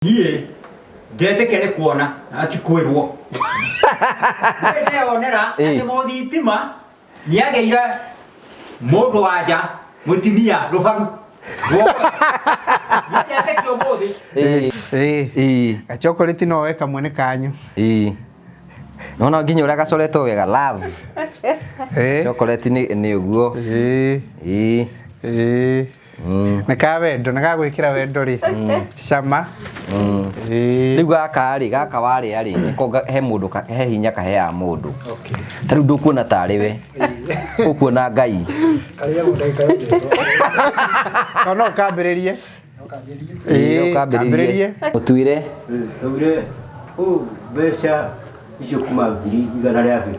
Niĩ ndetĩkia nĩ kuona na ti kwĩrwo. Niĩ ndeyonera atĩ mũthitima nĩagĩire mũndũ wa nja mũtumia rũbaru. Niĩ ndetĩkia ũmũthĩ. Ĩĩ. Gachokorĩti no we kamwe nĩ kanyu. Ĩĩ. Nona nginya ũrĩa gacoretwo wega love. Ĩĩ. Chocolate nĩ ũguo. Ĩĩ. Ĩĩ. Ĩĩ. Nĩ ka wendo, nĩ ga gwĩkĩra wendo rĩ. Cama. Ĩĩ. Rĩu gaka rĩ, gaka warĩa rĩ, nĩko he mũndũ he hinya kaheaga mũndũ. Okay. Ta rĩu ndũkuona tarĩ we. Ũkuona Ngai. Karĩagwo ndagĩka yothe. Kana no ũkambĩrĩrie. Ĩĩ, Ĩĩ, ũkambĩrĩrie. Ũtuire. Ndaugire, "Ũ, mbeca icio kuma 150,000."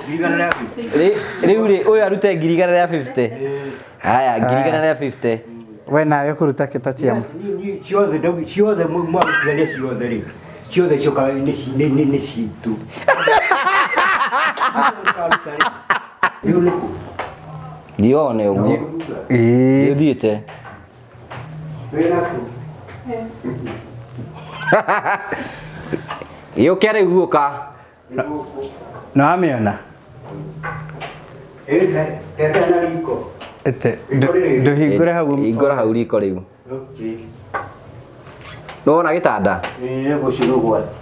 150,000. Rĩu rĩ, ũyũ arute 150,000. Haya, 150,000. We nawe ũkũruta kĩ ta chiama? Niĩ ciothe ciothe mwarutithania ciothe rĩ, ciothe ciokaga nĩ citũ. Rĩu nĩ kũ? Thione ũguo. Ĩĩ. Ũthiĩte. Wĩna kũ? Gĩũke rĩu guoka. Nĩ wamĩona? Ĩ, tete na riko. Ĩte, ndũhingũre hau. Hingũra hau riko rĩu. Okay. Nĩwona gĩtanda? Ĩ, gũcio nĩ ũgwati.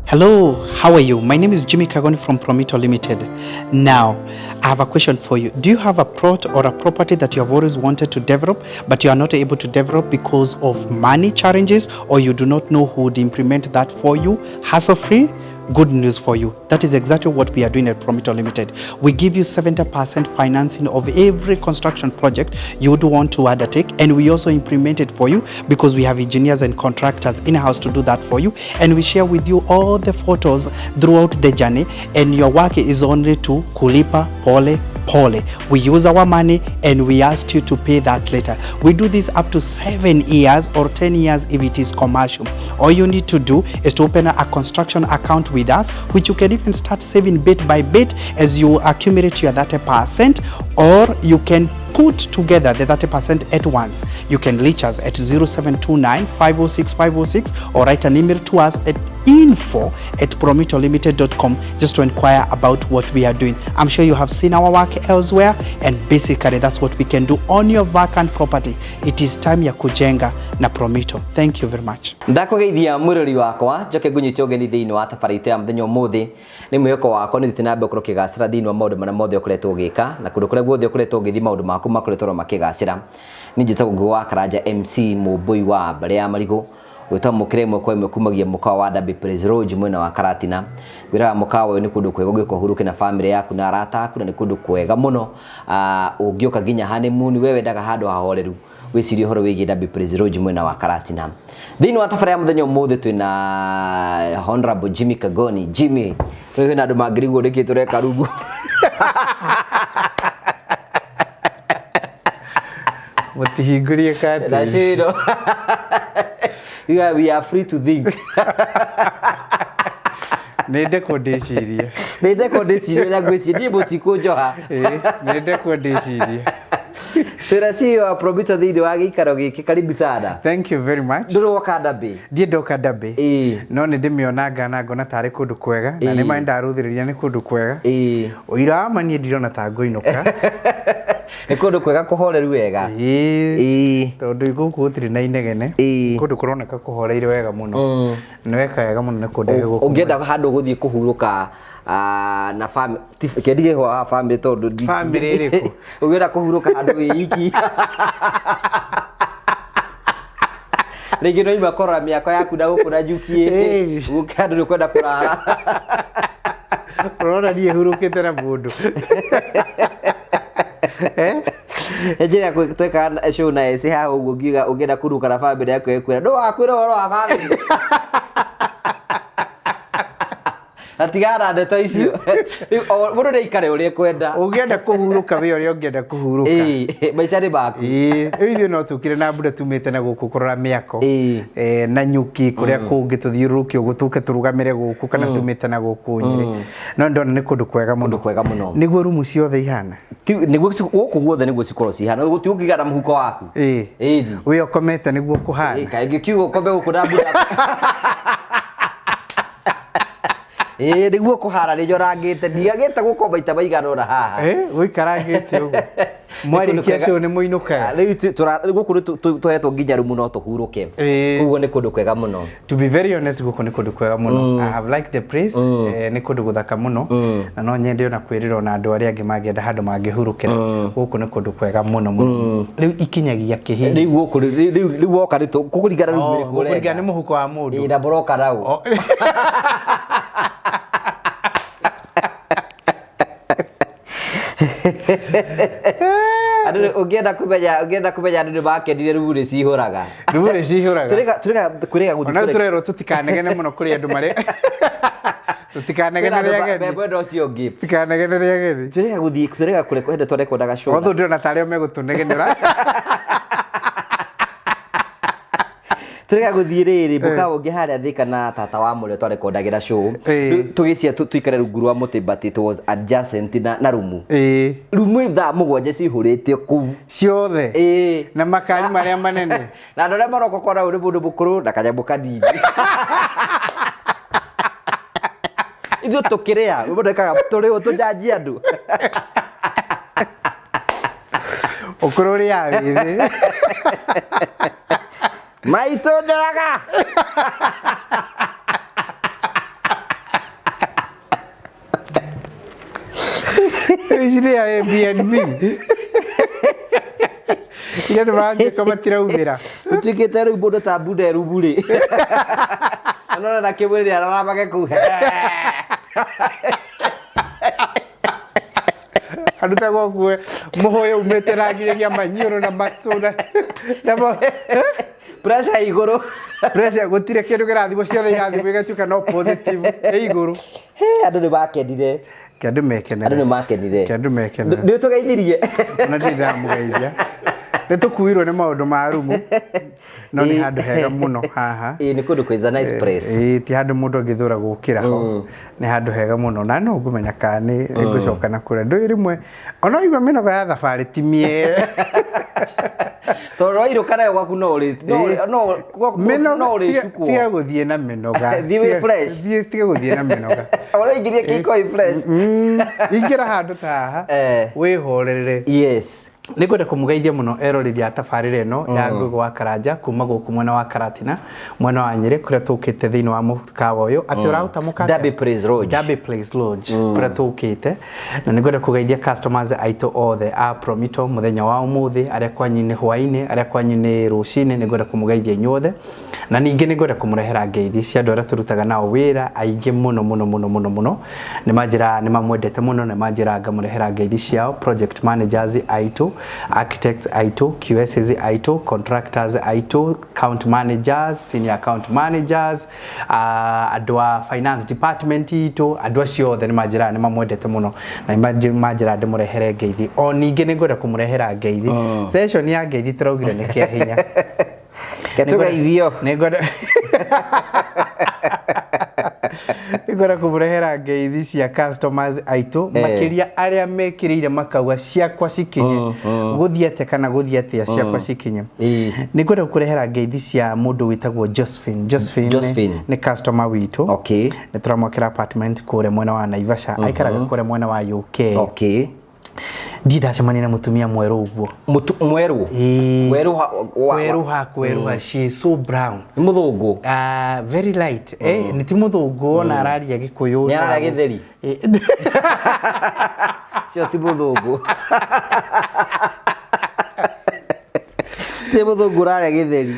Hello, how are you? My name is Jimmy Kagoni from Promito Limited. Now, I have a question for you. Do you have a plot or a property that you have always wanted to develop, but you are not able to develop because of money challenges, or you do not know who would implement that for you hassle-free? Good news for you. That is exactly what we are doing at Promito Limited. We give you 70% financing of every construction project you would want to undertake, and we also implement it for you because we have engineers and contractors in-house to do that for you, and we share with you all the photos throughout the journey, and your work is only to kulipa pole pole. We use our money and we ask you to pay that later. We do this up to 7 years or 10 years if it is commercial. All you need to do is to open a construction account with us, which you can even start saving bit by bit as you accumulate your 30%, or you can put together the 30% at once. You can reach us at 0729 506 506 or write an email to us at info@promitolimited.com just to inquire about what we are doing. I'm sure you have seen our work elsewhere, and basically that's what we can do on your vacant property. It is time ya kujenga na Promito. Thank you very much. Ndakũgeithia mwĩrori wakwa njoke ngũnyite ũgeni thĩinĩ wa tabarĩra itũ ya mũthenya ũmũthĩ. Nĩ mwĩhoko wakwa nĩ ũthiĩte na mbere gũkorwo ũkĩgacĩra thĩinĩ wa maũndũ marĩa mothe ũkoretwo ũgĩka, na kũndũ kũrĩa guothe ũkoretwo ũgĩthiĩ maũndũ maku makoretwo oro makĩgacĩra. Niĩ njĩtagwo Ngũgĩ wa Karanja MC Mũmbũi wa mbarĩ ya Marigũ, gwĩtwo mũkĩra ĩmwe kwa ĩmwe kumagia mũkawa wa Derby Praise Lodge mwena wa Karatina. Ngwĩraga mũkawa ũyũ nĩ kũndũ kwega ũngĩũka ũhurũke na famĩlĩ yaku na arata aku, na nĩ kũndũ kwega mũno ũngĩũka nginya honeymoon, we wendaga handũ hahoreru wĩcirie ũhoro wĩgiĩ Derby Praise Lodge mwena wa Karatina. Thĩinĩ wa tabarĩra ya mũthenya ũmũthĩ twĩna Honorable Jimmy Kagoni. Jimmy, kwĩna andũ mangĩrigwo nĩkĩ tũreka rungu. Mũtihingũrie kati. Na cino. We are free to think. Nĩ ndekwo ndĩcirie. Nĩ ndekwo ndĩcirie ũrĩa ngwĩciria, niĩ mũtikũnjoha. Ĩĩ, nĩ ndekwo ndĩcirie. Twĩna CEO wa Promito thĩinĩ wa gĩikaro gĩkĩ, karibu sana. Thank you very much. Ndũrĩ woka Derby? Ndiĩ ndoka Derby. Ĩĩ. No nĩ ndĩmĩonanga na ngona tarĩ kũndũ kwega, na Ĩĩ. nĩ ma ndarũthĩrĩria nĩ kũndũ kwega. Ĩĩ. Ũira wa ma niĩ ndirona ta ngũinũka. Nĩ kũndũ kwega kũhoreru wega. Ĩĩ. Ĩĩ. Tondũ gũkũ gũtirĩ na inegene. Ĩĩ. Kũndũ kũroneka kũhoreire wega mũno. Nĩ weka wega mũno nĩ kũndehe gũkũ. Ũngĩenda handũ ũgũthiĩ kũhurũka na family, kĩendige wa family tondũ Family ĩrĩkũ? Ũngĩenda kũhurũka handũ wĩ iki. Rĩngĩ no ima kũrora mĩako yaku na gũkũ na njuki Ĩĩ. gũkĩ handũ nĩ ũkwenda kũrara. Ũrona niĩ hurũkĩte na mũndũ. Eh? Njĩra twekaga show na ese haha ũguo ngiuga ũngĩenda kũhurũka na family yaku ĩkwĩra ndũ wakwĩra ũhoro wa family. Atigana ndeto icio. Rĩu mũndũ nĩ aikare ũrĩa ekwenda. Ũngĩenda kũhurũka wĩ ũrĩa ũngĩenda kũhurũka. Ĩĩ, maica nĩ maku. Ĩĩ, rĩu ithuĩ no tũkire na mbura tumĩte na gũkũ kũrora mĩako. Ĩĩ. Na nyuki kũrĩa kũngĩ tũthiũrũrũke ũguo tũke tũrũgamĩre gũkũ kana tumĩte na gũkũ Nyĩrĩ. No ndona nĩ kũndũ kwega mũno. Kũndũ kwega mũno. Nĩguo rumu ciothe ihana. Nĩguo gũkũ guothe nĩguo cikorwo cihana. Ti ũkĩgana mũhuko waku. Ĩĩ. Ĩĩ. Wĩ ũkomete nĩguo kũhana. Kaingĩ kiugo ũkome gũkũ na mbura. Ĩĩ nĩguo kũhana nĩ njorangĩte ndigagĩte gũkũ maita maigana ũna haha. Gũikarangĩte ũguo. Mwarĩkia show nĩ mũinũkaga. Rĩu gũkũ nĩ tũhetwo nginya rumu no tũhurũke. Koguo nĩ kũndũ kwega mũno. To be very honest, gũkũ nĩ kũndũ kwega mũno. I have liked the place. Nĩ kũndũ gũthaka mũno. Na no nyende ona kwĩrĩra ona andũ arĩa angĩ mangĩenda handũ mangĩhurũkĩra. Gũkũ nĩ kũndũ kwega mũno mũno. Rĩu ikinyagia kĩhihi. Rĩu gũkũ rĩu woka nĩ kũringana rĩu nĩ kũrenda. Kũringana nĩ mũhuko wa mũndũ. Ĩĩ na mũroka nau. Andũ ũngĩenda kũmenya andũ nĩ makenire rumu nĩ cihũraga. Rumu nĩ cihũraga. Tũrega kwĩrega gũthiĩ. Ona tũrerwo tũtikanegene mũno kũrĩ andũ marĩa. Tũtikanegenere ageni. Mwena ũcio ũngĩ. Tũtikanegenere ageni. Tũrega gũthiĩ tũrega kũreka hĩndĩ twarekondaga show. Although ndĩrona tarĩ o megũtũnegenera. Tũrega gũthiĩ rĩrĩ mũkawa ũngĩ harĩa Thika na tata wa mũrĩa twarekondagĩra show. Tũgĩcia tũikare rungu rwa mũtĩ but it was adjacent na rumu. Rumu thaa mũgwanja cihũrĩte kũu. Ciothe. Na makari marĩa manene. Na andũ arĩa maroka kora ũyũ nĩ mũndũ mũkũrũ na kanyamũ kanini. Ithuĩ tũkĩrĩa, mũndũ ekaga tũrĩo tũnjanjie andũ. Ũkũrũ ũrĩaga wĩ thĩ. Maitũ njoraga. Ici nĩ Airbnb. Iria andũ maranjĩka matiraumĩra. Ũtuĩkĩte rĩu mũndũ ta mbunda rumu rĩ. Nona na kĩmwĩrĩ araramage kũu. Arutagwo kuo mũhũyũ umĩte na nginyagia maniũrũ na matũ na pressure igũrũ. Pressure gũtirĩ kĩndũ kĩrathimwo, ciothe irathimwo igatuĩka no positive ĩ igũrũ. Andũ nĩ makenire. Ke andũ mekenere. Andũ nĩ makenire. Ke andũ mekenere. Nĩ ũtũgeithirie. Ona ndirĩ ndamũgeithia. Nĩ tũkuirwo nĩ maũndũ ma rumu. No nĩ handũ hega mũno haha. Ĩĩ nĩ kũndũ kwĩ nice place. Ĩĩ ti handũ mũndũ angĩthũra gũkĩra ho. Nĩ handũ hega mũno na no ngũmenya kana nĩ ngũcoka na kũrĩa. Ndũĩ rĩmwe ona waigua mĩnoga ya thabarĩ ti mĩega. Tondũ wainũka nayo gwaku no ũrĩcukwo. Tiga gũthiĩ na mĩnoga. Thiĩ wĩ fresh. Tiga gũthiĩ na mĩnoga. Ũraingĩria kĩiko wĩ fresh. Ingĩra handũ ta haha wĩhorere. Yes. Nĩ ngwenda kũmũgeithia mũno eroreri a tabarĩra ĩno ya Ngũgũ wa Karanja kuma gũkũ mwena wa Karatina mwena wa Nyĩrĩ kũrĩa tũkĩte thĩinĩ wa mũkawa ũyũ atĩ ũraũtamũka atĩa? Derby Place Lodge. Derby Place Lodge kũrĩa tũkĩte na nĩ ngwenda kũgeithia customers aitũ othe a Promito mũthenya wa ũmũthĩ arĩa kwanyu nĩ hwainĩ arĩa kwanyu nĩ rũcinĩ nĩ ngwenda kũmũgeithia inyuothe na ningĩ nĩ ngwenda kũmũrehera ngeithi cia andũ arĩa tũrutaga nao wĩra aingĩ mũno mũno mũno mũno mũno nĩ manjĩra nĩ mamwendete mũno nĩ manjĩra ngamũrehera ngeithi ciao project managers aitũ architects aitũ QSs aitũ contractors aitũ account managers senior account managers andũ a finance department itũ andũ acio othe nĩ manjĩraga nĩ mamwendete mũno na nĩ manjĩra ndĩmũrehere ngeithi o ningĩ nĩ ngwenda kũmũrehera ngeithi session ya ngeithi tũraugire nĩ kĩa hinya. Ketũgeithio. Nĩ ngwenda kũmũrehera ngeithi cia customers aitũ makĩria arĩa mekĩrĩire makauga ciakwa cikinye gũthiĩ atĩa kana gũthiĩ atĩa ciakwa cikinye. Nĩ ngwenda kũrehera ngeithi cia mũndũ wĩtagwo Josephine. Josephine nĩ customer witũ. Okay. Nĩ tũramwakĩra apartment kũrĩa mwena wa Naivasha aikaraga kũrĩa mwena wa UK. Okay. Ndirĩ ndacemania na mũtumia mwerũ ũguo. Mwerũ? Kweruha kweruha she is so brown. Nĩ mũthũngũ? Very light. Nĩ ti mũthũngũ ona araria Gĩkũyũ. Nĩ araria gĩtheri? Cio ti mũthũngũ. Gũtirĩ mũthũngũ ũrarĩa gĩtheri.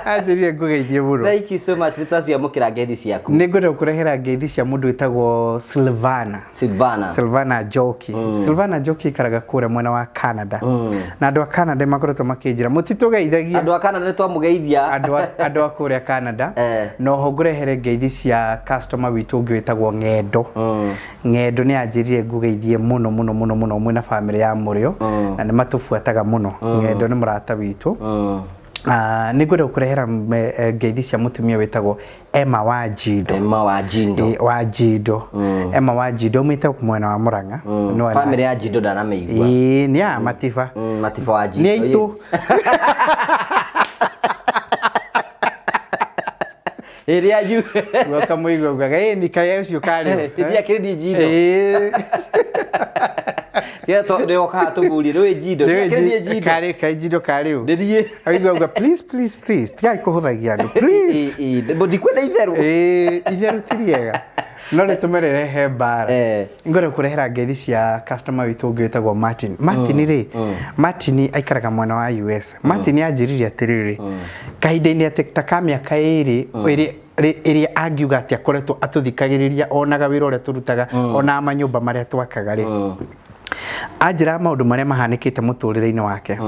Anjĩrire ngũgeithie mũno. Thank you so much. Nĩ twaciamũkĩra ngeithi ciaku. Nĩ ngwenda gũkũrehera ngeithi cia mũndũ wĩtagwo Silvana. Silvana. Silvana Njoki. Silvana Njoki aikaraga kũrĩa mwena wa Canada. Na andũ a Canada makoretwo makĩnjĩra mũtitũgeithagia. Andũ a Canada nĩ twamũgeithia. Andũ a kũrĩa Canada. Na oho ngũrehere ngeithi cia customer witũ ũngĩ wĩtagwo Ng'endo. Ng'endo nĩ anjĩrire ngũgeithie mũno mũno mũno mũno mwĩna bamĩrĩ ya Mũrĩo na nĩ matũbuataga mũno. Ng'endo nĩ mũrata witũ. Nĩ ngwenda gũkũrehera ngeithi cia mũtumia wĩtagwo Emma Wanjindo. Emma Wanjindo. Wanjindo. Emma Wanjindo umĩte mwena wa Murang'a. No Bamĩrĩ ya Njindo ndanamĩigua. Ĩĩ, nĩ ya Matiba. Matiba wa Njindo. Nĩ aitũ. Ĩrĩa ju. Guoka mũigua ugaga ĩĩ nĩ kaĩ ũcio karĩ. Ĩrĩa kĩrĩ ni Njindo. Ĩĩ. Tiga to nĩ woka tũmũrie nĩ Njindo. Nĩ Kĩrĩ ni Njindo. Karĩ kaĩ Njindo karĩ ũ. Nĩ niĩ. Aigua uga please please please tigai kũhũthagia andũ please. Ĩĩ, ndikwenda itherũ. Ĩĩ, itherũ ti rĩega. No rĩtũme rĩrehe mbara. Ngwenda kũrehera ngeithi cia customer witũ ũngĩ wĩtagwo Martin. Martin rĩ, Martin aikaraga mwena wa US. Martin anjĩrire atĩrĩrĩ, kahinda-inĩ atĩ ta ka mĩaka ĩrĩ ĩrĩa angiuga atĩ akoretwo atũthikagĩrĩria onaga wĩra ũrĩa tũrutaga onaga manyũmba marĩa twakaga rĩ, anjĩra maũndũ marĩa mahanĩkĩte mũtũrĩre-inĩ wake.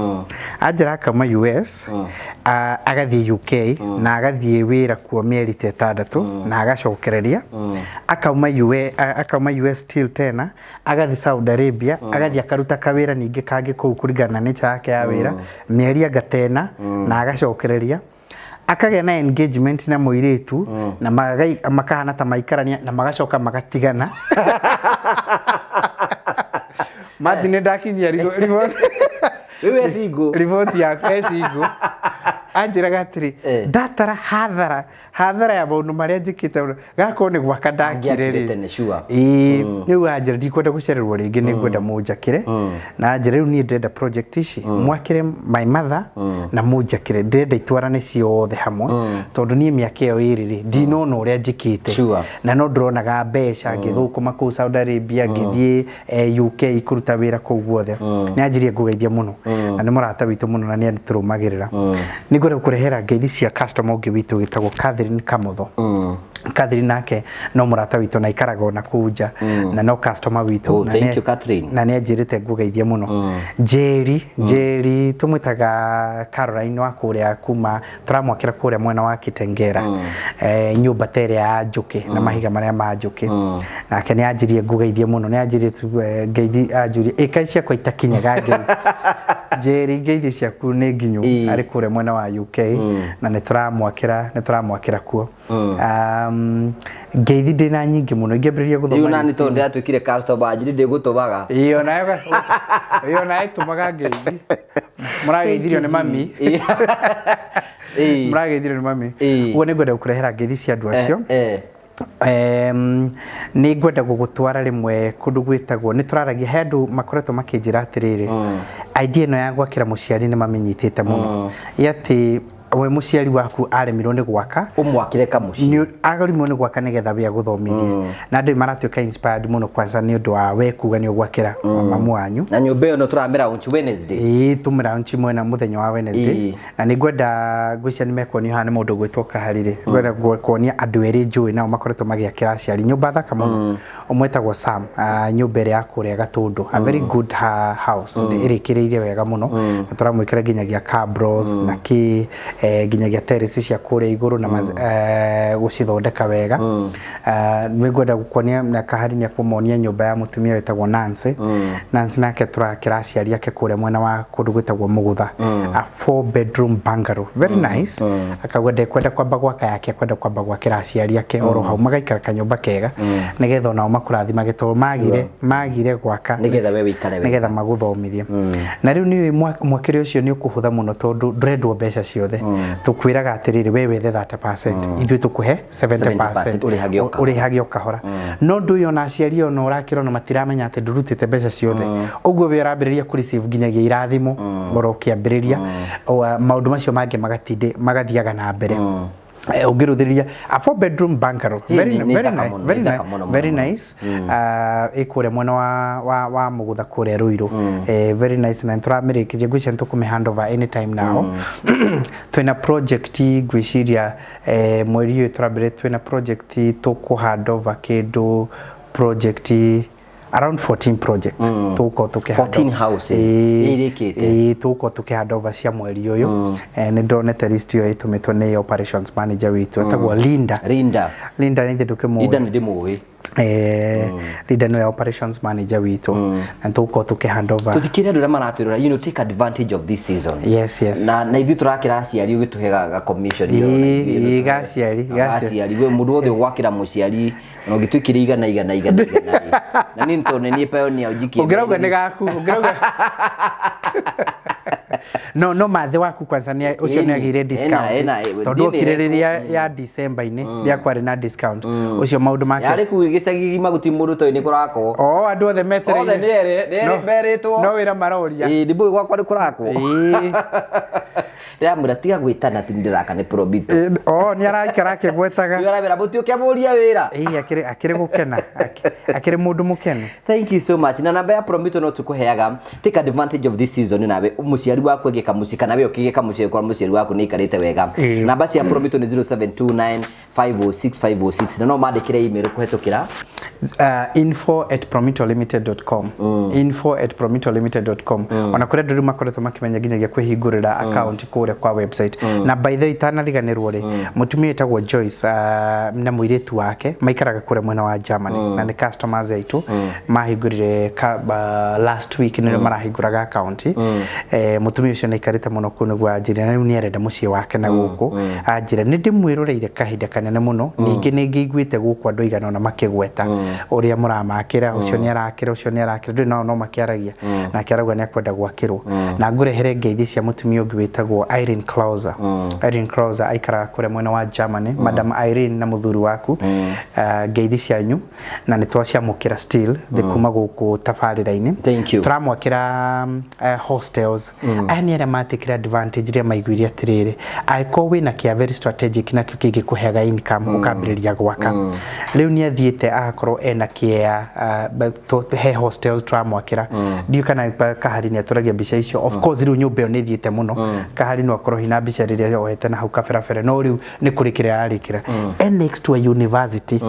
Anjĩra akauma US, agathiĩ UK na agathiĩ wĩra kuo mĩeri ta ĩtandatũ na agacokereria. Akauma US, akauma US still tena agathiĩ Saudi Arabia, agathiĩ akaruta kawĩra ningĩ kangĩ kũu kũringana na nature yake ya wĩra mĩeri anga tena na agacokereria. Akagĩa na engagement na mũirĩtu na makahana ta maikarania na magacoka magatigana. Martin nĩ ndakinyia Rĩu e single. riboti yaku e single. Anjĩraga atĩrĩ, ndatara hathara ya maũndũ marĩa njĩkĩte gakorwo nĩ gwaka ndakire Angĩakire rĩ. tene, sure. Ĩĩ, rĩu anjĩra ndikwenda gũcererwo rĩngĩ nĩ ngwenda mũnjakĩre. Na anjĩra rĩu niĩ ndĩrenda project ici mwakĩre my mother na mũnjakĩre, ndĩrenda itwarane ciothe hamwe tondũ niĩ mĩaka ĩyo ĩrĩ rĩ ndinona ũrĩa njĩkĩte. Na no ndĩronaga mbeca ngĩthũkũma kũu Saudi Arabia, ngĩthiĩ UK kũruta wĩra kũu guothe. Nĩ anjirie ngũgeithia mũno na nĩ mũrata witũ mũno na nĩ atũrũmagĩrĩra. Nĩ ngwenda gũkũrehera ngeithi cia customer ũngĩ witũ wĩtagwo Catherine Kamotho. Catherine nake no mũrata witũ na aikaraga ona kũu nja na no customer witũ. Oh, thank you, Catherine. Na nĩ anjĩrĩte ngũgeithie mũno. Njeri tũmwĩtaga Caroline wa kũrĩa kuma tũramwakĩra kũrĩa mwena wa Kitengera. Nyũmba ta ĩrĩa ya njũkĩ na mahiga marĩa ma njũkĩ. Nake nĩ anjirie ngũgeithie mũno, nĩ anjirie tu ngeithi anjurie ĩka ciakwa itakinyaga ngeithi. Njeri ngeithi ciaku nĩ nginyu arĩ kũrĩa mwena wa UK na nĩ tũramwakĩra kuo. Ngeithi ndĩna nyingĩ mũno ingĩambĩrĩria gũthoma Rĩu nani list tondũ ndĩratuĩkire customer wanyu ndĩgũtũmaga. Ĩĩ, ĩyo nayo ĩtũmaga ngeithi. Mũrageithirio nĩ mami. Mũrageithirio nĩ mami. Ũguo nĩ ngwenda gũkũrehera ngeithi cia andũ acio. Nĩ ngwenda gũgũtwara rĩmwe kũndũ gwĩtagwo, nĩ tũraragia he andũ makoretwo makĩnjĩra atĩrĩrĩ, idea ĩno ya gwakĩra mũciari nĩ mamĩnyitĩte mũno. Ĩ atĩ we mũciari waku aremirwo nĩ gwaka, ũmwakĩre kamũciĩ. Aremirwo nĩ gwaka nĩgetha we agũthomithie. Na andũ maratuĩka inspired mũno kwanza nĩ ũndũ wa we kuga nĩ ũgwakĩra mamu wanyu. Na nyũmba ĩyo no tũramĩra launch Wednesday. Ĩĩ, tũmĩra launch mwena mũthenya wa Wednesday. Na nĩ ngwenda ngwĩciria nĩ mekuonio haha nĩ mũndũ ũgwĩtwo Kahari rĩ. Ngwenda kuonia andũ erĩ njũĩ nao makoretwo magĩakĩra aciari nyũmba thaka mũno. Ũmwe etagwo Sam, nyũmba ĩrĩa ya kũrĩa Gatũndũ, a very good house, ĩrĩkĩrĩire wega mũno. Na tũramwĩkĩra nginyagia cabros na kĩ, nginyagia terrace cia kũrĩa igũrũ na gũcithondeka wega. Nĩ ngwenda gũkuonia na Kahari nĩ ekũmonia nyũmba ya mũtumia wĩtagwo Nancy. Nancy nake tũrakĩra aciari ake kũrĩa mwena wa kũndũ gwĩtagwo Mũgũtha. A 4 bedroom bungalow, very nice. Akauga ndekwenda kwamba gwaka yake, akwenda kwamba gwakĩra aciari ake oro hau magaikara kanyũmba kega nĩgetha onao makũrathimage tondũ magire gwaka nĩgetha we wĩikare wega. Nĩgetha magũthomithie. Na rĩu nĩ mwakĩre ũcio nĩ ũkũhũtha mũno tondũ ndũrendwo mbeca ciothe. Tũkwĩraga atĩrĩrĩ, we wethe 30%, ithuĩ tũkũhe 70%. Ũrĩhage o kahora. Ũrĩhage o kahora. No ũndũ ũyũ ona aciari ona ũrakĩra ona matiramenya atĩ ndũrutĩte mbeca ciothe. Ũguo we ũrambĩrĩria kũ receive nginyagia irathimo oro ũkĩambĩrĩria. Maũndũ macio mangĩ magathiaga na mbere. Ũngĩrũthĩrĩria a four bedroom bungalow. Hii Very, nĩ very thaka nice, mũno, very nĩ thaka nice, mũno, mũno, very mũno. nice. Ĩ kũrĩa mwena wa Mũgũtha kũrĩa Ruiru. Very nice, na nĩtũramĩrĩkĩria, ngwĩciria nĩtũkũmĩ hand over anytime now. Twĩna project, ngwĩciria mweri ũyũ tũrambĩrĩria, twĩna project tũkũ hand over kĩndũ project around 14 projects tũgũkorwo tũkĩ hand 14 over. houses Ĩĩ, irĩkĩte. Ĩĩ, tũgũkorwo tũkĩ hand over cia mweri ũyũ. Nĩ ndonete list ĩyo ĩtũmĩtwo nĩ operations manager witũ etagwo Linda. Linda. Linda nĩ ndũkĩmũĩ? Linda nĩ ndĩmũĩ. Linda nĩwe operations manager witũ na tũgũkorwo tũkĩ hand over. Tũtikĩre andũ arĩa maratwĩrora, take advantage of this season. Yes. Na ithuĩ tũrakĩra aciari ũgĩtũhe ga commission ĩyo, na ithuĩ Ĩĩ, gaciari, gaciari. Gaciari, we mũndũ wothe ũgwakĩra mũciari ona ũngĩtwĩkĩra igana igana igana igana rĩ. Na niĩ tondũ nĩ niĩ pioneer ũnjikie. Ũngĩrauga nĩ gaku, ũngĩrauga no mathĩ waku kwanza nĩ ũcio nĩ agĩire discount tondũ okire rĩrĩa ya December-inĩ rĩa kwarĩ na discount ũcio maũndũ make. Yarĩ kuu gĩcagi gima gũtirĩ mũndũ ũtoĩ nĩ kũrakwo. O andũ othe metereire. Othe nĩ erĩ, nĩ erĩ merĩtwo. No wĩra maroria. Ĩĩ, ndĩmũĩ gwakwa nĩ kũrakwo. Ndĩramwĩra tiga gwĩtana atĩ nĩndĩraka nĩ Probito. O nĩ araikara akĩgwetaga. Nĩ aramwĩra mũtiũke mũrie wĩra. Ĩĩ, akĩrĩ gũkena, akĩrĩ mũndũ mũkenu. Thank you so much. Na namba ya Promito no tukuheaga. Take advantage of this season, nawe mũciari waku agĩka mũciĩ kana we ũkĩgĩka mũciĩ kwa mũciari waku nĩ aikarĩte wega. Namba cia Promito nĩ 0729 506 506, na no mandĩkĩre email kũhetũkĩra info@promitolimited.com, info@promitolimited.com. Ona kũrĩa andũ rĩu makoretwo makĩmenya nginyagia kwĩhingũrĩra account kũrĩa kwa website. Na by the way, itanariganĩrwo rĩ, mũtumia wĩtagwo Joyce na mũirĩtu wake maikaraga kũrĩa mwena wa Germany na nĩ customers aitũ, mahingũrire last week nĩrĩo marahingũraga account. Mũtumia ũcio nĩ aikarĩte mũno kũu nĩguo anjĩre na rĩu nĩ arenda mũciĩ wake na gũkũ. Anjĩra nĩ ndĩmwĩroreire kahinda kanene mũno, ningĩ nĩ ngĩiguĩte gũkũ andũ aigana ũna makĩgweta ũrĩa mũramakĩra, ũcio nĩ arakĩra, ũcio nĩ arakĩra, ndũĩ nao no makĩaragia, nake arauga nĩ akwenda gwakĩrwo. Na ngũrehere ngeithi cia mũtumia ũngĩ wĩtagwo Irene Clauser. Irene Clauser aikaraga kũrĩa mwena wa Germany. Madam Irene na mũthuri waku, ngeithi cianyu na nĩ twaciamũkĩra still thĩ kuma gũkũ tabarĩra-inĩ. Thank you. Tũramwakĩra hostels. Aya nĩ arĩa matikire advantage rĩrĩa maiguire atĩrĩrĩ, angĩkorwo wĩna kĩa very strategic nakĩo kĩngĩkũheaga income, ũkambĩrĩria gwaka. Rĩu nĩ athiĩte agakorwo ena kĩa he hostels tũramwakĩra. Ndiũĩ kana Kahari nĩ atũragia mbica icio. Of course rĩu nyũmba ĩyo nĩ ĩthiĩte mũno. Kahari no akorwo hina mbica rĩrĩa yohete na hau kaberabere, no rĩu nĩ kũrĩkĩra ararĩkĩra. Next to a university,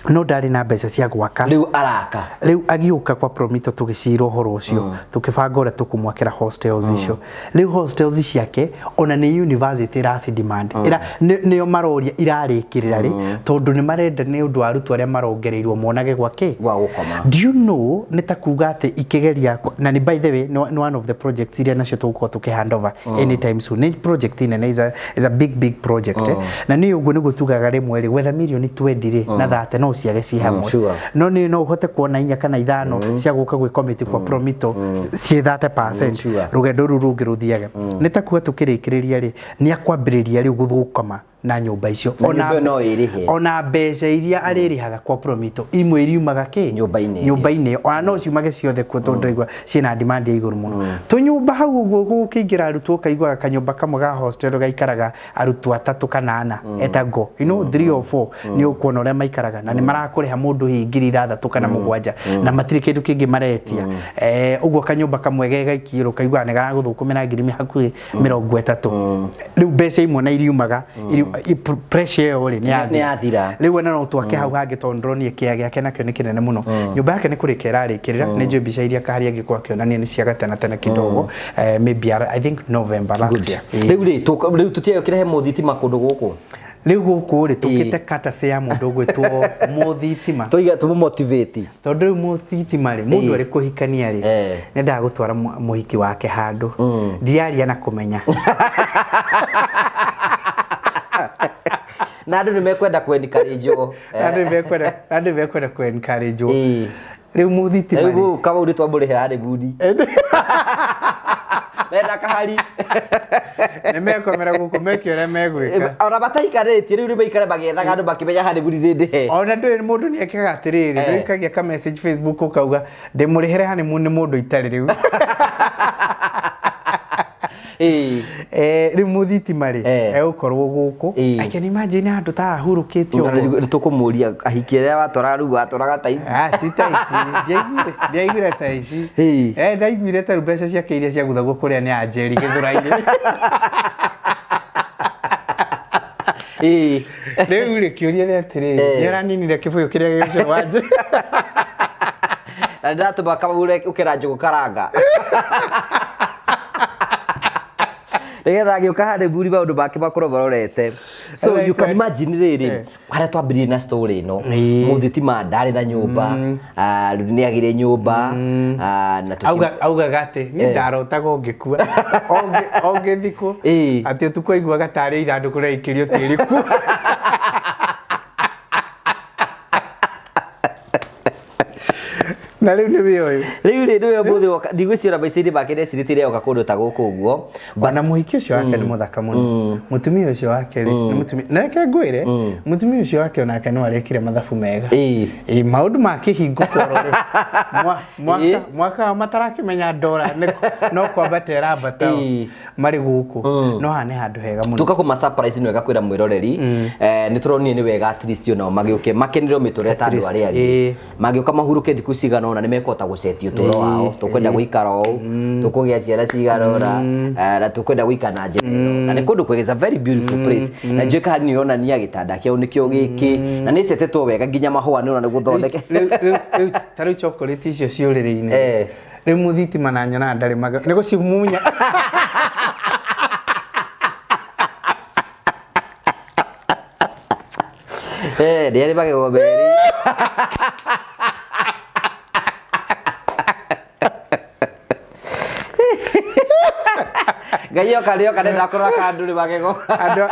no ndarĩ na mbeca cia gwaka. Rĩu araka. Rĩu agĩũka kwa Promito, tũgĩcira ũhoro ũcio, tũkĩbanga ũrĩa tũkũmwakĩra hostels icio. Rĩu hostels ciake ona nĩ university ĩraci demand. Ĩra nĩo maroria irarĩkĩrĩra rĩ, tondũ nĩ marenda nĩ ũndũ wa arutwo arĩa marongereirwo monage gwa kĩ Gwa gũkoma. Do you know nĩ ta kuga atĩ ikĩgeria na nĩ by the way nĩ one of the projects iria nacio tũgũkorwo tũkĩ hand over anytime soon. Nĩ project nene, is a big big project. Na nĩ ũguo nĩguo tugaga rĩmwe rĩ, gwetha mirioni 20 rĩ na 30 no ciage ci hamwe, no nĩ no ũhote kuona inya kana ithano cia gũka gwĩ committee kwa Promito ciĩ 30%. Rũgendo rũu rũngĩ rũthiage nĩ ta kuga tũkĩrĩkĩrĩria rĩ, nĩ akwambĩrĩria rĩu gũthũkama na nyũmba icio. Na nyũmba ĩyo no ĩrĩhe. Ona mbeca iria arĩrĩhaga kwa Promito imwe iriumaga kĩ Nyũmba-inĩ ĩyo. Nyũmba-inĩ ĩyo, ona no ciumage ciothe kuo, tondũ ndaigua ciĩna demand ya igũrũ mũno. Tũnyũmba hau ũguo gũkĩingĩra arutwo, ũkaiguaga kanyũmba kamwe ga hostel gaikaraga arutwo atatũ kana ana, etagwo three or four. Nĩ ũkuona ũrĩa maikaraga na nĩ marakũrĩha mũndũ hihi 6,000 kana 7,000 na matirĩ kĩndũ kĩngĩ maretia. Ũguo kanyũmba kamwe ge gaikiro ũkaiguaga nĩ garagũthũkũmĩra ngiri hakuhĩ 30. Rĩu mbeca imwe na iriumaga pressure ĩyo rĩ nĩ Nĩ yathira. Rĩu ona no twake hau hangĩ, tondũ ndĩronire kĩea gĩake nakĩo nĩ kĩnene mũno. Nyũmba yake nĩ kũrĩka ĩrarĩkĩrĩra. Nĩ njũĩ mbica iria Kahari angĩkorwo akĩonania nĩ cia gatene tene kidogo, maybe I think November last year. Rĩu rĩ rĩu tũtiagĩkĩrehe mũthitima kũndũ gũkũ. Rĩu gũkũ rĩ, tũkĩte katase ya mũndũ ũgwĩtwo mũthitima. Tũiga tũmũmotivate. Tondũ rĩu mũthitima rĩ, mũndũ arĩ kũhikania rĩ, nĩendaga gũtwara mũhiki wake handũ ndiraria na kũmenya. Na andũ nĩ mekwenda kwenikarinjwo. Andũ nĩ mekwenda kũ-encourage-wo. Rĩu mũthitima rĩu rĩ gũkũ kamau nĩ twamũrĩhĩra honeymoon mena Kahari. Nĩ mekomera gũkũ meke ũrĩa megwĩka. Ona mataikarĩtie rĩu nĩ maikare magĩethaga andũ makĩmenya honeymoon nĩ ndĩhe. Ona ndũĩ mũndũ nĩ ekaga atĩrĩrĩ, nĩũikagia ka message Facebook ũkauga ndĩmũrĩhĩre honeymoon nĩ mũndũ itarĩ rĩu. Rĩu mũthitima rĩ, egũkorwo gũkũ. I can imagine handũ ta ahurũkĩte ũguo. Nĩ tũkũmũria ahiki arĩa watwaraga rĩu watwaraga ta ici? Ah, ti ta ici. Ndiaiguire ta ici. Ndaiguire ta rĩu mbeca ciake iria ciaguthagwo kũrĩa nĩ Anjeri Gĩthũrai-inĩ. Rĩu rĩ, kĩũria nĩ atĩrĩrĩ, nĩ araninire kĩbũyũ kĩrĩa gĩ ũcũrũ wa Njeri? Na nĩndatũma kamũre ũkĩra njũgũ karanga. Nĩgetha agĩũka honeymoon maũndũ make makorwo marorete. So you can imagine rĩrĩ, harĩa twambĩrĩirie na story ĩno, mũthitima ndarĩ na nyũmba, rĩu nĩ agĩire nyũmba, na tũkĩ- Augaga atĩ niĩ ndarotaga ũngĩkua, ũngĩthikwo, atĩ ũtukũ aiguaga tarĩ ithandũkũ rĩraikĩrio tĩri kuo. Na rĩu nĩ wĩ ũyũ. Rĩu rĩ, nĩwe ũmũthĩ woka, ndigwĩciria ona maica-inĩ make ndecirĩtie rĩoka kũndũ ta gũkũ ũguo. Ona mũhiki ũcio wake nĩ mũthaka mũno. Mũtumia ũcio wake rĩ, nĩ mũtumia. Na reke ngwĩre, mũtumia ũcio wake onake no arekire mathabu mega. Ĩ, maũndũ ma kĩhingũko oro rĩu. Mwaka wa matarakĩmenya ndora no kwambata ĩrambata o. Marĩ gũkũ. No haha nĩ handũ hega mũno. Tuka kũma surprise nĩ wega kwĩra mwĩroreri, nĩ tũronire nĩ wega at least onao magĩũke makenere mĩtũrĩre ta At andũ least, arĩa angĩ. Mangĩũka mahurũke thikũ cigana ũna nĩ mekũhota gũcetia ũtũũro wao. Tũkwenda gũikara ũũ, tũkũgĩa ciana cigana ũna, na tũkwenda gũikara na njĩra ĩno. Na nĩ kũndũ kwega, it's a very beautiful place. Na njũĩ kana nĩ ĩronania gĩtanda kĩao nĩkĩo gĩkĩ, na nĩ ĩcetetwo wega nginya mahũa nĩ ũrona nĩ gũthondeke. Rĩu ta rĩu chocolate icio ciĩ ũrĩrĩ-inĩ. Rĩu mũthitima na nyonaga ndarĩ magego. Nĩ gũcimunya. Nĩ arĩ magego merĩ. Ngai oka nĩ oka ndenda kũrora kana ndũrĩ magego. Andũ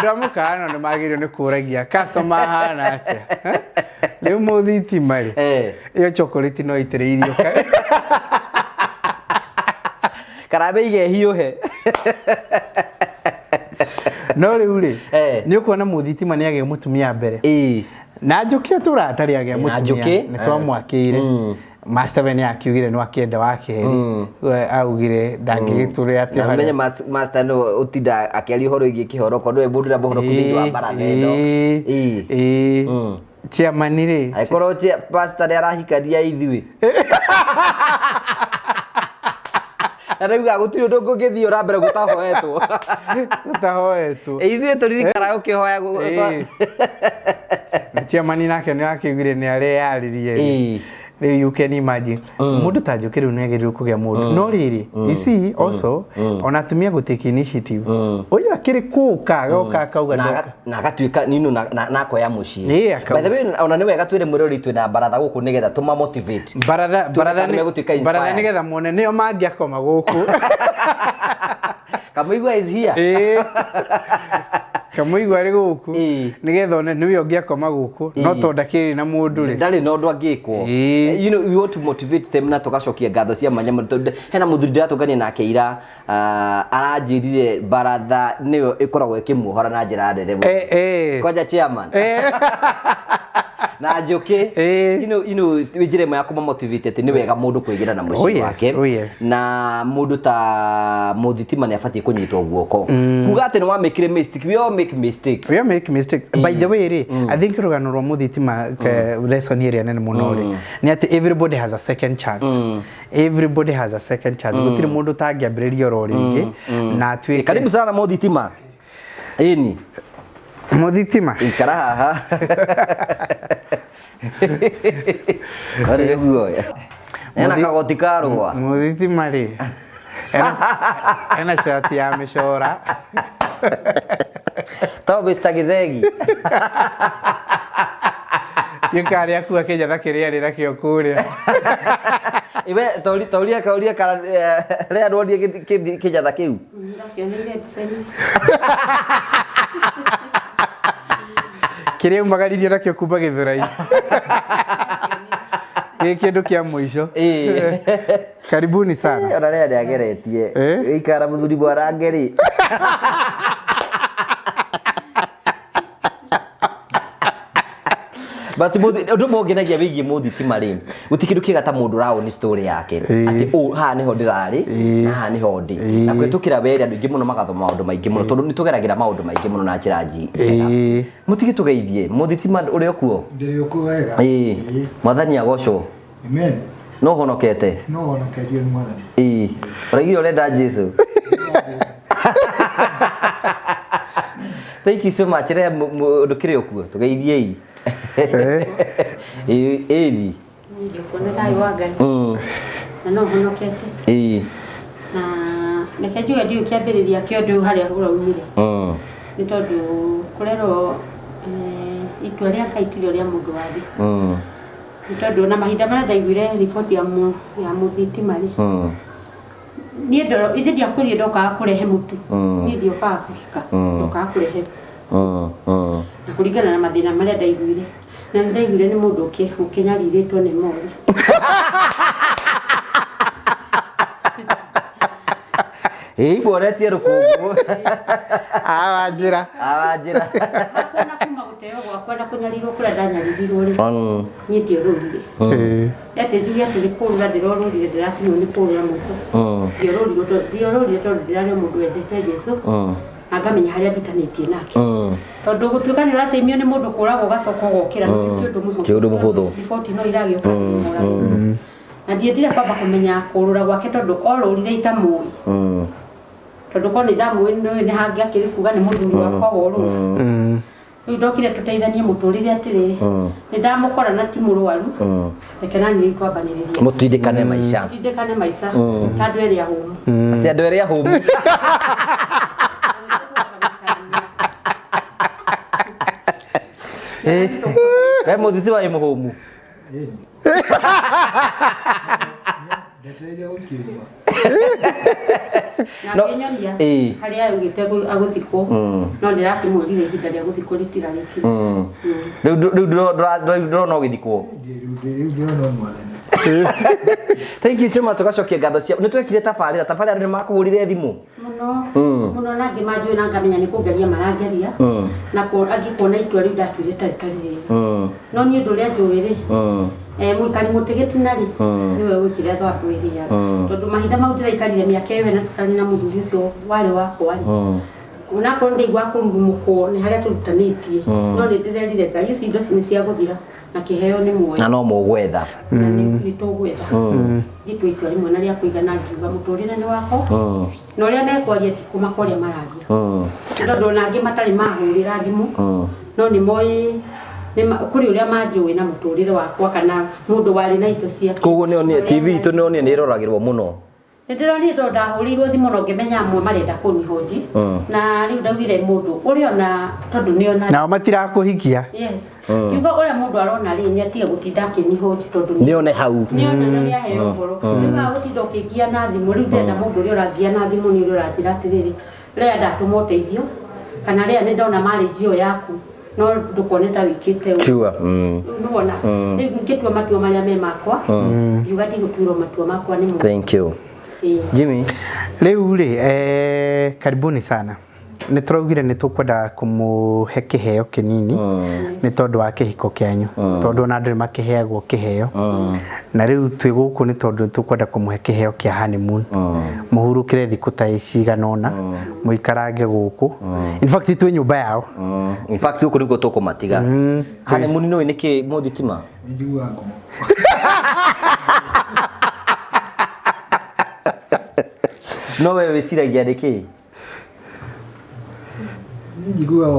a mũkawa nĩ magĩrĩirwo nĩ kũragia customer ahana atĩa. Rĩu mũthitima rĩ, ĩyo chocolate no ĩitĩrĩirio. Kana mĩige ĩhiũhe. No rĩu rĩ, nĩ ũkuona mũthitima nĩ agĩa mũtumia mbere. Na Njũkĩ atũraga atarĩ agĩa Na mũtumia. Njũkĩ? Nĩ twamwakĩire. Master we nĩ akiugire no akĩenda wa kerĩ. We augire ndangĩgĩtũrĩa atĩ Na o harĩa. ũmenye master nĩwe ũtinda akĩaria ũhoro wĩgiĩ kĩhoroko, nĩwe mũndũ ũrĩa mũhoroku thĩinĩ wa baratha ĩno. Chairman rĩ. Angĩkorwo pastor nĩ arahikania ithuĩ. Na rĩu gũtirĩ ũndũ ũngĩthiĩ ũra mbere gũtahoetwo. Gũtahoetwo. Ithuĩ tũririkanaga ũkĩhoya Na chairman nake nĩ akiugire nĩ areyarĩrie. Rĩu you can imagine. Mũndũ ta Njũkĩ rĩu nĩ agĩrĩirwo kũgĩa mũndũ. No rĩrĩ, you see also, ona atumia gũ take initiative. Ũyũ akĩrĩ kũka, agoka akauga Na ndoka. na agatuĩka nino na akoya mũciĩ. Akauga. By the way, ona nĩ wega twĩre mwĩrori twĩna baratha gũkũ nĩgetha tũma motivate. Baratha, Tuone baratha kana nĩ- megũtuĩka baratha inspired. nĩgetha muone nĩo mangĩakoma gũkũ. Kamũigua is here. Kamũigua arĩ gũkũ. Nĩgetha one nĩwe ũngĩakoma gũkũ, no tondũ ndakĩrĩ na mũndũ rĩ. Ndarĩ na ũndũ angĩkwo. You know, we want to motivate them na tũgacokia ngatho cia mwanya mũno tondũ hena mũthuri ndĩratũngania nake ira, aranjĩrire baratha nĩyo ĩkoragwo ĩkĩmuohora na njĩra nene mũno. Kwanja chairman. Na Njũkĩ. You know, nĩ njĩra ĩmwe ya kũmamotivate atĩ nĩ wega mũndũ kwĩgĩra na mũciĩ wake. Na mũndũ ta mũthitima nĩ abatiĩ kũnyitwo guoko. Kuga atĩ nĩ wamĩkire mistake, we all make mistakes. We all make mistakes. By the way rĩ, I think rũgano rwa mũthitima lesson ĩrĩa nene mũno rĩ, nĩ atĩ everybody has a second chance. Everybody has a second chance. Gũtirĩ mũndũ ũtangĩambĩrĩria oro rĩngĩ na atuĩke. Karibu sana mũthitima. Ĩni. Mũthitima. Ikara haha. Arĩ ũguo. Ena kagoti ka rũa. Mũthitima rĩ. Ena cati ya mĩcora. To Mr. Githegi. Gĩkarĩa akua kĩnjatha kĩrĩa arĩ nakĩo kũrĩa. Iwe tauria kauria kana rĩa ndwonie kĩnjatha kĩu. Ndakĩoneire mbica-inĩ. Kĩrĩa umagaririo nakĩo kuma Gĩthũrai. Gĩ kĩndũ kĩa mũico. Karibuni sana. Ona rĩa nĩageretie. Ikara mũthuri mwarange rĩ. But ũndũ ũmwe ũngenagia wĩgiĩ mũthitima rĩ, gũtirĩ kĩndũ kĩega ta mũndũ ũraoni story yake atĩ ũũ haha nĩho ndĩrarĩ na haha nĩho ndĩ, na kũhĩtũkĩra were andũ aingĩ mũno magathoma maũndũ maingĩ mũno, tondũ nĩ tũgeragĩra maũndũ maingĩ mũno na njĩra njega. Mũtigĩtũgeithie mũthitima ũrĩ okuo. Ndĩrĩ okuo wega. Ĩĩ, mwathani agocwo. Amen. No honokete. No honoketio nĩ mwathani. Ĩĩ, ũraigire ũrenda Jesu. Thank you so much. Rĩa ndũkĩrĩ okuo, tũgeithiei. Ĩĩ, ĩĩ. Ndĩkuona thayũ wa Ngai. Na no honokete. Ĩĩ. Na reke njuge ndiũĩ kĩambĩrĩria kĩa ũndũ ũyũ harĩa ũraumire. Nĩ tondũ kũrerwo itua rĩa Ngai ti rĩo rĩa mũndũ wa thĩ. Nĩ tondũ ona mahinda marĩa ndaiguire riboti ya mũthitima rĩ, niĩ ithe ndiakwĩrire ndokaga kũrehe mũtu. Niĩ ndiokaga kũhika, ndokaga kũrehe. Na kũringana na mathĩna marĩa ndaiguire, na nĩ ndaiguire nĩ mũndũ ũkĩnyarirĩtwo nĩ mori. Ĩĩ, imboretie rũkũngũ. Awa njĩra. Awa njĩra. Hakwa na kuma gũteo gwakwa na kũnyarirwo kũrĩa ndanyaririrwo rĩ, niĩ ndiorũrire. Atĩ njuge atĩ nĩ kũrũra ndĩrorũrire, ndĩrakinywo nĩ kũrũra mũico. Ndiorũrire tondũ ndĩrarĩ o mũndũ wendete Jesũ. Na ngamenya harĩa nditanĩtie nake. Tondũ gũtuĩka nĩ ũrateimio nĩ mũndũ kũragwo ũgacoka ũgokĩra, ti ũndũ mũhũthũ. Ti ũndũ mũhũthũ. Riboti no iragĩũka mũragwo. Na ndiendire kwamba kũmenya kũrũra gwake tondũ orũrire itamũĩ. Tondũ korwo nĩ ndamũĩ nĩ hangĩakĩrĩ kuga nĩ mũthuri wakwa worũra. Rĩu ndokire tũteithanie mũtũrĩre atĩrĩrĩ, nĩ ndamũkora na ti mũrwaru, reke na niĩ twambanĩrĩrie. Mũtindĩkane maica. Mũtindĩkane maica, ta andũ erĩ ahũmu. Atĩ andũ erĩ ahũmu. We mũthithi wa mũhũmu. Ndetereire gũkiuma. Na akĩnyonia harĩa augĩte agũthikwo, no ndĩrakĩmwĩrire ihinda rĩa gũthikwo rĩtirarĩkire. Rĩu ndũrona ũgĩthikwo? Rĩu ndĩrona mwathani. Thank you so much. Ũgacokia ngatho cia nĩ twekire tabarĩra andũ nĩ makũhũrire thimũ mũno mũno, na angĩ manjũĩ na ngamenya nĩ kũngeria marangeria, na angĩ kuona itua rĩu ndatuire tarĩ rĩega. No niĩ ũndũ ũrĩa njũĩ rĩ, mũikari mũtĩ gĩtina rĩ, nĩwe wĩkire thambu ĩrĩa, tondũ mahinda mau ndĩraikarire mĩaka ĩyo ĩna tũtarĩ na mũthuri ũcio warĩ wakwa rĩ, onakorwo nĩ ndaiguaga kũrurumũkwo nĩ harĩa tũrutanĩtie, no nĩ ndĩrerire Ngai ici indo nĩ cia gũthira na kĩheo nĩ muoyo na no mũgwetha na nĩ tũgwetha. Ngĩtua itua rĩmwe na rĩa kũigana, ngiuga mũtũrĩre nĩ wakwa, na ũrĩa mekwaria ti kũmaka ũrĩa mararia, tondũ ona angĩ matarĩ mahũrĩra thimũ, no nĩ moĩ kũrĩ ũrĩa manjũĩ na mũtũrĩre wakwa kana mũndũ warĩ na indo ciake. Koguo nĩ TV itũ nĩ nĩ ĩroragĩrwo mũno. Nĩ ndĩronire tondũ ndahũrĩirwo thimũ no ngĩmenya amwe marenda kũnihoji, na rĩu ndaugire mũndũ ũrĩa ona tondũ nĩona nao matirakũhikia. Yes, ngiuga ũrĩa mũndũ arona rĩ, nĩ atige gũtinda akĩnihoji tondũ nĩone hau, nĩona na nĩaheo ũhoro. Rĩu haha gũtinda ũkĩngia na thimũ, rĩu ndĩrenda mũndũ ũrĩa ũrangia na thimũ nĩ ũrĩa ũranjĩra atĩrĩrĩ, rĩa ndatũma ũteithio, kana rĩa nĩ ndona marriage ĩyo yaku no ndũkone ta wĩkĩte ũũ. Sure. Nĩwona rĩu ngĩtua matua marĩa me makwa, ngiuga ndigũtuĩrwo matua makwa nĩ mũndũ. Thank you. Jimmy. Rĩu rĩ, karibuni sana. Nĩ tũraugire nĩ tũkwenda kũmũhe kĩheo kĩnini nĩ tondũ wa kĩhiko kĩanyu, tondũ ona andũ nĩ makĩheagwo kĩheo, na rĩu twĩ gũkũ nĩ tondũ tũkwenda kũmũhe kĩheo kĩa honeymoon, mũhurũkĩre thikũ ta cigana ũna, mũikarange gũkũ. In fact twĩ nyũmba yao. In fact gũkũ nĩkuo tũkũmatiga. Honeymoon nĩ nĩkĩ mũthitima? Nĩ njiguaga ngumo. No we wĩciragia nĩkĩ? Niĩ njiguaga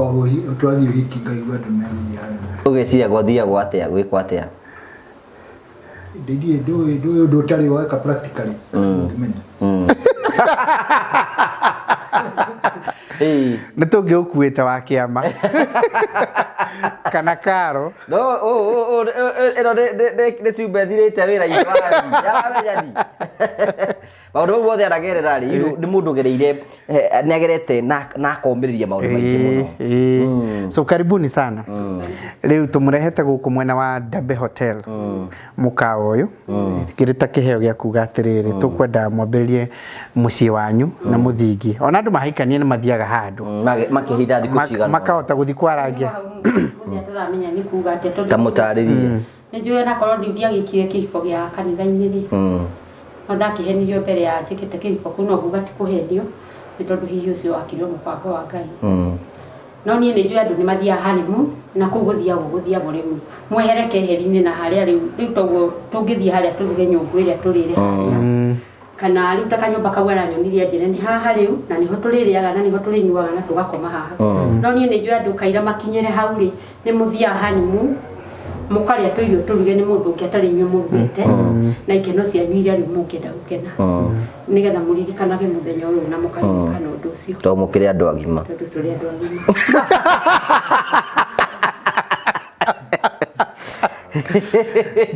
twathiĩ ũhiki ngaigua andũ megũthiĩ honeymoon. Ũgeciria gwathiagwo atĩa, gwĩkwo atĩa? Ndiĩ ndũĩ ũndũ ũtarĩ weka practically ndũngĩmenya. Nĩ tũngĩũkuĩte wa kĩama kana karo. No ĩno nĩ ciumbe thirĩte wĩra-inĩ wa yaramenyani. Maũndũ mau mothe aragerera rĩ, nĩ mũndũ ũgereire, nĩ agerete na akomĩrĩria maũndũ maingĩ mũno. So karibuni sana. Rĩu tũmũrehete gũkũ mwena wa Dabe Hotel, mũkawa ũyũ, kĩrĩ ta kĩheo gĩa kuga atĩrĩrĩ, tũkwenda mwambĩrĩrie mũciĩ wanyu na mũthingi. Ona andũ mahikania nĩ mathiaga handũ Makĩhinda thikũ cigana makahota gũthiĩ kwarangia. Mũthia tũramenya nĩ kuga atĩa tondũ Ta mũtarĩrie. Nĩ njũĩ onakorwo ndiagĩkire kĩhiko gĩa kanitha-inĩ rĩ, no ndakĩhenirio mbere ya njĩkĩte kĩhiko kĩu, no nguga ti kũhenio nĩ tondũ hihi ũcio wakĩrĩ mũbango wa Ngai. No niĩ nĩ njũĩ andũ nĩ mathiaga honeymoon, na kũu gũthiagwo rĩu mwehere keheri-inĩ na harĩa rĩu toguo tũngĩthiĩ harĩa tũruge nyũngũ ĩrĩa tũrĩre harĩa. Kana rĩu ta kanyũmba kau aranyonirie anjĩre nĩ haha rĩu, na nĩho tũrĩrĩaga na nĩho tũrĩnyuaga na tũgakoma haha. No niĩ nĩ njũĩ andũ kaira makinyĩre hau rĩ, nĩ mũthiaga honeymoon, mũkarĩa tũirio tũruge nĩ mũndũ ũngĩ atarĩ inyuĩ mũrugĩte, na ikeno cianyu iria rĩu mũngĩenda gũkena, nĩgetha mũririkanage mũthenya ũyũ na mũkaririkana ũndũ ũcio. Tondũ mũkĩrĩ andũ agima. Tondũ tũrĩ andũ agima.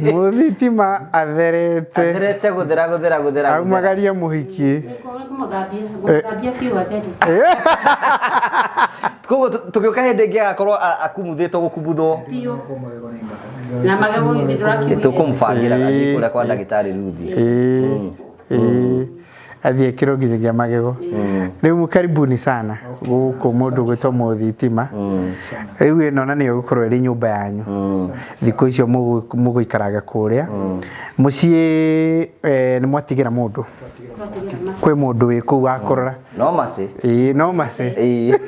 Mũthitima atherete. Atherete gũthera, gũthera, gũthera, gũthera. Aumagaria mũhiki. Ngũmũthambia biũ athere. Koguo tũgĩũka hĩndĩ ĩngĩ agakorwo akumuthĩtwo gũkumuthwo. Biũ. Na magego githĩ ndũrakiugire. Tũkũmũbangĩra athiĩ kũrĩa kwa ndagĩtarĩ Ruthi. Athiĩ ekĩrwo nginyagia magego. Rĩu karibuni sana gũkũ mũndũ gwĩtwo mũthitima. Rĩu ĩno na nĩyo ĩgũkorwo ĩrĩ nyũmba yanyu. Thikũ icio mũgũikaraga kũrĩa. Mũciĩ nĩ mwatigĩra mũndũ. Kwĩ mũndũ wĩ kũu wa kũrora. No maci. Ĩĩ, no maci. Ĩĩ.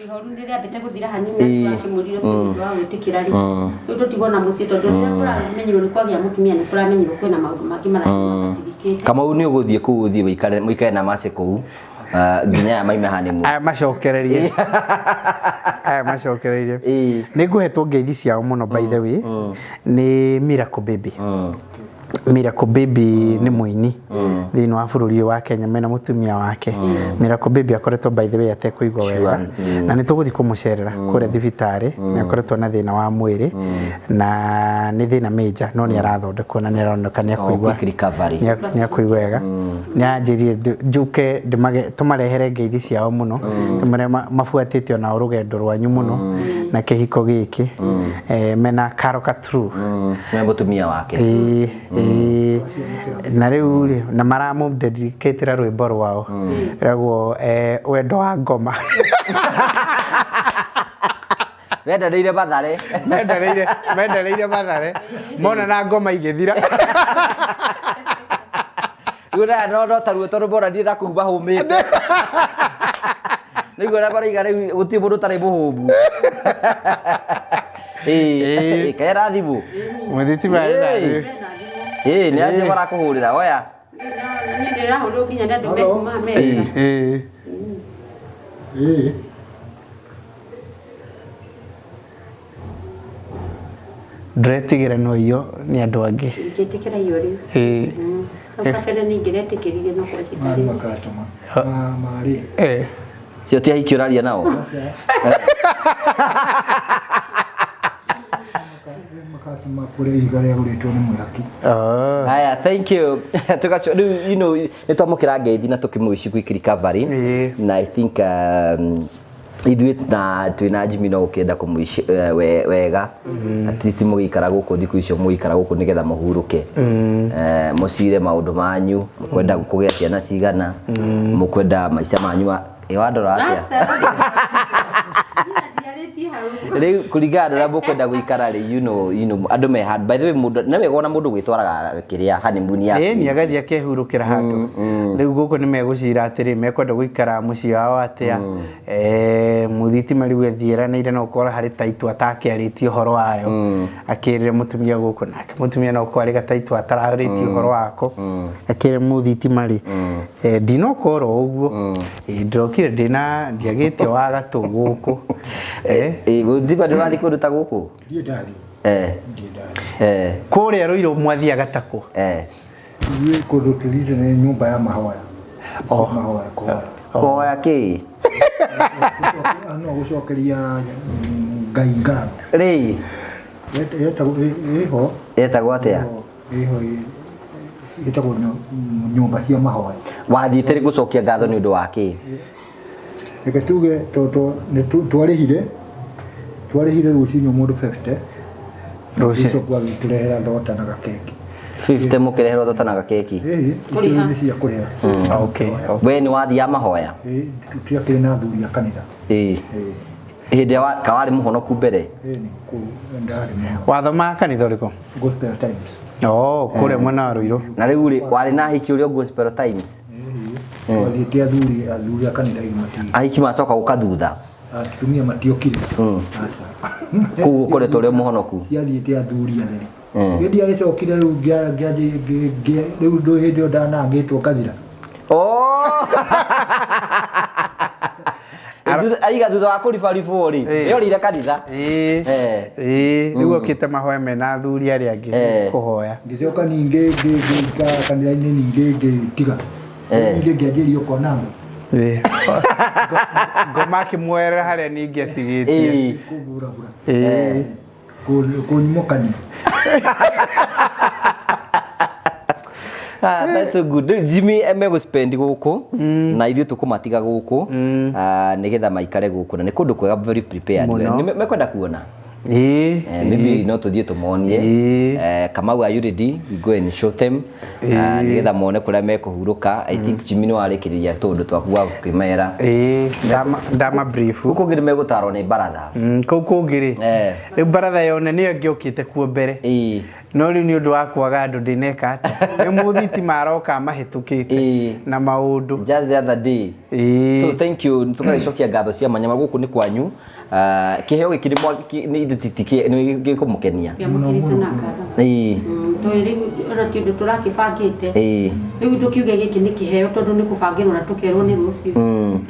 Ihoru nĩ rĩambĩte gũthira hanini na twakĩmũrire ũcio nĩ ũndũ wa gwĩtĩkĩra rĩ. Rĩu tũtigwo na mũciĩ tondũ rĩrĩa kũramenyerwo nĩ kwagĩa mũtumia nĩ kũramenyerwo kwĩna maũndũ mangĩ maratigĩkĩte. Kamau nĩ ũgũthiĩ kũu ũthiĩ mũikare na maci kũu, nginya aya maime honeymoon. Aya macokererie. Aya macokereirie. Nĩ ngũhetwo ngeithi ciao mũno by the way. Nĩ Miracle Baby. Miracle Baby nĩ mũini thĩinĩ wa bũrũri ũyũ wa Kenya mena mũtumia wake. Miracle Baby akoretwo by the way atekũigua wega. Na nĩ tũgũthiĩ kũmũcerera kũrĩa thibitarĩ. Nĩ akoretwo na thĩna wa mwĩrĩ na nĩ thĩna major, no nĩ arathondekwo na nĩ aroneka nĩ akũigua. Quick recovery. Nĩ akũigua wega. Nĩ anjĩrire njũke tũmarehere ngeithi ciao mũno. Tũmere mabuatĩte onao rũgendo rwanyu mũno na kĩhiko gĩkĩ. Mena Karo Katru. Na mũtumia wake. Na rĩu rĩ, na maramũdedicatĩra rwĩmbo rwao. Rwĩragwo, wendo wa ngoma. Mendanĩire Mathare. Mendanĩire Mathare. Mona na ngoma igĩthira. Rĩu na no ta ruo tondũ mbona ndirĩ na kũu mahũmĩte. Nĩguo na marauga rĩu gũtirĩ mũndũ ũtarĩ mũhũmu. Kaĩ thimũ? Mũthitima arĩ na thimũ. Nĩ acio marakũhũrĩra, oya. Niĩ ndĩrahũrĩrwo nginya nĩ andũ mekuma Amerika. Ndĩretigĩra no iyo nĩ andũ angĩ. Ingĩtĩkĩra iyo rĩu. Hau kabere nĩ ingĩretĩkĩrire no kwa ihinda Marĩ rĩu. makastoma. Marĩ. Cio ti ahiki ũraria nao? Makastoma kũrĩa ihiga rĩagũrĩtwo nĩ mwĩhaki. Haya, thank you. Tugaco rĩu, you know, nĩ twamũkĩra ngeithi na tũkĩmũwish quick recovery. Na I think, ithuĩ na twĩna Jimmy no ũkĩenda kũmũici wega. At least mũgĩikara gũkũ thikũ icio mũgĩikara gũkũ nĩgetha mũhurũke. Mũcire maũndũ manyu, mũkwenda kũgĩa ciana cigana, mũkwenda maica manyu ma wandora atĩa? Rĩu kũringana na ũrĩa mũkwenda gũikara rĩ, you know, andũ me handũ. By the way, mũndũ, nĩ wega ona mũndũ gwĩtwaraga kĩrĩa honeymoon yaku. Ĩĩ, nĩ agathiĩ akehurũkĩra handũ. Rĩu gũkũ nĩ megũcira atĩrĩ, mekwenda gũikara mũciĩ wao atĩa. Mũthitima rĩu ethiĩranĩire no ũkorwo harĩ taitũ atakĩarĩtie ũhoro wayo. Akĩrĩre mũtumia gũkũ nake mũtumia no ũkorwo arĩ gataitũ atararĩtie ũhoro wako. Akĩrĩre mũthitima rĩ, ndinoka oro ũguo. Ndĩrokire ndĩna ndiagĩte wa gatũ gũkũ. Mũthitima nĩ ũrathiĩ kũndũ ta gũkũ? Ndiĩ ndathiĩ. Ndiĩ ndathiĩ. Kũrĩa Rũirũ mwathiaga ta kũ? Ithuĩ kũndũ tũthiĩte nĩ nyũmba ya mahoya. Mahoya, kũhoya. Kũhoya kĩ? No gũcokeria Ngai ngatho. Rĩ? Yetagwo ĩho. Yetagwo atĩa? Ĩho, Ĩtagwo nyũmba cia mahoya. Wathiĩte rĩ gũcokia ngatho nĩ ũndũ wa kĩ? Reke tuge tondũ nĩ twarĩhire twarĩhire rũcinĩ mũndũ 50. Rũcinĩ. Bishop agĩtũrehera thota na gakeki. 50 mũkĩreherwo thota na gakeki. Ĩĩ, icio nĩ cia kũrĩha. Okay. We nĩ wathiaga mahoya? Ĩĩ, tũtiakĩrĩ na athuri a kanitha. Ĩĩ. Ĩĩ. Hĩndĩ ĩrĩa ka warĩ mũhonoku mbere? Ĩĩ, nĩ kũu ndarĩ mũno. Wathomaga kanitha ũrĩkũ? Gospel Times. Oh, kũrĩa mwena wa Ruiru. Na rĩu rĩ, warĩ na ahiki ũrĩa Gospel Times? Ĩĩ, twathiĩte athuri athuri a kanitha igima ti. Ahiki macoka gũka thutha? Atumia matiokire. Aca. Koguo ũkoretwo ũrĩ mũhonoku? Ciathiĩte athuri atheri. Hĩndĩ agĩcokire rĩu rĩu ndũ hĩndĩ ĩyo ndanangĩtwo ngathira. Oh! Aiga thutha wa kũribaribwo rĩ, nĩorĩire kanitha. Ĩĩ. Ĩĩ, rĩu okĩte mahoya mena athuri arĩa angĩ kũhoya. Ngĩcoka ningĩ ngĩikara kanitha-inĩ ningĩ ngĩtiga. Ningĩ ngĩanjĩrĩria kwanangwo. Ĩĩ. Ngoma akĩmuoerera harĩa ningĩ atigĩtie. Kũburabura. Ĩĩ. Kũnyimũkania. Ah, that's so good. Rĩu Jimmy emegũspend gũkũ na ithuĩ tũkũmatiga gũkũ nĩgetha maikare gũkũ na nĩ kũndũ kwega very prepared. Mũno. Nĩ mekwenda kuona. Ĩĩ. Maybe no tũthiĩ tũmonie. Kamau, are you ready? We go and show them. Nĩgetha mone kũrĩa mekũhurũka. I think Jimmy nĩ warĩkĩrĩria tũũndũ twaku wa gũkĩmera. Ĩĩ, ndama brief. Gũkũ kũngĩ nĩ megũtarwo nĩ baratha. Kũu kũngĩ rĩ, rĩu baratha yone nĩyo ĩngĩokĩte kuo mbere. No rĩu nĩ ũndũ wa kwaga andũ ndĩneka atĩa. Rĩu mũthitima aroka mahĩtũkĩte na maũndũ. Just the other day. So thank you. Tũgagĩcokia ngatho cia manyama gũkũ nĩ kwanyu. Kĩheo gĩkĩ nĩ ithe nĩ gĩkũmũkenia. Kĩamũkĩrĩte na ngatho. Tũĩ rĩu ona ti ũndũ tũrakĩbangĩte. Rĩu tũkiuge gĩkĩ nĩ kĩheo tondũ nĩ kũbangĩrwo na tũkerwo nĩ rũciũ.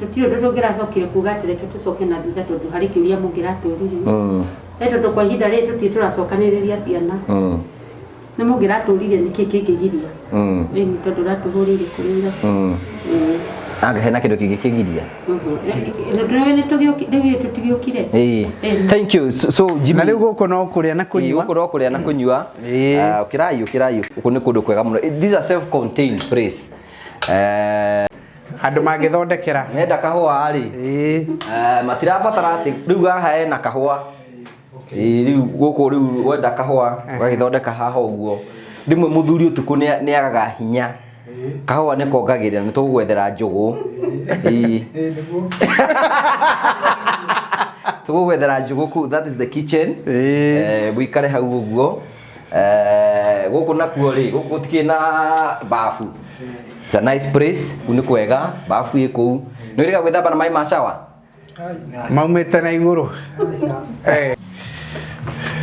Tũtirĩ ũndũ tũngĩracokire kuga atĩ reke tũcoke na thutha tondũ harĩ kĩũria mũngĩratũririe. Tondũ kwa ihinda rĩrĩ tũtirĩ tũracokanĩrĩria ciana. Nĩ mũngĩratũririe nĩkĩ kĩngĩgiria. Ĩni tondũ ũratũhũrĩire kũrĩ ira. Anga hena kĩndũ kĩngĩ kĩgiria. Rĩu tũtigĩũkire. Thank you. So Jimmy. Na rĩu gũkũ no kũrĩa na kũnyua. Gũkũ no kũrĩa na kũnyua. Ũkĩrai ũkĩrai gũkũ nĩ kũndũ kwega mũno. This is a self contained place. Andũ mangĩthondekera. Menda kahũa rĩ. Matirabatara atĩ rĩu haha hena kahũa. Rĩu gũkũ rĩu wenda kahũa ũgagĩthondeka haha ũguo. Rĩmwe mũthuri ũtukũ nĩ agaga hinya. Kahũa nĩ kongagĩrĩra nĩ tũgũgwethera njũgũ. Tũgũgwethera njũgũ kũu, that is the kitchen. Mũikare hau ũguo. Gũkũ nakuo rĩ, gũkũ gũtikĩrĩ na bafu. It's a nice place, kũu nĩ kwega, bafu ĩ kũu. Nĩ wĩrĩga gwĩthamba na maĩ ma shower? Maumĩte na igũrũ.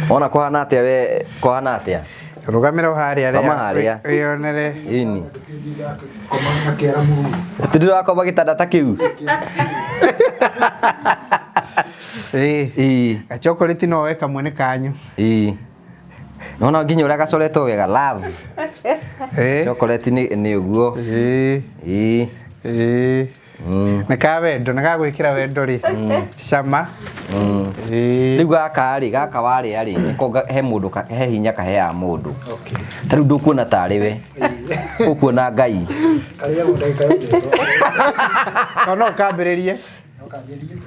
Ona kũhana atĩa we, kũhana atĩa? Rũgamĩra o harĩa Koma harĩa. Wĩyonere. Ĩni. Atĩ ndĩrakoma gĩtanda ta kĩu? Ĩĩ. Gachokorĩti no woe kamwe nĩ kanyu. Ĩĩ. Nona nginya ũrĩa gacoretwo wega, love. Chocolate nĩ ũguo. Ĩĩ. Ĩĩ. Nĩ ka wendo, nĩ gagwĩkĩra wendo rĩ. Cama. Rĩu gaka rĩ, gaka warĩa rĩ, nĩko he mũndũ he hinya kaheaga mũndũ. Ta rĩu ndũkuona tarĩ we. Ũkuona Ngai. Karĩagwo ndagĩka yothe. No ũkambĩrĩrie.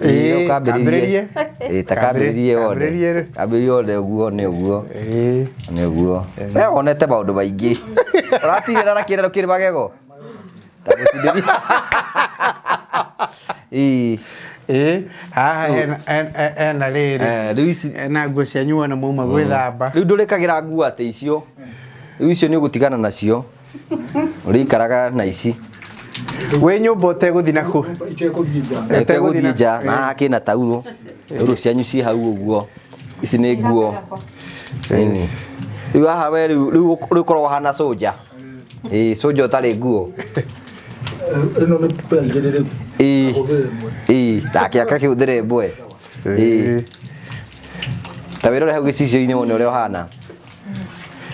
Ĩĩ, ũkambĩrĩrie. Ĩĩ, ta kambĩrĩrie wone. Kambĩrĩrie wone ũguo, nĩ ũguo. Nĩ ũguo. We wonete maũndũ maingĩ. Ũratigĩrĩra na kĩrero kĩrĩ magego? Ta gũtindĩria. Ĩĩ. Ĩĩ, haha hena rĩrĩ. Rĩu ici Hena nguo cianyu wona mwauma gwĩthamba. Rĩu ndũrĩkagĩra nguo atĩ icio. Rĩu icio nĩ ũgũtigana nacio. Ũrĩikaraga na ici. Wĩ nyũmba ũtegũthiĩ na kũ? Ũtegũthiĩ nja, na haha kĩna taurũ. Taurũ cianyu ciĩ hau ũguo. Ici nĩ nguo. Ĩni. Rĩu haha we rĩu rĩu ũkoragwo ũhana soldier. Ĩĩ, soldier ũtarĩ nguo. Ĩno nĩ pair igĩrĩ rĩu. Ĩĩ. Ahũthĩre ĩmwe. Ĩĩ, nake akakĩhũthĩra ĩmwe. Ĩĩ. Ta wĩrore hau gĩcicio-inĩ wone ũrĩa ũhana.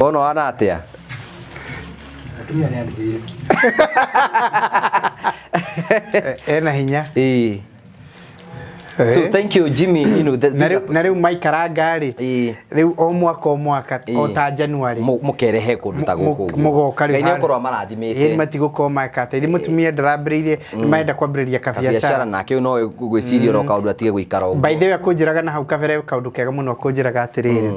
Wona ũhana atĩa? Atumia nĩ andigĩire. Ena hinya. Ĩĩ. So thank you Jimmy, you know Na rĩu, na rĩu maikaranga rĩ, Ĩĩ. rĩu o mwaka o mwaka, o Ĩĩ. ta January, Mũkerehe kũndũ ta gũkũ ũguo. Mũgoka rĩu Ngai harĩa. nĩakorwo Ĩĩ, amarathimĩte. Matigũkorwo makate ithe mũtumia ndarambĩrĩirie, nĩmarenda kwambĩrĩria Kabiacara kabiacara. nake ũyũ no gwĩciria oro kaũndũ atige gũikara ũguo. By the way, akũnjĩraga na hau kabere kaũndũ kega mũno, akũnjĩraga atĩrĩrĩ,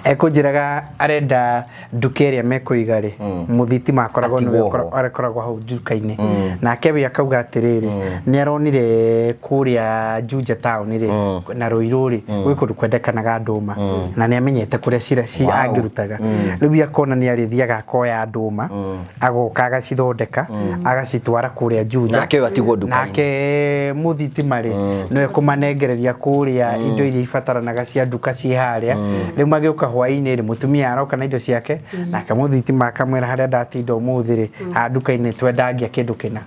ekũnjĩraga arenda nduka ĩrĩa mekũiga rĩ, mũthitima akoragwo nĩwe Atigwo ho. akoragwo hau nduka-inĩ. Nake we akauga atĩrĩrĩ, nĩ aronire kũrĩa Juja town rĩ, na Ruiru rĩ, gwĩ kũndũ kwendekanaga ndũma, na nĩ amenyete kũrĩa cira ci angĩrutaga. Rĩu akona nĩ arĩthiaga akoya ndũma, agoka agacithondeka, agacitwara kũrĩa Juja. Nake ũyũ atigwo nduka-inĩ. Nake mũthitima rĩ, nĩwe kũmanengereria kũrĩa indo iria ibataranaga cia nduka ciĩ harĩa. Rĩu magĩũka hwaĩ-inĩ rĩ, mũtumia aroka na indo ciake, nake mũthitima akamwĩra harĩa ndatinda ũmũthĩ rĩ, haha nduka-inĩ twendangia kĩndũ kĩna.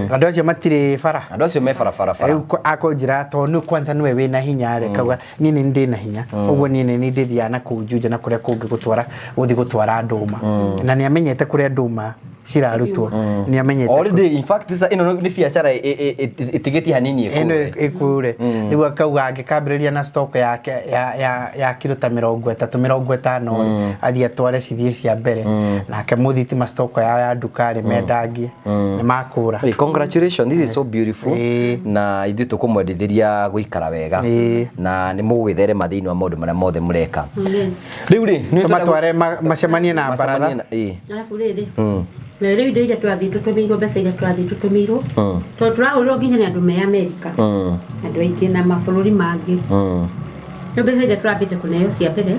Andũ acio matirĩ bara. Andũ acio me barabara bara. Rĩu akũnjĩra tondũ nĩ kwanza nĩwe wĩna hinya rĩ, kauga niĩ nĩ ndĩ na hinya, ũguo niĩ nĩ ndĩthiaga na kũu Juja na kũrĩa kũngĩ gũtwara, gũthiĩ gũtwara ndũma. Na nĩ amenyete kũrĩa ndũma cirarutwo, nĩ amenyete. Already, in fact, this ĩno nĩ biacara ĩtigĩtie hanini ĩno ĩkũre. Ĩkũre. Rĩu akauga angĩkambĩrĩria na stock yake ya kiro ta 30, 50 rĩ, athiĩ atware cithiĩ cia mbere, nake mũthitima stock yao ya nduka rĩ, mendangie nĩ makũra. Hey, congratulations, this is so beautiful. Ĩĩ. Na ithuĩ tũkũmwendithĩria gũikara wega. Ĩĩ. Na nĩ mũgwĩtherema thĩinĩ wa maũndũ marĩa mothe mũreka. Amen. Rĩu rĩ, nĩ Tũmatware macemanie na macemanie baratha. ĩĩ. Arabu rĩrĩ, na rĩu indo iria twathiĩ tũtũmĩirwo, mbeca iria twathiĩ tũtũmĩirwo, tondũ tũragũrĩrwo nginya nĩ andũ me Amerika, andũ aingĩ na mabũrũri mangĩ. Rĩu mbeca iria tũrambĩte kũneo cia mbere,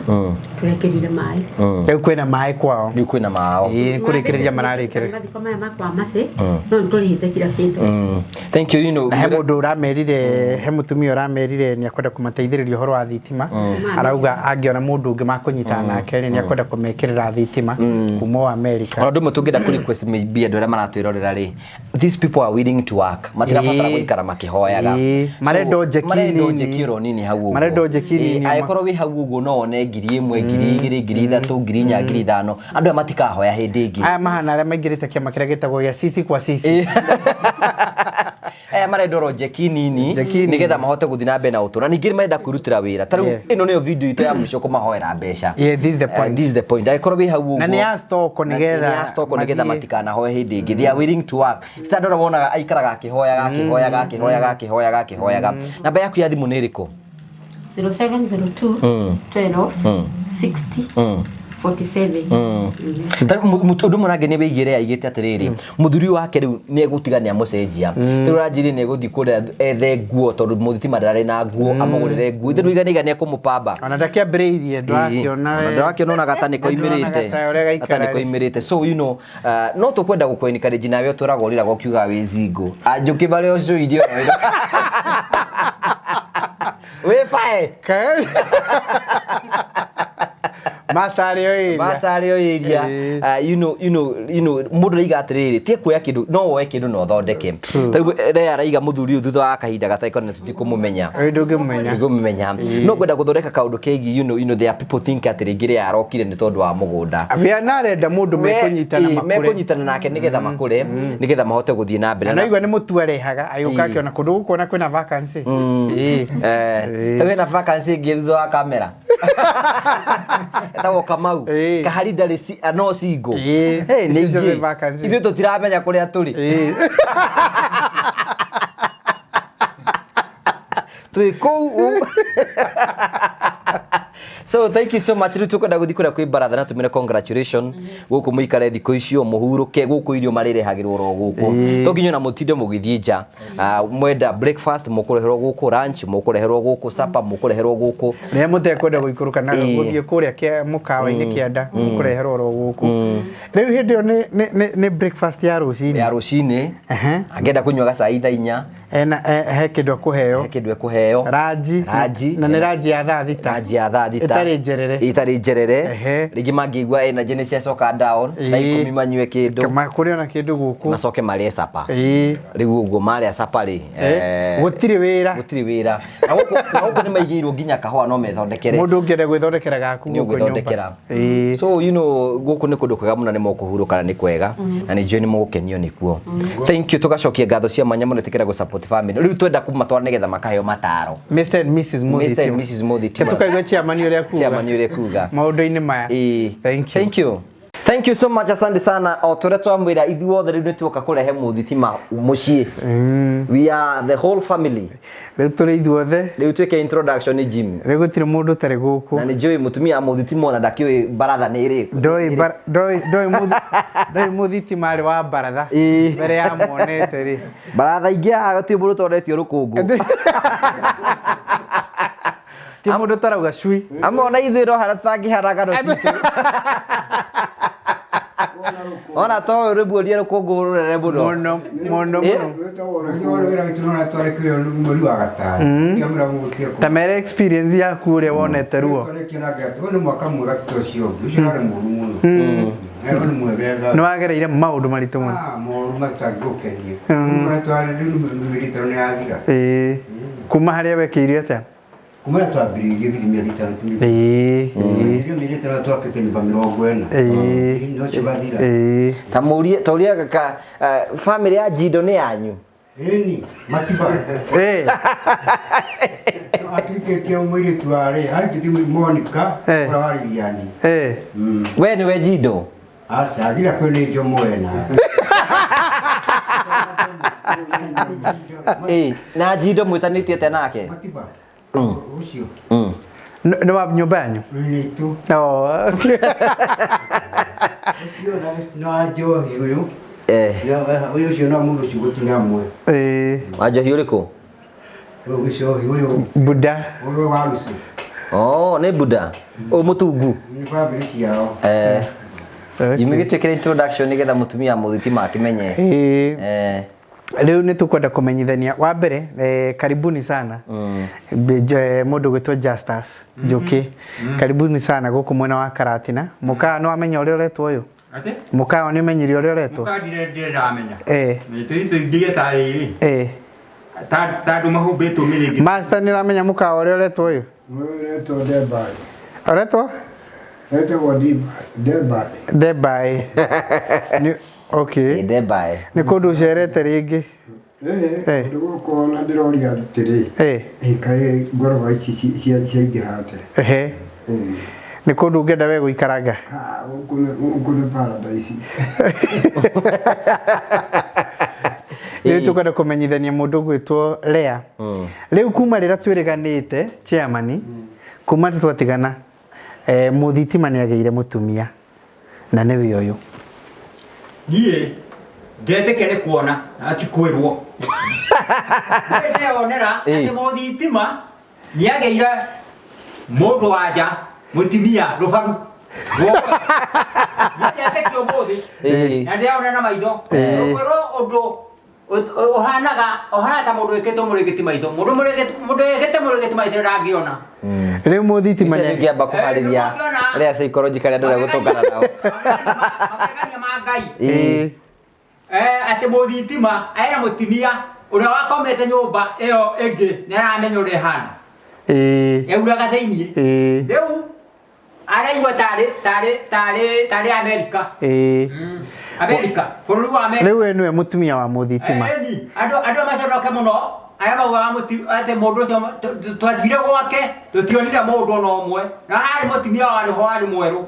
tũrekĩrire maĩ. Rĩu kwĩna maĩ kwao. Rĩu kwĩna mao. Ĩĩ, kũrĩkĩrĩria mararĩkĩrĩria. Mathiko maya makwa macĩ no nĩ tũrĩhĩte kila kĩndũ. Thank you, you know. Na he mũndũ ũramerire, he mũtumia ũramerire nĩ akwenda kũmateithĩrĩria ũhoro wa thitima. Arauga angĩona mũndũ ũngĩ makũnyitana nake rĩ, nĩ akwenda kũmekĩrĩra thitima kuma o America. Ona ũndũ ũmwe tũngĩenda kũ request maybe andũ arĩa maratwĩrorera rĩ, these people are willing to work, matirabatara Ĩĩ. gũikara makĩhoyaga. Ĩĩ. So, Marenda o njeki marenda o nini. njeki oro nini hau ũguo. Marenda o njeki Ĩĩ, nini. angĩkorwo wĩ hau ũguo no wone 1000, 2000, 3000, 4000, 5000, andũ aya matikahoya hĩndĩ ĩngĩ. Aya mahana arĩa maingĩrĩte kĩama kĩrĩa gĩtagwo gĩa sisi kwa sisi. Aya marenda oro njeki nini, Njeki nini. nĩgetha mahote gũthiĩ na mbere na ũtũũro, na ningĩ nĩ marenda kwĩrutĩra wĩra. Ta rĩu ĩno nĩyo video itũ ya mũico kũmahoera mbeca. Yeah, this is the point. This is the point. Angĩkorwo wĩ hau ũguo, Na nĩ ya stock na nĩgetha nĩ ya stock nĩgetha mathiĩ. matikanahoe hĩndĩ ĩngĩ. They are willing to work. Ti ta andũ arĩa wonaga aikaraga akĩhoyaga, akĩhoyaga, akĩhoyaga, akĩhoyaga, akĩhoyaga. Namba yaku ya thimũ nĩ ĩrĩkũ? 0702 12 60 47. Ta rĩu ũndũ ũmwe nangĩ nĩ wĩigĩre aigĩte atĩrĩrĩ, mũthuri wake rĩu nĩ egũtiga nĩ amũcenjia. Rĩu aranjĩrire nĩ egũthiĩ kũrĩa ethe nguo tondũ mũthitima ndararĩ na nguo, amũgũrĩre nguo. Ithe rĩu nĩ ekũmũpamba. Ona ndakĩambĩrĩirie, ndũrakĩona we. Ndũrakĩona ona gata nĩ koimĩrĩte. Ndũrona gata ũrĩa gaikara Gata nĩ rĩ. koimĩrĩte. So you know, no tũkwenda gũkũ encourage nawe ũtũraga ũrĩraga ũkiugaga wĩ single. Anjũkĩ marĩa ũcũirie oro ĩno. Wĩ bae. Master arĩ o area. Master arĩ o area. Ĩĩ. You know, mũndũ araiga atĩrĩrĩ, ti kuoya kĩndũ, no woe kĩndũ na ũthondeke. Ta rĩu Rea araiga mũthuri ũyũ thutha wa kahinda gatarĩ kanene tũtikũmũmenya. Ĩĩ, ndũngĩmũmenya. Ndũngĩmũmenya. No ngwenda gũthondeka kaũndũ kegiĩ, you know, there are people think atĩ rĩngĩ Rea arokire nĩ tondũ wa mũgũnda. We na arenda mũndũ mekũnyitana Ĩĩ, makũre. mekũnyitana nake nĩgetha makũre, nĩgetha mahote gũthiĩ na mbere. Na naigua nĩ mũtu arehaga, agĩũka akĩona kũndũ gũkũ ona kwĩna vacancy. Ĩĩ. Ta wĩna vacancy ĩngĩ thutha wa kamera etagwo Kamau. Ĩĩ. Kahari ndarĩ no single. Ĩĩ. Hey, nĩ Icio ciothe ingĩ. vacancy. Ithuĩ tũtiramenya kũrĩa tũrĩ. Ĩĩ. Twĩ kũu. So thank you so much. Rĩu tũkwenda gũthiĩ kũrĩa kwĩ baratha na tũmĩre congratulation. Gũkũ mũikare thikũ icio mũhurũke, gũkũ irio marĩrehagĩrwo oro gũkũ, to nginya ona mũtinde mũgĩthiĩ nja. Mwenda breakfast mũkũreherwo gũkũ, lunch mũkũreherwo gũkũ, supper mũkũreherwo gũkũ. Rĩrĩa mũtekwenda gũikũrũka na Ĩĩ. gũthiĩ kũrĩa mũkawa-inĩ kĩanda, mũkũreherwo oro gũkũ. Rĩu hĩndĩ ĩyo nĩ breakfast ya rũcinĩ. Ya rũcinĩ. Angĩenda kũnyua gacai thaa 4, Ena he kĩndũ akũheo. He kĩndũ ekũheo. Ranji. Ranji. Na nĩ ranji ya thaa 6. Ranji ya thaa 6. Ĩtarĩ njerere. Ĩtarĩ njerere. Rĩngĩ mangĩigua energy nĩ ciacoka down, thaa 10 manyue kĩndũ. Kũrĩ ona kĩndũ gũkũ. Macoke marĩe supper. Ĩĩ. Rĩu ũguo marĩa supper rĩ, Gũtirĩ wĩra. Gũtirĩ wĩra. Na gũkũ nĩ maigĩirwo nginya kahũa no methondekere. Mũndũ ũngĩenda gwĩthondekera gaku Nĩ gũkũ nyũmba. ũgwĩthondekera. Ĩĩ. So you know, gũkũ nĩ kũndũ kwega mũno, nĩ mũkũhurũka na nĩ kwega, na nĩ njũĩ nĩ mũgũkenio nĩkuo. Thank you, tũgacokia ngatho cia mwanya mũno tĩkĩra gũ support. Support Family. Rĩu twenda kũmatwara nĩgetha makaheo mataro. Mr and Mrs Mr and Mrs Muthitima. Tukaigua chairman ũrĩa kuga. Chairman ũrĩa kuga. Maũndũ-inĩ maya. Ĩĩ. Thank you. Thank you. Thank you so much, asante sana. O tũrĩa twamwĩra ithuothe rĩu nĩ tuoka kũrehe mũthitima mũciĩ. We are the whole family. Rĩu tũrĩ ithuothe. Rĩu twĩke introduction nĩ Jim. Rĩu gũtirĩ mũndũ ũtarĩ gũkũ. Na nĩ njũĩ mũtumia mũthitima ona ndakĩũĩ baratha nĩ ĩrĩkũ. Ndoĩ bara- ndoĩ ndoĩ mũthi- ndoĩ mũthitima arĩ wa baratha. Ĩĩ. Mbere ya monete rĩ. Baratha ingĩ haha gũtirĩ mũndũ ũtoretio rũkũngũ. Ti mũndũ ũtarauga cui. Ama ona ithuĩ no harĩa tũtangĩhara ng'ano citũ. Ona to ũyũ rĩmuonie rũkũngũ rũnene mũno. Mũno mũno Ĩ? mũno. Wĩra witũ no twarĩkio mweri wa gatano. Kĩamũra mũgũtie Ta mere experience yaku ũrĩa wonete ruo. Twarĩkia na Ngai atĩ nĩ mwaka mwega ti ũcio ũngĩ. Ũcio warĩ mũũru mũno. Ũyũ nĩ mwegega. Nĩ wagereire maũndũ maritũ mũno. Ah, moru matangĩgũkenia. Rĩu twarĩ rĩu mĩeri ĩtano nĩ yathira. Ĩĩ. Kuma harĩa wekĩire atĩa? Kuma rĩrĩa twambĩrĩirie gĩthimi mĩeri ĩtano ti mĩthira. Ĩĩ. Ĩĩ. Mĩeri ĩtano twakĩte nyũmba 40. Ĩĩ. Nĩ ũcio ũgathira. Ĩĩ. Ta mũrie ta ũrĩa ka family ya Jindo nĩ yanyu. Ĩni, matiba. Ĩĩ. Atuĩkĩtie mũirĩtu warĩ, aingĩtie Monica, Eh. ũrĩa warĩ Riani. Ĩĩ. We nĩwe Jindo. Aca, agira kwĩ nĩ Njomo ena. Ĩĩ, na Jindo mwĩtanĩtio atĩa nake? Matiba. Ũcio. Nĩ wa nyũmba yanyu? Nĩ itũ. Oh, okay. Ũcio na wa Njohi ũyũ. Eh, Ũyũ ũcio na mũndũ ũcio gũtinya amwe. Ĩĩ. wa Njohi ũrĩkũ? Ũyũ gĩcohi ũyũ Buda. ũyũ wa Lucy. Oh, nĩ Buda. Ũyũ mũtungu. Nĩ bamĩrĩ ciao. Eh, Okay. Jimmy gĩtuĩkĩre introduction nĩgetha mũtumia mũthitima akĩmenye. Ĩĩ. Eh, Rĩu nĩ tũkwenda kũmenyithania wa mbere karibuni sana mũndũ gwĩtwo Justus Njũkĩ karibuni sana gũkũ mwena wa Karatina mũkawa nĩ wamenya ũrĩa ũretwo ũyũ Atĩ? mũkawa nĩ ũmenyire ũrĩa ũretwo Mũka ndirĩ ndĩramenya. eh Nĩ tarĩ eh ta andũ mahumbĩtwo mĩrĩngĩ. Master nĩ ũramenya mũkawa ũrĩa ũretwo ũyũ Ũretwo Debai. ũretwo Etagwo Debai. Debai Nĩ- okay Debai. nĩ kũndũ ũcerete rĩngĩ Ĩĩ, Eh. kũndũ gũkũ ona ndĩroria atĩrĩ, eh ĩ, kaĩ ngoroba ici ciaingĩha atĩa? ehe Ĩĩ. nĩ kũndũ ũngĩenda we gũikaranga Ah, gũkũ nĩ paradise. Rĩu tũkwenda kũmenyithania mũndũ ũgwĩtwo Lea. Rĩu kuma rĩrĩa twĩrĩganĩte chairman, kuma twatigana mũthitima nĩ agĩire mũtumia na nĩwe ũyũ. Niĩ ndetĩkĩre kuona na ti kwĩrwo. Niĩ ndeyonera atĩ mũthitima nĩ agĩire mũndũ wa nja mũtumia rũbaru. Niĩ ndetĩkia ũmũthĩ na ndĩrona na maitho. Kwĩrwo ũndũ ũhanaga ũhana ta mũndũ wĩkĩtwo mũrĩngĩti maitho. Mũndũ wĩkĩte mũrĩngĩti maitho ndangĩona. Rĩu mũthitima Icio nĩ nĩngĩamba kũharĩria rĩa psychological andũ arĩa gũtũngana nao. Magegania ma Ngai. Ĩĩ. Atĩ mũthitima ena mũtumia ũrĩa wakomete nyũmba ĩyo ĩngĩ nĩ aramenya ũrĩa ĩhana. Ĩĩ. Yauraga thĩiniĩ. Ĩĩ. Rĩu araigua tarĩ Amerika. Ĩĩ. Amerika, bũrũri wa Amerika. Rĩu we nĩwe mũtumia wa mũthitima. Ĩni, andũ maconoke mũno arĩa maugaga atĩ mũndũ ũcio twathire gwake tũtionire mũndũ ona ũmwe na harĩ mũtumia warĩ ho warĩ mwerũ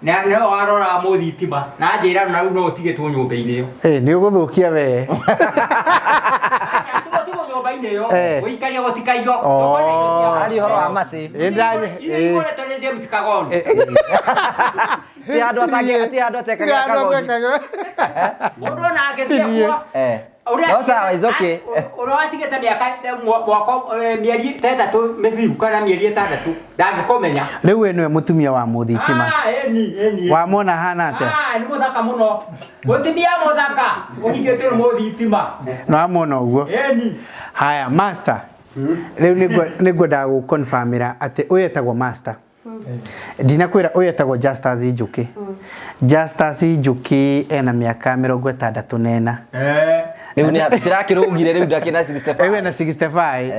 na nĩwe waroraga mũthitima na anjĩra na rĩu no ũtigĩtwo nyũmba-inĩ ĩyo. Ĩĩ, nĩ ũgũthũkia we. Aca, tigwo nyũmba-inĩ ĩyo gũikaria gũtikaiywo. Oh. Ari ũhoro wa macĩ. Ĩĩ, Irio igũrĩtwo nĩ James Kagoni. Ti handũ atangĩ ti handũ atekagĩra kagoni. Mũndũ ona angĩthiĩ kuo Eh. Ũrĩa No sawa, it's okay. Ũrĩa watigĩte mĩaka mwaka mĩeri ta ĩtatũ mĩthiru kana mĩeri ĩtandatũ ndangĩkũmenya. Rĩu we nĩwe mũtumia wa mũthitima. Ah, ĩni, ĩni. Wamwona ahana atĩa? Ah, nĩ mũthaka mũno. Mũtumia mũthaka ũhingĩtwo nĩ mũthitima. Nĩ wamwona ũguo? Ĩni. Haya, master. Rĩu nĩngwendaga gũconfirmĩra atĩ ũyũ etagwo master. Ndinakwĩra ũyũ etagwo Justus Njũkĩ. Justus Njũkĩ ena mĩaka 64. Rĩu nĩ tũtirakĩrũgire rĩu ndakĩna 65. Rĩu ena 65.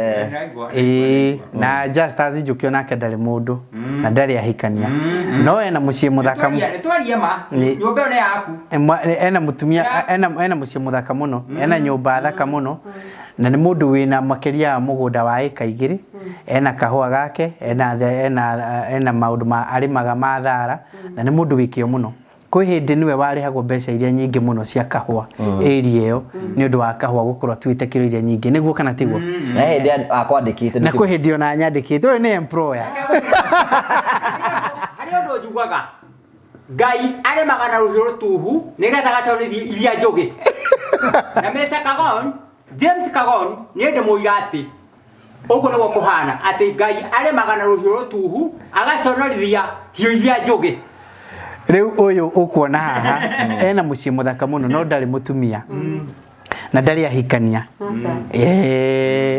Ĩĩ, na Justus Njũkĩ onake ndarĩ mũndũ na ndarĩ ahikania. No ena mũciĩ mũthaka Nĩ twarie ma. Nĩ- Nyũmba ĩyo nĩ yaku. Ena mũtumia ena mũciĩ mũthaka mũno, ena nyũmba thaka mũno. Na nĩ mũndũ wĩna makĩria ya mũgũnda wa ĩka 2, ena kahũa gake, ena ena maũndũ ma arĩmaga ma thara, na nĩ mũndũ wĩ kĩo mũno. Kwĩ hĩndĩ nĩwe warĩhagwo mbeca iria nyingĩ mũno cia kahũa area ĩyo, nĩ ũndũ wa kahũa gũkorwo atuĩte kiro iria nyingĩ, nĩguo kana tiguo? Na hĩndĩ akwandĩkĩte. Na kwĩ hĩndĩ ona nyandĩkĩte, ũyũ nĩ employer. Harĩ ũndũ njugaga, Ngai arĩmaga na rũhiũ rũtuhu nĩgetha agacorithia iria njũgĩ. Na Mr. Kagon, James Kagon, niĩ ndĩmũira atĩ ũguo nĩguo kũhana, atĩ Ngai arĩmaga na rũhiũ rũtuhu agaconorithia hiũ iria njũgĩ. Rĩu ũyũ ũkuona haha ena mũciĩ mũthaka mũno, no ndarĩ mũtumia na ndarĩ ahikania.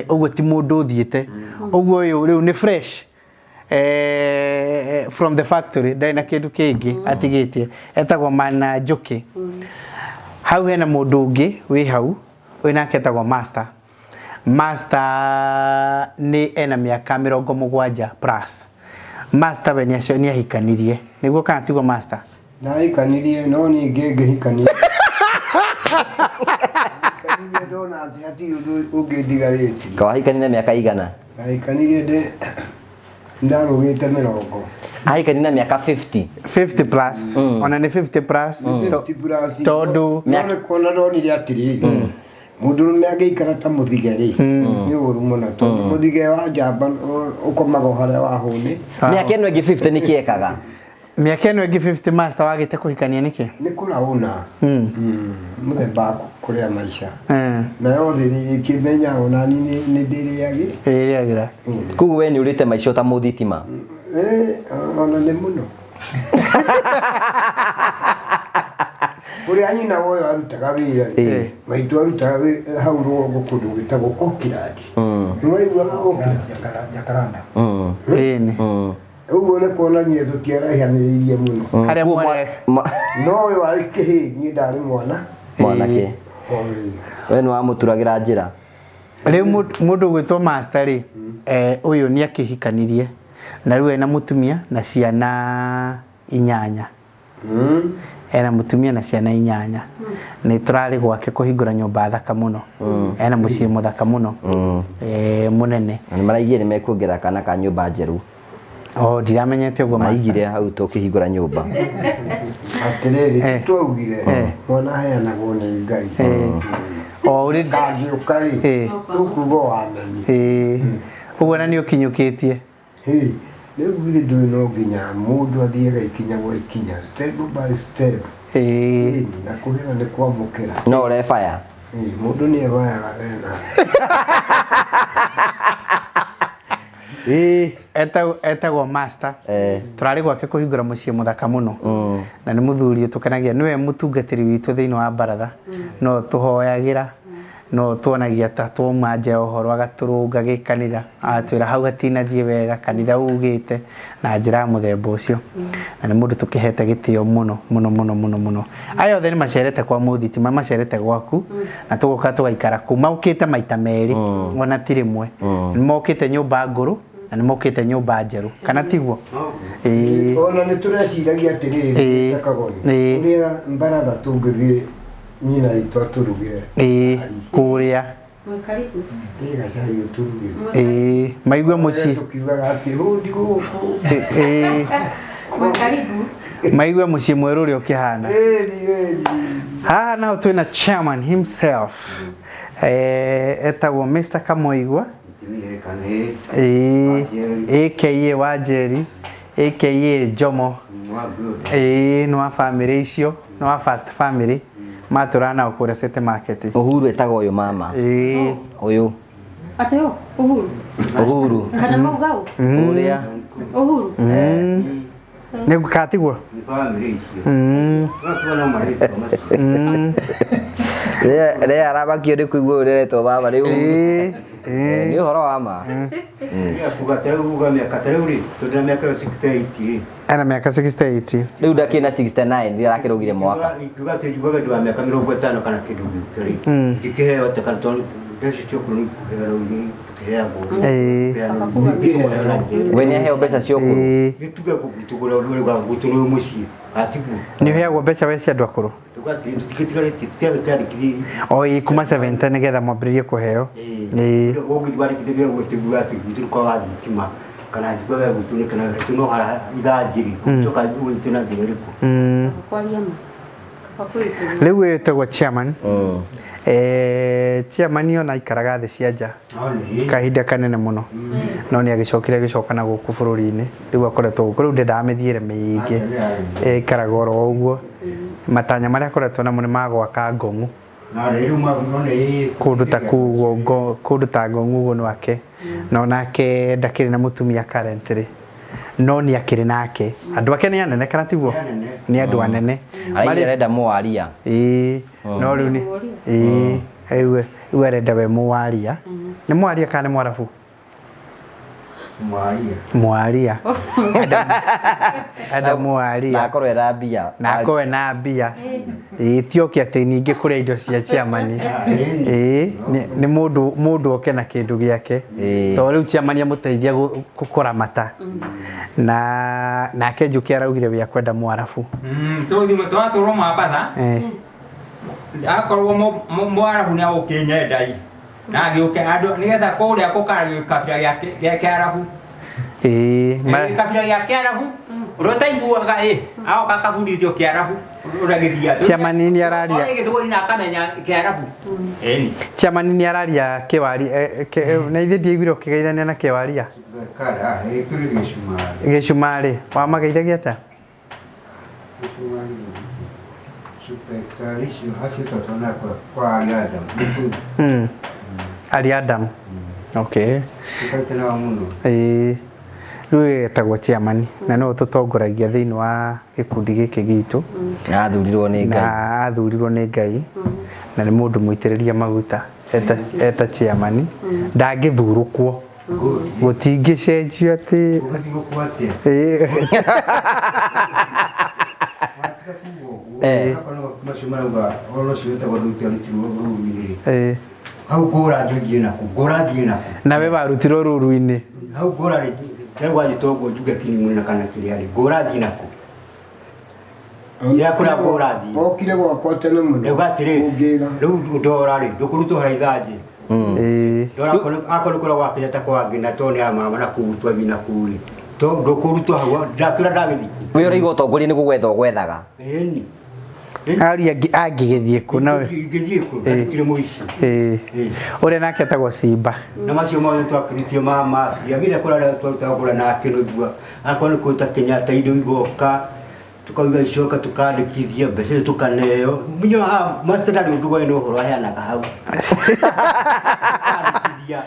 Ũguo ti mũndũ ũthiĩte ũguo, ũyũ rĩu nĩ fresh from the factory, ndarĩ na kĩndũ kĩngĩ atigĩtie. Etagwo Mana Njũkĩ. Hau hena mũndũ ũngĩ wĩ hau, ũyũ nake etagwo Master. Master nĩ ena mĩaka 70 plus. Master we nĩ ahikanirie, nĩguo kana tiguo, Master? Ndahikanirie, no ningĩ ngĩhikania hikanirie ndona atĩ hatirĩ ũndũ ũngĩ ndigarĩtie. Kawahikani na mĩaka igana? Ndahikanirie ndĩ ndarũgĩte 40. Ahikani na mĩaka 50. 50 plus, ona nĩ 50 plus. 50 plus. Tondũ no nĩ kuona ndonire atĩrĩrĩ, mũndũrũme angĩikara ta mũthige rĩ, nĩ ũru mũno, tondũ mũthige wa njamba ũkomaga o harĩa wahũnĩ. Mĩaka ĩno ĩngĩ 50 nĩ kĩekaga? Mĩaka ĩno ĩngĩ 50, Master, wagĩte kũhikania nĩkĩ? Nĩ kũraũna mũthemba wa kũrĩa maica nayo thĩ ĩkĩmenya ona ni nĩ ndĩrĩagĩ. Ĩrĩagĩra. Koguo we nĩ ũrĩte maica ta mũthitima? Ona nĩ mũno kũrĩa nyina woyo arutaga wĩra rĩ, maitũ arutaga hau rũgongo kũndũ gwĩtagwo Oakland. Nĩwaiguaga Oakland? Jacaranda. Ĩni. Ũguo nĩ kuonania tũtiaraihanĩrĩirie mũno. Harĩa Koguo mwarĩ No ũyũ arĩ kĩhĩĩ, niĩ ndarĩ mwana. Mwanake. O rĩu. We nĩ wamũturagĩra njĩra. Rĩu mũndũ ũgwĩtwo Master rĩ, ũyũ nĩ akĩhikanirie na rĩu ena mũtumia na ciana 8. Ena mũtumia na ciana 8. Nĩ tũrarĩ gwake kũhingũra nyũmba thaka mũno, ena mũciĩ mũthaka mũno, mũnene. Na nĩ maraigire nĩ mekuongerera kana ka nyũmba njerũ. O ndiramenyete ũguo, Master. Maigire hau tũkĩhingũra nyũmba. Atĩrĩrĩ, twaugire mwana aheanagwo nĩ Ngai. O ũrĩ Kangĩũka rĩ, tũkuga wamenyi. Ũguo na nĩ ũkinyũkĩtie. Hĩ, rĩu githĩ ndũĩ no nginya mũndũ athiaga ikinya gwa ikinya, step by step. Ĩni, na kũheo nĩ kwamũkĩra. No ũrebaya. Ĩ, mũndũ nĩ ebayaga wena. Etagwo Master. Tũrarĩ gwake kũhingũra mũciĩ mũthaka mũno, na nĩ mũthuri ũtũkenagia, nĩwe mũtungatĩri witũ thĩinĩ wa baratha, no tũhoyagĩra, no tuonagia ta twauma nja ya ũhoro, agatũrũnga gĩkanitha, agatwĩra hau hatinathiĩ wega, kanitha ugĩte na njĩra ya mũthemba ũcio. Na nĩ mũndũ tũkĩhete gĩtĩo mũno mũno mũno mũno mũno. Aya othe nĩ macerete kwa mũthitima, macerete gwaku, na tũgoka tũgaikara kũu. Maũkĩte maita merĩ, ona ti rĩmwe. Nĩ mokĩte nyũmba ngũrũ na nĩ mokĩte nyũmba njerũ, kana tiguo? Ĩĩ. Ona nĩ tũreciragia atĩrĩrĩ, Kagoni, ũrĩa mbaratha tũngĩthiĩ nyina itũ atũrugĩre. Ĩĩ, kũrĩa. Mwĩ karibu. Ĩ, gacai ũtũrugĩre. Ĩĩ, maigue mũciĩ. Tũkiugaga atĩ hũndi gũkũ. Mwĩ karibu. Maigue mũciĩ mwerũ ũrĩa ũkĩhana. Ĩni, ĩni. Haha naho twĩna chairman himself, etagwo Mr. Kamoigwa, ĩĩ, aka Wanjeri, aka Jomo. Ĩĩ, nĩ wa family icio, nĩ wa first family matũraga nao kũrĩa City Market. Uhuru etagwo ũyũ mama. Ĩĩ. Ũyũ. Atĩ ũ? Uhuru. Uhuru. Kana maugau? Ũrĩa. Uhuru. Nĩ katiguo? Rĩa aramakio nĩ kũigua ũrĩa aretwo baba rĩu. Nĩ ũhoro wa ma. Kuga ta rĩu uga mĩaka ta rĩu rĩ, tondũ na mĩaka ĩyo 68 rĩ. Ena mĩaka 68. Rĩu ndakĩrĩ na 69 rĩrĩa arakĩrũgire mwaka. Ingiuga atĩ njugaga ndĩ wa mĩaka 50 kana kĩndũ gĩkĩ rĩ, ingĩkĩheo atĩa kana tondũ mbeca cia kũrĩa nĩ ikũheo rĩu. Gũkĩheagwo. Ĩĩ. Ngĩheo. We nĩ aheo mbeca cia ũkũrũ. Ĩĩ. Gĩtuge gwitũ kũrĩa ũrĩa gwitũ nĩ mũciĩ. Atiguo. Nĩ ũheagwo mbeca we cia andũ akũrũ? Rĩu tũtigĩtigarĩtie tũtiarĩkirie. O ĩĩ kuma 70 nĩgetha mwambĩrĩrie kũheo. Ĩĩ. Ũngĩthiĩ warĩkithia gwĩtiguo atĩ gwitũ nĩ kwa wa thitima kana gwitũ gwitũ nĩ kana gwitũ no hara ithanjĩ rĩ ũcoka ũnyite na njĩra ĩrĩkũ. Kwaria ma. Kaba kwĩtũria. Rĩu ũyũ wĩtagwo chairman. Chairman ona aikaraga thĩ cia nja kahinda kanene mũno no nĩ agĩcokire agĩcoka na gũkũ bũrũri-inĩ rĩu akoretwo gũkũ rĩu ndendaga mĩthiĩre mĩingĩ aikaraga oro ũguo matanya marĩa akoretwo namo nĩ ma gwaka ngong'u Na rĩu no nĩ kũndũ ta kũu ũguo kũndũ ta ngong'u ũguo nwake no nake ndakĩrĩ na mũtumia currently no nĩ akĩrĩ nake andũ ake nĩ anene kana tiguo nĩ andũ anene Araigua arenda mũwaria. Ĩĩ no rĩu nĩ ĩĩ rĩu rĩu arenda we mũwaria nĩ mũwaria kana nĩ mwarabu mwaria. mwaria enda mwaria Na akorwo ena mbia. na akorwo ena mbia ĩĩ ti oke atĩ ningĩ kũrĩa indo cia chairman ĩĩ nĩ mũndũ mũndũ oke na kĩndũ gĩake Ĩĩ. tondũ rĩu chairman amũteithia kũramata na nake Njũkĩ araugire we akwenda mwarabu Tũthimũ twatũrwo Mombatha akorwo mwarabu nĩ agũkĩnyenda ĩ na agĩũke andũ nĩgetha kũrĩa gũkaragio gĩkabira gĩa kĩarabu ĩĩ gĩkabira gĩa kĩarabu ũrĩa ũtaiguaga ĩ agoka akabundithio kĩarabu ũrĩa gĩthiaga Chairman nĩ araria. Oĩ gĩthweri na akamenya kĩarabu ĩni chairman nĩ araria kĩwaria na ithuĩ ndiaiguire ũkĩgeithania na kĩwaria Kara, tũrĩ gĩcumarĩ. gĩcumarĩ wamageithagia atĩa Gĩcumarĩ. Cupekari icio acio twatwana kwa Ari Adam. Ari Adam okay Tũkaite nao mũno. Ĩĩ rĩu etagwo chairman na nĩwe ũtũtongoragia thĩinĩ wa gĩkundi gĩkĩ gitũ Na athurirwo nĩ Ngai. na athurirwo nĩ Ngai na nĩ mũndũ mũitĩrĩrie maguta eta chairman ndangĩthurũkwo gũtingĩcenjio atĩ Ũgathurũkwo atĩa? Ĩĩ. Watiga kuuga ũguo. Akorwo macio marauga ũhoro ũcio wĩtagwo ndũtiarutirwo rũru-inĩ. Ĩĩ. Hau ngũra njũthiĩ naku ngũra thiĩ naku. Nawe warutirwo rũru-inĩ. Hau ngũra rĩ rĩu wanjĩta ũguo njuge ti mũnene kana kĩrĩa rĩ ngũra thiĩ naku. Ndĩra kũrĩa ngũra thiĩ. Okire gwakwa tene mũno. Rĩu atĩrĩ Ũngĩra. rĩu ndora rĩ ndũkũrutwo harĩa ithanjĩ. Ĩĩ. Ndora akorwo kũrĩa gwa Kenyatta kwa ngina to nĩ ya mama na kũu twathiĩ na kũu rĩ. To ndũkũrutwo hau ndakĩra ndagĩthiĩ. We ũraigua ũtongoria nĩguo gwetha ũgwethaga. Ĩni. Aria angĩgĩthiĩ kũ nawe. Ingĩthiĩ kũ ndikire mũici. Ĩĩ. Ũrĩa nake etagwo Simba. Na macio mothe twakĩrutire ma mafia gĩrĩa kũrĩa twarutaga kũrĩa na akĩnũthua akorwo nĩ kũruta Kenyatta indo igoka tukauga icoka tukandĩkithia mbeca icio tukaneo menya master ndarĩ ũndũ gwene ũhoro aheanaga hau Tukandĩkithia,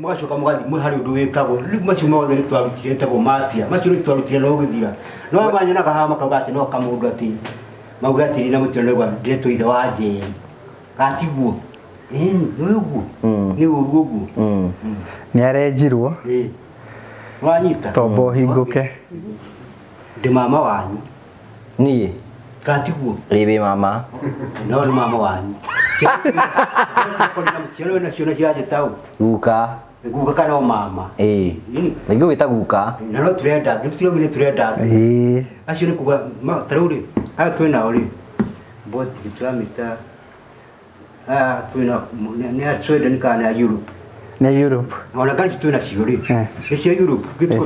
mũgacoka mũgathiĩ harĩ ũndũ wĩkagwo rĩu macio mothe nĩ twarutire ĩtagwo mafia macio nĩ twarutire no gĩthira no manyonaga haha makauga atĩ no kamũndũ atĩ mauga atĩ na mũtino nĩgwa ndĩretwo ithe wa Njeri gatiguo ĩni nĩ ũguo nĩ ũru ũguo Nĩ arenjirwo ĩĩ wanyita tombo hingũke. Ndĩ mama wanyu Niĩ gatiguo ĩĩ wĩ mama no nĩ mama wanyu ciana wĩna ciana ciranjĩta ũ guka guka kana o mama ĩĩ maingĩ gwĩta guka na no tũrenda ngĩtira nĩ tũrenda Ĩĩ acio nĩ kuga ta rĩu rĩ aya twĩ nao rĩ boti tũramĩta aya twĩ na nĩ a Sweden kana nĩ a Europe Nĩ Europe. Ona ngari twĩ nacio rĩ nĩ cia Europe gĩtuko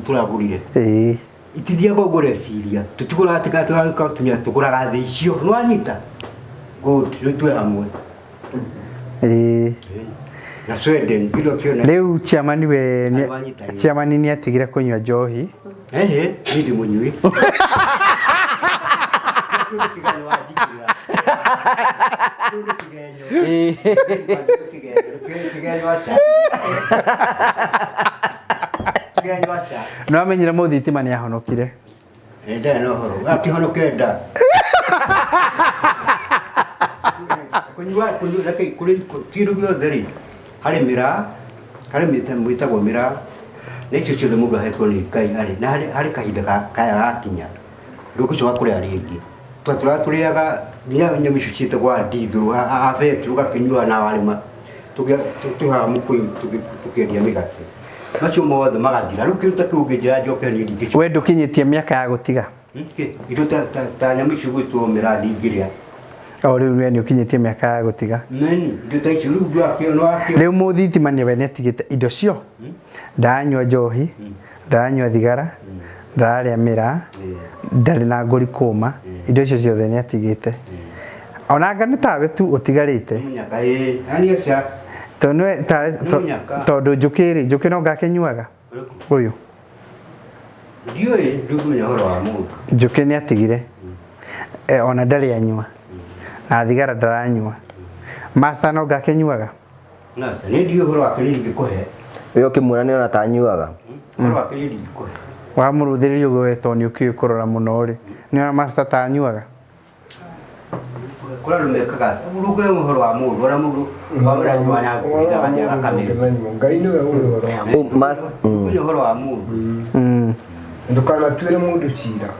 tũragũrire Ĩĩ itithiaga ũguo ũreciria tũtigũraga tũgatumia tũgũraga thĩ icio nĩ wanyita good rĩu twĩ hamwe Ĩĩ na Sweden kĩndũ kĩona Rĩu chairman we chairman nĩ atigire kũnyua njohi. Ehe niĩ ndĩ mũnyui. Nĩ wamenyire mũthitima nĩ ahonokire. Ndarĩ na ũhoro akĩhonoke nda kũnyua kũnyua reke kũrĩ kĩndũ gĩothe rĩ harĩ mĩraa harĩ mwĩtagwo mĩraa na icio ciothe mũndũ ahetwo nĩ Ngai arĩ na harĩ kahinda kaya gakinya ndũgũcoka kũrĩa rĩngĩ twatũraga tũrĩaga nginya nyamũ icio ciĩtagwo andithũrũ abetũ ũgakĩnyua na warĩma Tũhaha mũkũyũ tũkĩendia mĩgate. Macio mothe magathira. Rĩu kĩndũ ta kĩu ũngĩnjĩra njoke niĩ ndingĩcoka. We ndũkinyĩtie mĩaka ya gũtiga. Indo ta nyamũ icio gwĩtwo mĩraa ndingĩrĩa. O rĩu we nĩ ũkinyĩtie mĩaka ya gũtiga. Nĩni indo ta icio rĩu ndwakĩo. Rĩu mũthitima nĩ we nĩatigĩte indo cio. Ndaranyua njohi, ndaranyua thigara, ndararĩa mĩraa, ndarĩ na ngũri kũma, indo icio ciothe nĩatigĩte. Onanga nĩ tawe tu ũtigarĩte. Tondũ njũkĩ rĩ, njũkĩ no ngakĩnyuaga ũyũ. Ndiũĩ ndũkũmenya ũhoro wa mũndũ. Njũkĩ nĩatigire. Ona ndarĩ anyua. Na thigara ndaranyua. Master no ngakĩnyuaga. Nĩ ndiũĩ ũhoro wake nĩ ndingĩkũhe. We ũkĩmuona nĩ ona ta anyuaga. Ũhoro wake nĩ ndingĩkũhe. Wamũrũthĩrĩria ũguo we tondũ nĩ ũkĩũĩ kũrora mũno rĩ. Nĩ ona master ta anyuaga. Kũrĩ andũ mekaga ũrũkũhe ũhoro wa mũndũ ona mũndũ wamũranyua na agakamĩra. Ngai nĩwe ũĩ ũhoro wa mũndũ. Ũhoro wa mũndũ. Ndũkanatuĩre mũndũ cira.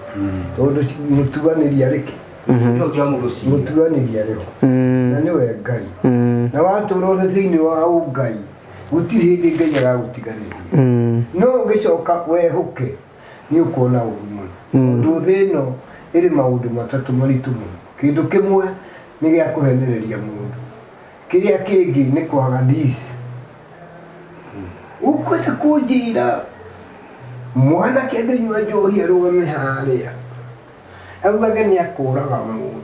Tondũ mũtuanĩri arĩ kĩ? Mũtuanĩri arĩ ho. Na nĩwe Ngai. Na watũra ũrĩ thĩinĩ wa ũngai gũtirĩ hĩndĩ Ngai agagũtiganĩria. No ũngĩcoka wehũke nĩ ũkuona ũru mũno. Tondũ thĩ ĩno ĩrĩ maũndũ matatũ maritũ mũno. Kĩndũ kĩmwe nĩ gĩa kũhenereria mũndũ. Kĩrĩa kĩngĩ nĩ kwaga this. Ũkwenda kũnjĩra mwanake angĩnyua njohi arũgame harĩa augage nĩ akũraga mũndũ.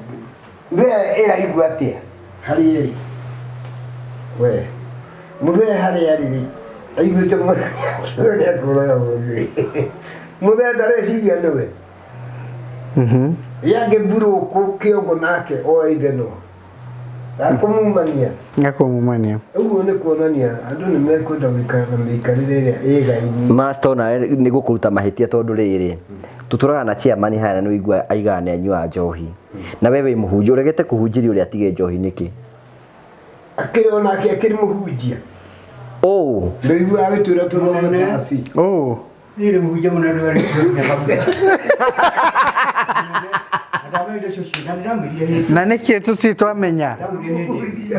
We ĩraigua atĩa harĩa ĩrĩ? We mũthee harĩa arĩ rĩ aiguĩte nĩ akũraga mũndũ. Mũthee ndareciria nĩwe. Yangĩ mburũkũ kĩongo nake oe ithenwa. Akũmumania. Akũmumania. Ũguo nĩ kuonania andũ nĩ mekwenda gũikara na mĩikarĩre ĩrĩa ĩgaini. Master ona nĩ gũkũruta mahĩtia tondũ rĩrĩ tũtũraga na chairman haya na nĩũigua aigaga nĩ anyuaga njohi. Na we wĩ mũhunjia ũregete kũhunjĩria ũrĩa atige njohi nĩkĩ? Akĩrĩ onake akĩrĩ mũhunjia. Ũũ. Ndũiguaga agĩtwĩra tũthome taci. Ũũ. Niĩ nĩ mũhunjia mũnene ndũrĩa. Na nĩkĩ tũtirĩ twamenya?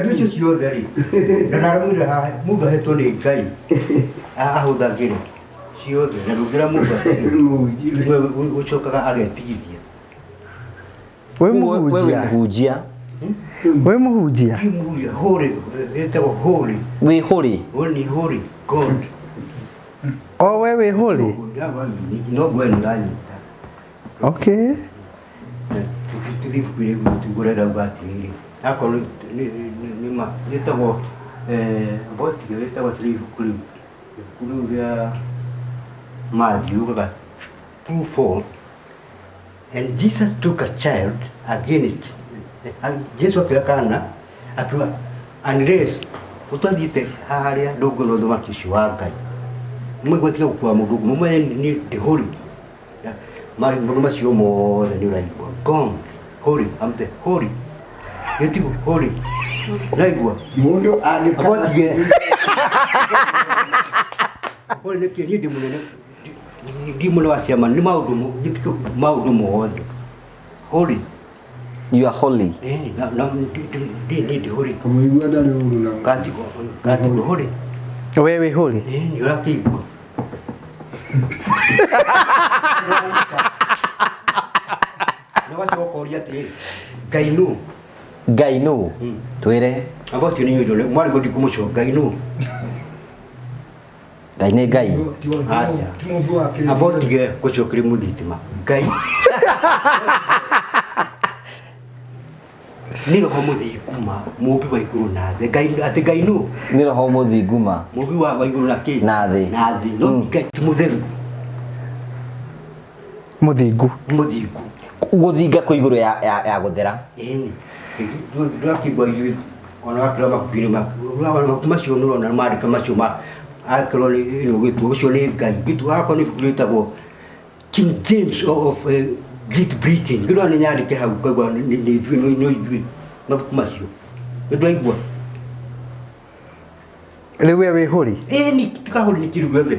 Indo icio ciothe rĩ, na ndaramwĩra haha mũndũ ahetwo nĩ Ngai ahũthagĩre ciothe na ndũngĩra mũndũ ũcokaga agetigithia. Wĩ mũhunjia? Wĩ mũhunjia? Holy, ĩtagwo holy. Wĩ holy? Nĩ holy God. O we wĩ holy? No ngwe nĩ ũranyita. Okay. Tũthiĩ ibuku-inĩ tũgũre rauga atĩrĩrĩ akorwo nĩ ma rĩtagwo mbotige rĩtagwo atĩrĩrĩ ibuku rĩu ibuku rĩu rĩa Matthew yugaga 2:4 and Jesus took a child against Jesu akĩoya kana akiuga unless ũtathiĩte harĩa ndũngĩona ũthamaki ũcio wa Ngai mũigua tiga gũkua mũndũ ũguo mũmenye nĩ ndĩ holy maũndũ macio mothe nĩ ũraigua gone holy I'm the holy gĩtigo holy naigua mũndũ angĩkabotige holy nĩkĩ niĩ ndĩ mũnene ndi mũnene wa ciama nĩ maũndũ gĩtigo maũndũ mothe holy. You are holy. Na ndi holy. Kamũigua ndarĩ ũru na gatigo holy. We wĩ holy? Nĩ ũrakĩigua. Nĩ wacoka ũkoria atĩrĩrĩ Ngai nũ? Ngai nũ? Twĩre. Amba ũcio nĩ inyuĩ mwarĩ ngo ndikũmũcoka Ngai nũ? Ngai nĩ Ngai. Aca. Amba ũtige gũcokeria mũthitima. Ngai. Nĩ roho mũthingu ma mũmbi wa igũrũ na thĩ. Ngai atĩ Ngai nũ? Nĩ roho mũthingu ma. Mũmbi wa igũrũ na kĩ? Na thĩ. Na thĩ. No Ngai ti mũtheru. Mũthingu. Mũthingu. Gũthinga kwĩ igũrũ ya gũthera. Ĩni. Ndũrakĩigua ithuĩ ona wakĩrora mabuku-inĩ mabuku macio nĩ ũrona mandĩka macio ma akorwo nĩ ũgĩtwo ũcio nĩ Ngai. Gĩtwo akorwo nĩ ibuku rĩtagwo King James of Great Britain. Ngĩrora nĩ nyandĩke hau ngaigua nĩ ithuĩ no ithuĩ mabuku macio. Nĩ ndwaigua? Rĩu we wĩ holy? Ĩni tikahũri nĩ kĩndũ gĩothe.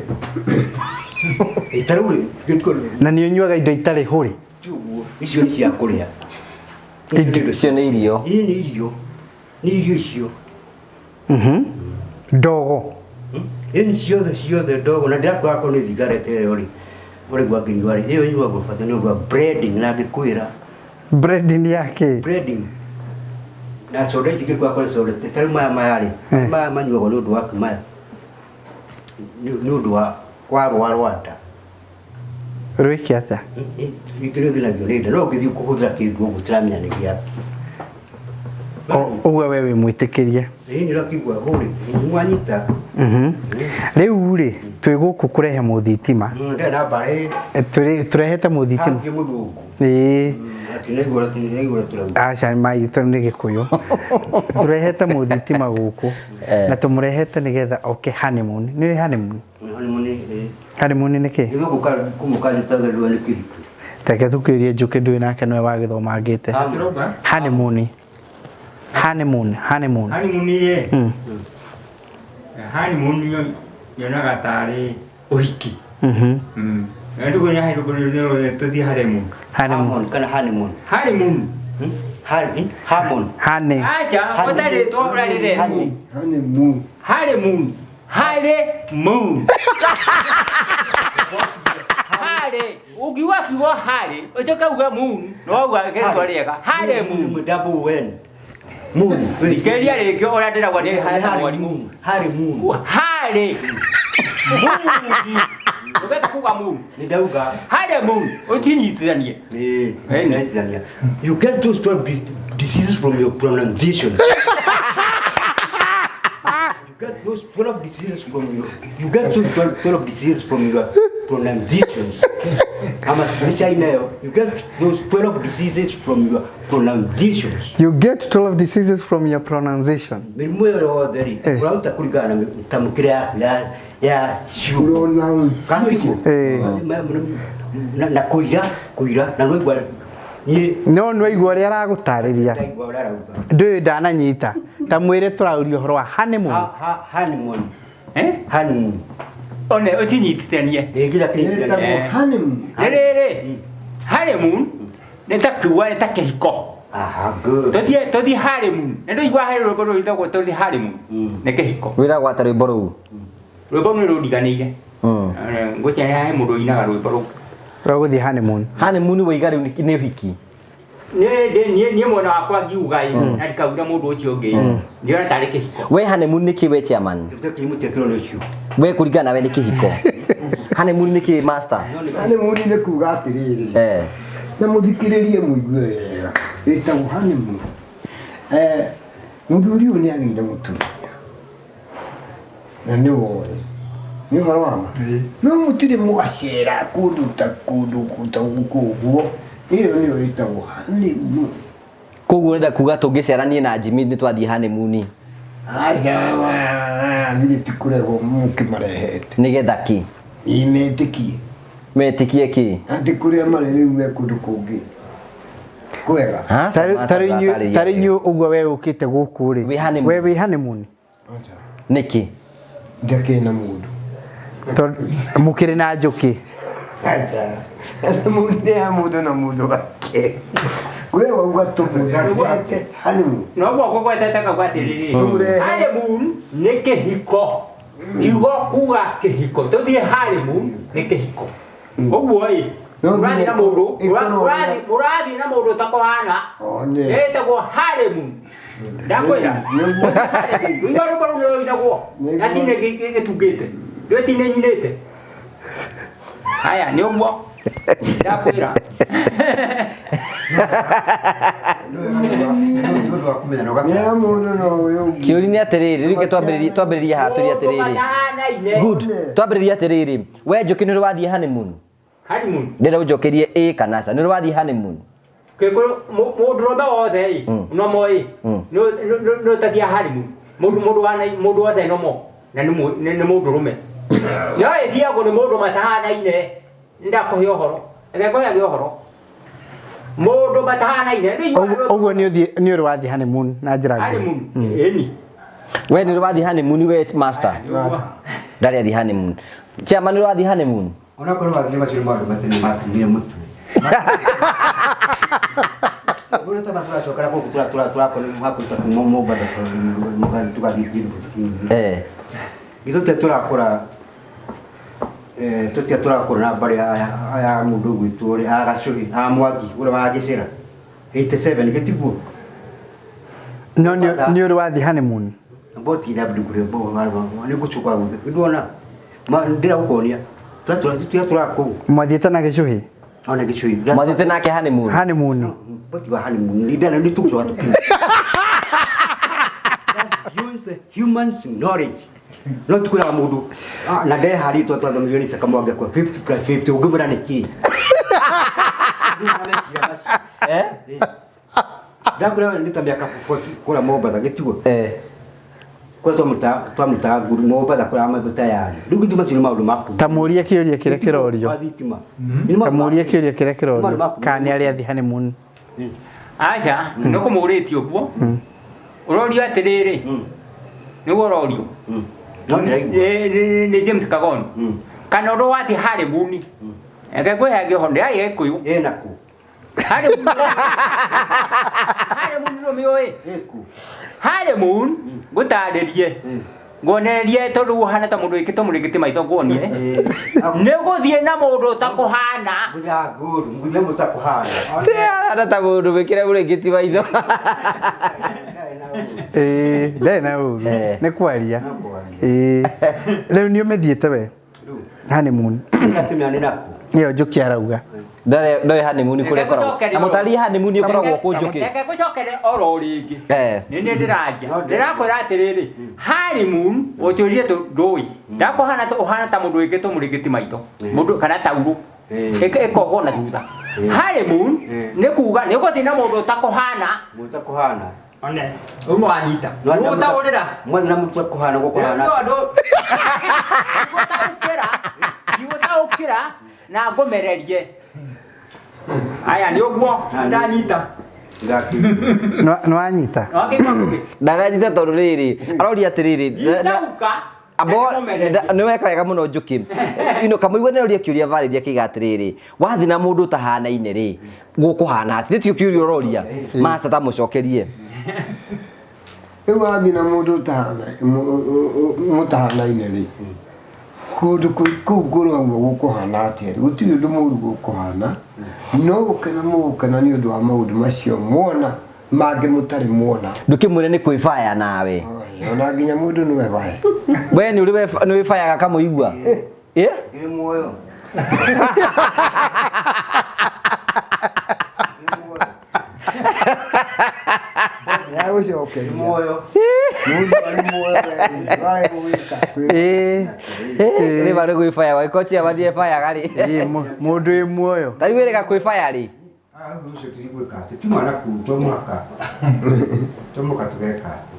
Ta rĩu rĩ, Na nĩ ũnyuaga indo itarĩ holy? Ti ũguo, icio nĩ cia kũrĩa. Icio nĩ irio. Ĩĩ nĩ irio. Nĩ irio icio. Ndogo. Ĩni ciothe ciothe ndogo na ndĩrakwĩra akorwo nĩ thigarete ĩyo rĩ ũraigua ngĩnyua rĩ ĩyo ĩnyuagwo bata nĩ ũndũ wa breading na ngĩkwĩra Breading yake. Breading na soda ici ngĩkwĩra akorwo nĩ soda ta rĩu maya maya rĩ maya manyuagwo nĩ ũndũ wa kĩ maya nĩ ũndũ wa wa rwa rwanda Rwĩke atĩa? Ingĩ nĩ ũthĩnagio nĩ nda no ũngĩthiĩ kũhũthĩra kĩndũ ũguo ũtiramenya nĩ gĩakĩ. Ũguo we wĩ mwĩtĩkĩrie. Ĩĩ nĩ ũrakĩigua hũrĩ mwanyita. Rĩu rĩ twĩ gũkũ kũrehe mũthitima. Ndĩrĩ na mbara ĩ. Tũrehete mũthitima. Hatirĩ mũthũngũ. Ĩĩ. Atinaigua atinaigua tũrauga. Aca maitũ nĩ Gĩkũyũ. Tũrehete mũthitima gũkũ na tũmũrehete nĩgetha oke honeymoon. Nĩ honeymoon? Honeymoon ĩ. Honeymoon nĩ kĩ? Gĩthũngũ kũmũkanjĩtaga ndũa nĩ kĩhiko. Reke tũkĩrie Njũkĩ ndũĩ nake nĩwe wagĩthomangĩte. Honeymoon. Honeymoon, honeymoon. Honeymoon ĩ. Honeymoon nyonaga tarĩ ũhiki. Ndugu nĩ harĩ tũthiĩ honeymoon. Honeymoon kana honeymoon. Honeymoon. Honeymoon. Honey. Acha, ũtarĩ twa ũrarĩretwo. Honeymoon. Honeymoon. Honeymoon. Harĩ, ũngiuga kiugo harĩ, ũcoke uge moon, no wauga rĩtwa rĩega. Honeymoon. Double N. Moon. Thikĩrĩria rĩngĩ ũrĩa ndĩrauga nĩ harĩ mwarimũ. Honeymoon. Harĩ. Moon. Ũgeta kuga moon. Nĩ ndauga. Honeymoon. Ũtinyitithanie. Ĩĩ, nyitithania. You get those 12 diseases from your pronunciation. You get those 12 diseases from your you get those 12 diseases from your pronunciations. Ama nishainayo. You get those 12 diseases from your pronunciations. You get 12 diseases from your pronunciation. Mĩrimũ ĩyo yothe rĩ, ũraruta kũringana na mĩtamũkĩre yaku ya ciugo. Katiko. Na kũira, kũira na nĩwaigua niĩ No nĩwaigua ũrĩa aragũtarĩria. ndaigua ũrĩa arauga. Ndũyũ ndananyita. Ta mwĩre tũrauria ũhoro wa honeymoon. Honeymoon. Honeymoon. One ũcinyitithanie. Ĩĩ nginya kĩnyitithanie. Honeymoon. Rĩrĩ, honeymoon nĩ ta kiuga nĩ ta kĩhiko. Aha, good. Tũthiĩ honeymoon. Nĩ ndũigua harĩ rwĩmbo rũithagwo tũthiĩ honeymoon. Nĩ kĩhiko. Wĩragwo atĩa rwĩmbo rũu? Rwĩmbo nĩ rũndiganĩire. Ngwĩciria he mũndũ ũinaga rwĩmbo rũu. Rwa gũthiĩ honeymoon. Honeymoon waiga rĩu nĩ ũhiki. Niĩ mwena wakwa ngiuga ĩ, na ndikaugire mũndũ ũcio ũngĩ. Ndĩrona tarĩ kĩhiko. We honeymoon nĩ kĩ we chairman? We kũringana nawe nĩ kĩhiko. Honeymoon nĩ kĩ master? Honeymoon nĩ kuga atĩrĩrĩ. Na mũthikĩrĩrie mũigue wega. Ĩtagwo honeymoon. Mũthuri ũyũ nĩ agĩire mũtumia. Na nĩ woĩ. Nĩ ũhoro wa ma. No mũtirĩ mwacera kũndũ ta kũndũ ta gũkũ ũguo. Ĩyo nĩyo ĩtagwo honeymoon. Koguo ũrenda kuga tũngĩcera niĩ na Jimmy nĩ twathiĩ honeymoon. Aca, niĩ ti kũrehwo mũkĩmarehete. Nĩgetha kĩ? Ĩ metĩkie. Metĩkie kĩ? Atĩ kũrĩa marĩ rĩu me kũndũ kũngĩ. Kwega. Ta rĩu inyuĩ ũguo we ũkĩte gũkũ rĩ. We wĩ honeymoon. Nĩkĩ? Ndakĩrĩ na mũndũ. Tondũ mũkĩrĩ na njũkĩ. Aca. Honeymoon nĩ ya mũndũ na mũndũ wake. We wauga tũmũrehete honeymoon. No guo ngũgwetete ngauga atĩrĩrĩ. Tũmũrehe. Honeymoon nĩ kĩhiko. Kiugo kuga kĩhiko. Tũthiĩ honeymoon nĩ kĩhiko. Ũguo ĩ. Mũrathiĩ na mũndũ, mũrathiĩ na mũndũ ũtakũhana. Ĩtagwo honeymoon. Ndakwĩra. Rũigua rwĩmbo rũu nĩ rũinagwo. Na ti nĩ gĩtungĩte. Rwĩ ti nĩ nyinĩte. Haya nĩ ũguo. Ndakwĩra. Kĩũria nĩ atĩrĩrĩ, rĩu reke twambĩrĩrie haha tũrie atĩrĩrĩ. Good. Twambĩrĩrie atĩrĩrĩ, we Njũkĩ nĩ ũrĩ wathiĩ honeymoon? Honeymoon. Ndĩrenda ũnjokerie ĩ kana aca. Nĩ ũrĩ wathiĩ honeymoon? Mũndũ ũrũme wothe ĩ, nomo ĩ, nĩ ũtathiaga honeymoon. Mũndũ wothe nomo na nĩ mũndũrũme. No ĩthiagwo nĩ mũndũ matahanaine. Ndakũhe ũhoro. Reke ngũheage ũhoro. Mũndũ matahanaine. Ũguo nĩ ũrĩ wathiĩ honeymoon na njĩra nguhĩ. Honeymoon, ĩni. We nĩ ũrĩ wathiĩ honeymoon we master? Ndarĩ athiĩ honeymoon. Chairman nĩ ũrĩ wathiĩ honeymoon? Onakorwo wathiĩ macio nĩ maũndũ matene matumire mũtwe. Ũrĩa ta tũracokera gũkũ tũrakora kuma Mombatha tũgathiĩ kĩndũ. Githĩ tũrakũra tũtia tũrakũra na mbarĩ ya mũndũ ũgwĩtwo rĩ a Gacũhĩ a Mwangi ũrĩa wa Gĩcĩra 87 gĩtiguo. No nĩ ũrĩ wathiĩ honeymoon? Mboti ira ndukure bo nĩ ngũcoka gũthiĩ ndwona ndĩra gũkuonia tũtia tũrakũu. Mwathiĩte na Gĩcũhĩ? Ona Gĩcũhĩ. Mwathiĩte nake honeymoon? Honeymoon. Mboti wa honeymoon nĩ ndana nĩ tũgũcoka tũkinya. That's humans knowledge. No tukwĩraga mũndũ na ndeharĩtwo twathomithio nĩ Isaka Mwangi akwa 50 plus 50 ũngĩmwĩra nĩ kĩĩ? Ndakwĩra nĩ ta mĩaka 40 kũrĩa Mombatha gĩtiguo. Kũrĩa twamũtaga nguru Mombatha kũrĩa maitũ tayari. Rĩu gĩtuma macio nĩ maũndũ maku. Ta mũrie kĩũria kĩrĩa kĩrorio. Wa thitima. Ta mũrie kĩũria kĩrĩa kĩrorio. Kana nĩ arĩ athiĩ honeymoon? Aca, nĩ kũmũrĩtie ũguo. Ũrorio atĩrĩrĩ. Nĩguo ũrorio. Nĩ James Kagoni. Kana ũndũ wathiĩ honeymoon. Reke ngwĩhe ngĩho ndĩ Gĩkũyũ. Ĩ naku. Honeymoon. Honeymoon ndũmĩũĩ? Honeymoon ngũtarĩrie. Nguonererie tondũ ũhana ta mũndũ wĩkĩtwo mũrĩngĩti maitho nguonie. Nĩ ũgũthiĩ na mũndũ ũtakũhana. Ngũthiĩ mũndũ ũtakũhana. Hana ta mũndũ wĩkĩre mũrĩngĩti maitho. Ndarĩ na ũru. Nĩ kwaria. Rĩu nĩ ũmĩthiĩte we? Honeymoon. Ĩyo Njũkĩ arauga. Ndoĩ honeymoon kũrĩa ĩkoragwo. Na mũtarĩrie honeymoon ĩkoragwo kũ Njũkĩ. Reke ngũcokere oro rĩngĩ. Nĩ niĩ ndĩraria. Ndĩrakwĩra atĩrĩrĩ, honeymoon ũtũrie ndũĩ. Ndakũhana ũhana ta mũndũ wĩkĩtwo mũrĩngĩti maitho. Mũndũ kana taurũ. Ĩkohwo na thutha. Honeymoon nĩ kuga nĩ ũgũthiĩ na mũndũ ũtakũhana. Mũndũ ũtakũhana. One, ũguo wanyita. Ũgũtaũrĩra. Mwathiĩ na mũndũ ũtakũhana gũkũhana. Ndigũtaũkĩra na ngũmererie. Aya nĩ ũguo ndanyita. Nĩ wanyita? Ndaranyita tondũ rĩrĩ aroria atĩrĩrĩ nĩ weka wega mũno Njũkĩ. Ino kamũigua nĩ aroria kĩũria varĩria kĩiga atĩrĩrĩ wathiĩ na mũndũ ũtahanaine rĩ gũkũhana atĩ tio kĩũria ũroria master ta mũcokerie. Rĩu wathiĩ na mũndũ mũtahanaine rĩ kũndũ kũu ngũragwo gũkũhana atĩa? Gũtirĩ ũndũ mũũru gũkũhana, no gũkena mũgũkena nĩ ũndũ wa maũndũ macio muona mangĩ mũtarĩ muona. Ndũkĩmwĩre nĩ kwĩbaya nawe. Ona nginya mũndũ nĩwe baya. We nĩ ũrĩ nĩ wĩbayaga kamũigua? Ĩ? Ndĩ muoyo. Ndagũcokeria. Muoyo. Mũndũ arĩ muoyo we gwĩka. Rĩ marĩ gwĩbaya gwagĩkorwo mathiĩ bayaga rĩ. Mũndũ wĩ muoyo. Ta rĩu wĩrĩga kwĩbaya rĩ? Ũcio tũthiĩ gwĩka atĩ ti mwana kuu to mũhaka. To mũhaka tũgeka atĩ.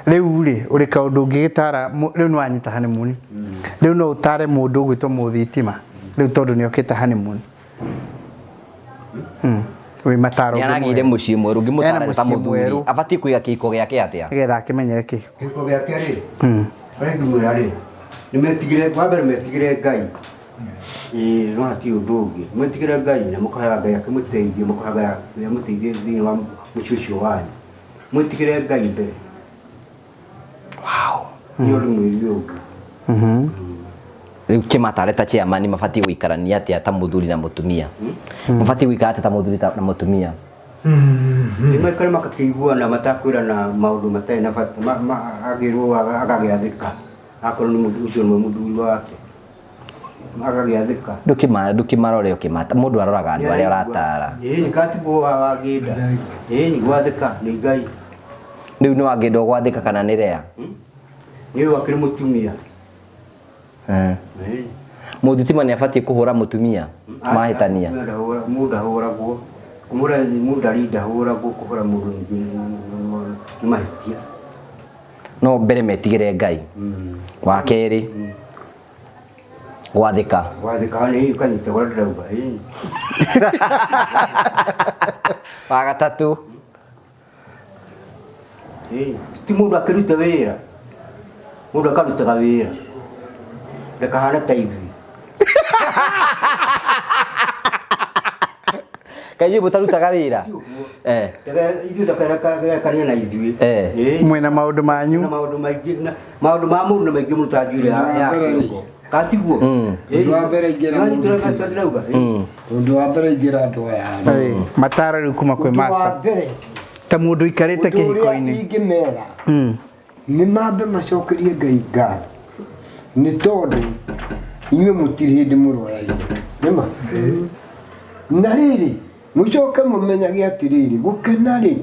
Rĩu rĩ ũrĩ kaũndũ ũngĩgĩtara rĩu nĩ wanyita honeymoon. Rĩu no ũtare mũndũ ũgwĩtwo mũthitima rĩu tondũ nĩ okĩte honeymoon. Wĩ mataro Nĩ aragĩire mũciĩ mwerũ ũngĩmũtara ta mũthuri abatiĩ kũiga kĩhiko gĩake atĩa? Nĩgetha akĩmenyere kĩhiko. Kĩhiko gĩake rĩ ũrĩa ingĩmwĩra rĩ nĩ metigĩre wa mbere metigĩre Ngai. Ĩĩ no hatirĩ ũndũ ũngĩ. Metigĩre Ngai na mũkahoyaga Ngai akĩmũteithie mũkahoyaga Ngai amũteithie thĩinĩ wa mũciĩ ũcio wanyu. Mwĩtigĩre Ngai mbere. Wow. Nĩ ũndũ mwĩrĩ ũguo. Rĩu kĩmatare ta chairman mabatiĩ gũikarania atĩa ta mũthuri na mũtumia? Mabatiĩ gũikara atĩa ta mũthuri na mũtumia? Nĩ maikare makakĩiguana matakwĩrana maũndũ matarĩ na bata agĩrwo agagĩathĩka akorwo nĩ mũndũ ũcio nĩwe mũthuri wake agagĩathĩka. Ndũkĩmarore ũkĩmata mũndũ aroraga andũ arĩa ũratara. Ĩĩ nĩgatiguo wagĩnda. Ĩĩ gwathĩka nĩ Ngai. Rĩu nĩ wangĩenda gwathĩka kana nĩ rea? Nĩ wakĩrĩ mũtumia. Mũthitima nĩ abatiĩ kũhũra mũtumia mahĩtania? Mũndũ ahũragwo. Kũmũra mũndũ arinda ahũragwo kũhũra mũndũ nĩ mahĩtia. No mbere metigĩre Ngai. Wa kerĩ gwathĩka. Gwathĩka nĩ ũkanyita ũrĩa ndĩrauga. Wa gatatũ ti mũndũ akĩruta wĩra. Mũndũ akarutaga wĩra. Ndakahane ta ithuĩ. Kaĩ inyuĩ mũtarutaga wĩra? Eh. Ithuĩ ndakarekania na ithuĩ. Eh. Mwĩna maũndũ manyu. Na maũndũ maingĩ na maũndũ ma mũndũ nĩ maingĩ mũno ta njuĩrĩ ya kĩongo. Katiguo? Ũndũ wa mbere ingĩra mũndũ ndĩrauga. Ũndũ wa mbere ingĩra andũ aya. Mataro rĩu kuma kwĩ Ũndũ wa master. mbere Ta mũndũ ũikarĩte ũndũ ũrĩa kĩhiko-inĩ. ingĩmera nĩ mambe macokerie Ngai ngatho nĩ tondũ inyuĩ mũtirĩ hĩndĩ mũroya inyuĩ nĩma na rĩrĩ mũcoke mũmenyage atĩrĩrĩ gũkena rĩ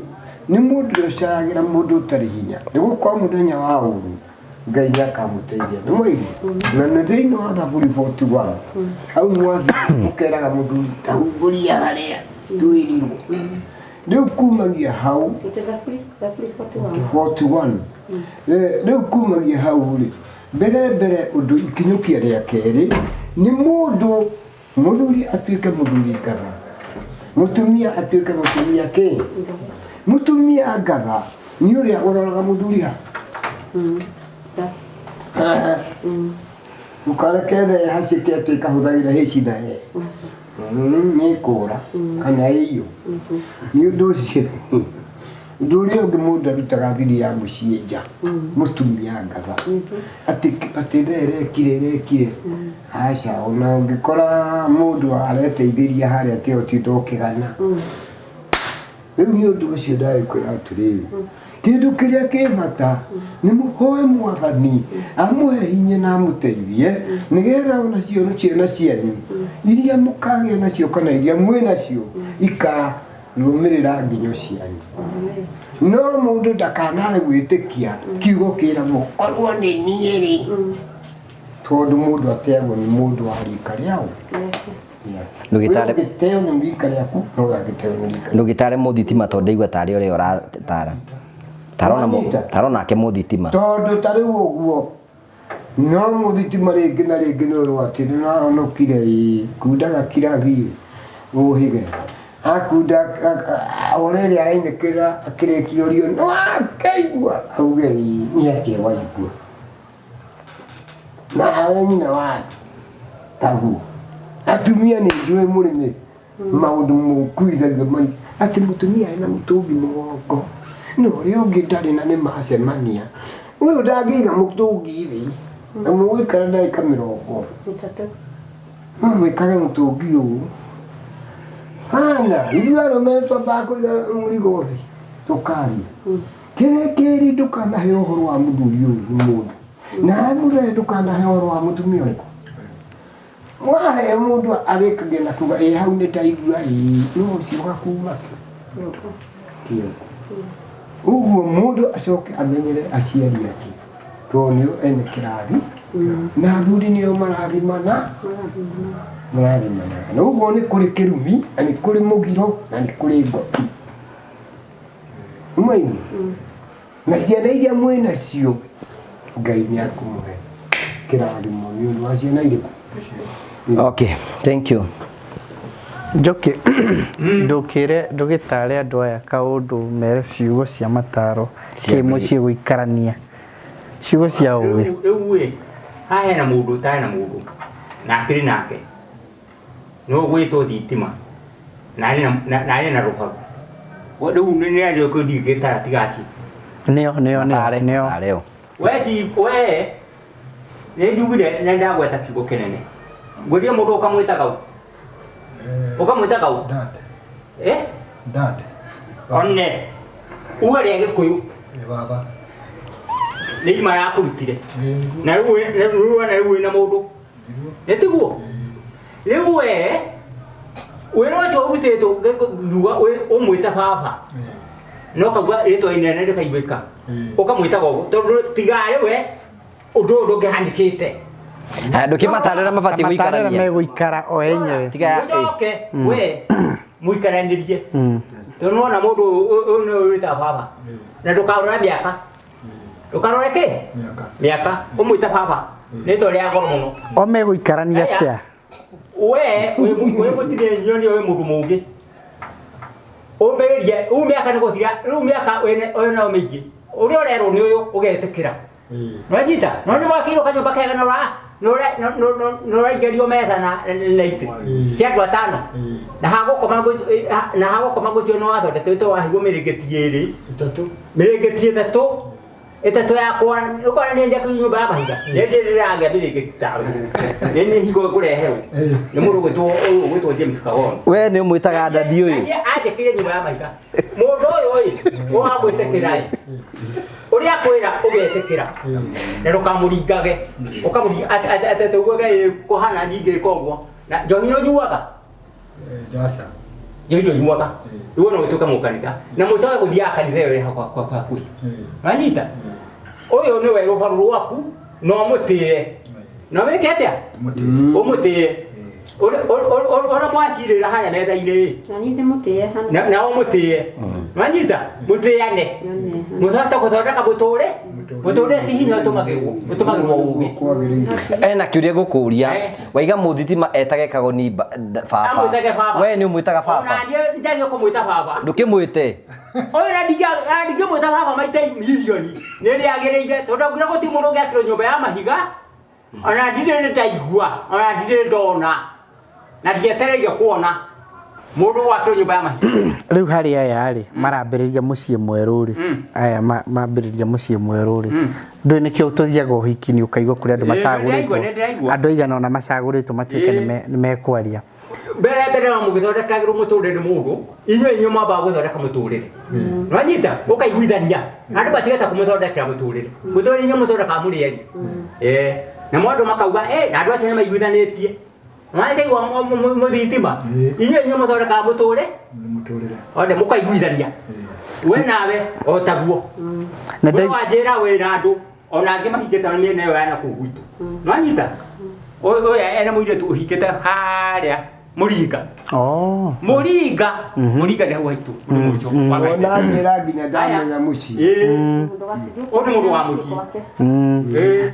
nĩ mũndũ ũrĩa ũcayagĩra mũndũ ũtarĩ hinya nĩ gũkorwo mũthenya wa ũru Ngai nĩ akamũteithia nĩ mwaigua na nĩ thĩinĩ wa Thaburi 41 hau mwathiĩ mũkeraga mũthuri ta humbũria harĩa twĩrirwo rĩu kumagia hau 41 rĩu kumagia hau rĩ mbere mbere ũndũ ikinyũkia rĩa kerĩ nĩ mũndũ mũthuri atuĩke mũthuri ngatha mũtumia atuĩke mũtumia kĩ mũtumia ngatha nĩ ũrĩa ũroraga mũthuri ha ndũkareke the hacĩke atĩ ĩkahũthagĩra hĩci na he nĩ kũra kana ĩiyũ nĩ ũndũ ũcio ũndũ ũrĩa ũngĩ mũndũ arutaga thiri ya mũciĩ nja mũtumia ngatha atĩ atĩ the ĩrekire ĩrekire aca ona ũngĩkora mũndũ areteithĩria harĩa atĩ ũtinda ũkĩgana rĩu nĩ ũndũ ũcio ndagĩkwĩra atĩrĩrĩ kĩndũ kĩrĩa kĩ bata nĩ mũhoe mwathani amũhe hinya na amũteithie nĩgetha ona cio ciana cianyu iria mũkagĩa nacio kana iria mwĩ nacio ikarũmĩrĩra nginyo cianyu no mũndũ ndakanage gwĩtĩkia kiugo kĩragwo korwo nĩ niĩ rĩ tondũ mũndũ ateagwo nĩ mũndũ wa rika rĩao Ndũgĩtare ũngĩteo nĩ rika rĩaku no ũgagĩteo nĩ rika ndũgĩtare mũthitima tondũ ndaigua tarĩ ũrĩa ũratara. Tarona tarona ake mũthitima. Tondũ ta rĩu ũguo no mũthitima rĩngĩ na rĩngĩ nĩ ũrwo atĩ nĩ ũrahonokire ĩ kundaga kirathi ũhĩge akunda ũrĩa ĩrĩa arainĩkĩra akĩrĩkia ũrio no akaigua auge ĩ nĩ atĩa waigua nawe nyina wa taguo atumia nĩ njũĩ mũrĩmĩ maũndũ mũkuithagio mai atĩ mũtumia ena mũtũngi mũgongo na ũrĩa ũngĩ ndarĩ na nĩ macemania ũyũ ndangĩiga mũtũngi thĩ na mũgũikara ndagĩka mĩrongo no mwĩkage mũtũngi ũũ hana ithuĩ arũme twambaga kũiga mũrigo thĩ tũkaria kĩrĩa kĩrĩ ndũkanahe ũhoro wa mũthuri ũyũ nĩ mũndũ nawe mũthee ndũkanahe ũhoro wa mũtumia ũrĩkũ wahe mũndũ arĩkagia na kuga ĩ hau nĩ ndaigua ĩ no ũcio ũgakuma kĩoko ũguo mũndũ acoke amenyere aciari ake tondũ nĩo ene kĩrathi na athuri nĩo marathimana marathimanaga na ũguo nĩ kũrĩ kĩrumi na nĩ kũrĩ mũgiro na nĩ kũrĩ ngoti nĩmwaigua na ciana iria mwĩ nacio Ngai nĩ akũmũhe kĩrathimo nĩ ũndũ wa ciana irĩkũ. Okay, thank you. Njoki ndũkĩre ndũgĩtare andũ aya kaũndũ mere ciugo cia mataro Cia kĩ mũciĩ gũikarania ciugo cia ũgĩ. Rĩu ĩ haha hena mũndũ ũtarĩ na mũndũ na akĩrĩ nake no gwĩtwo thitima na arĩ na rũbaru rĩu nĩ arĩ kũndigĩtara tigaci Nĩo nĩo nĩo Matare, nĩo. matare o. we ci we nĩ njugire na ndagweta kiugo kĩnene ngwĩrire mũndũ ũkamwĩta kau ũkamwĩta kau Dad. eh Dad. one uga rĩa gĩkũyũ Baba. nĩ ima yakũrutire na rĩu wena rĩu wĩna mũndũ nĩ tiguo rĩu we wĩra ũcio ũrutĩtwo ngiuga ũmwĩte baba no kauga rĩtwa inene rĩkaiguĩka ũkamwĩtaga ũguo tondũ tigarĩ we ũndũ ũyũ ndũngĩhanĩkĩte. Ndũkĩmatare ũrĩa mabatiĩ Matarĩra gũikarania. megũikara o enyewe. Tiga Ũcoke we mũikaranĩrie tondũ nĩwona mũndũ ũyũ nĩwe wĩtaga baba na ndũkarore mĩaka ndũkarore kĩ mĩaka ũmwĩte baba rĩtwa rĩa goro mũno. O megũikarania atĩa? We wĩ mũtinĩnio nĩ wĩ mũndũ mũũgĩ ũmbĩrĩrie rĩu mĩaka nĩ gũthira rĩu mĩaka wĩnayo mĩingĩ ũrĩa ũrerwo nĩ ũyũ ũgetĩkĩra. Nĩwanyita? No nĩ mwakĩirwo kanyũmba kega na Nũraingĩrio metha na na itĩ cia andũ atano na hagũkoma na hagũkoma gũcio nĩ wathondeketwo wahigwo mĩrĩngĩti ĩrĩ Ĩtatũ. Mĩrĩngĩti ĩtatũ ĩtatũ yakwa ũkona nĩ njaka nyũmba ya mahiga nĩ ndĩragĩa mĩrĩngĩti tawe nĩ nĩ hingo ngũreherwo nĩ mũndũ ũgwĩtwo ũyũ ũgwĩtwo James Kagono. We nĩ ũmwĩtaga dadi ũyũ? Anjĩkĩire nyũmba ya mahiga. Mũndũ ũyũ ĩ ũwamwĩtĩkĩra ĩ ũrĩa akwĩra ũgetĩkĩra na ndũkamũringage ũkamũringa atĩ uge kũhana ndingĩka ũguo na njohi nĩ ũnyuaga? Aca. Njohi ndũnyuaga, rĩu no ũtuĩke mũkanitha na mũcoke gũthiaga kanitha ĩyo ĩrĩ hakuhĩ. Wanyita ũyũ nĩwe rũbaru rwaku no ũmũtĩe na wĩke atĩa ũmũtĩe ũrĩa mwacirĩra harĩa metha-inĩ ĩ. Na niĩ ndĩmũtĩe hana. Na ũmũtĩe wanyita mũtĩane mũcoke gũthondeka mũtũre mũtũre ti hinya ũtũmagĩrwo ũtũmagĩrwo ũgĩ. Ena kĩũria ngũkũria. Waiga mũthitima etage Kagoni baba. Amwĩtage baba. We nĩ ũmwĩtaga baba? Ona niĩ njagia kũmwĩta baba. Ndũkĩmwĩte? Ũyũ na ndingĩmwĩta baba maita mirioni nĩ rĩagĩrĩire tondũ ngira gũtirĩ mũndũ ũngĩakĩrwo nyũmba ya mahiga ona ndirĩ ndaigua ona ndirĩ ndona na ndietereire kuona mũndũ gwakĩrwo nyũmba ya mahiga. Rĩu harĩ aya rĩ marambĩrĩria mũciĩ mwerũ rĩ aya mambĩrĩria mũciĩ mwerũ rĩ ndũĩ nĩkĩo tũthiaga ũhiki nĩ ũkaigua kũrĩ andũ macagũrĩtwo andũ aigana ũna macagũrĩtwo matuĩke nĩ mekwaria. Mbere mbere no mũgĩthondekagĩrwo mũtũrĩre nĩ mũndũ inyuĩ inyuĩ mwambaga gũthondeka mũtũrĩre nwanyita ũkaiguithania andũ matigeta kũmũthondekera mũtũrĩre mũtũrĩre inyuĩ mũthondekaga mũrĩ erĩ na andũ makauga na andũ acio nĩ maiguithanĩtie mwanyita mũthitima inyuĩ inyuĩ mũthondekaga mũtũrĩre othe mũkaiguithania we nawe o taguo we wanjĩra wĩna andũ ona angĩ mahingĩte mĩena ĩyo ya nakũu gwitũ nwanyita ũyũ ena mũirĩtu ũhingĩte harĩa Mũringa. Mũringa. Mũringa nĩ hau haitũ. Ona njĩra nginya ndamenya mũciĩ. Ũyũ nĩ mũndũ wa mũciĩ.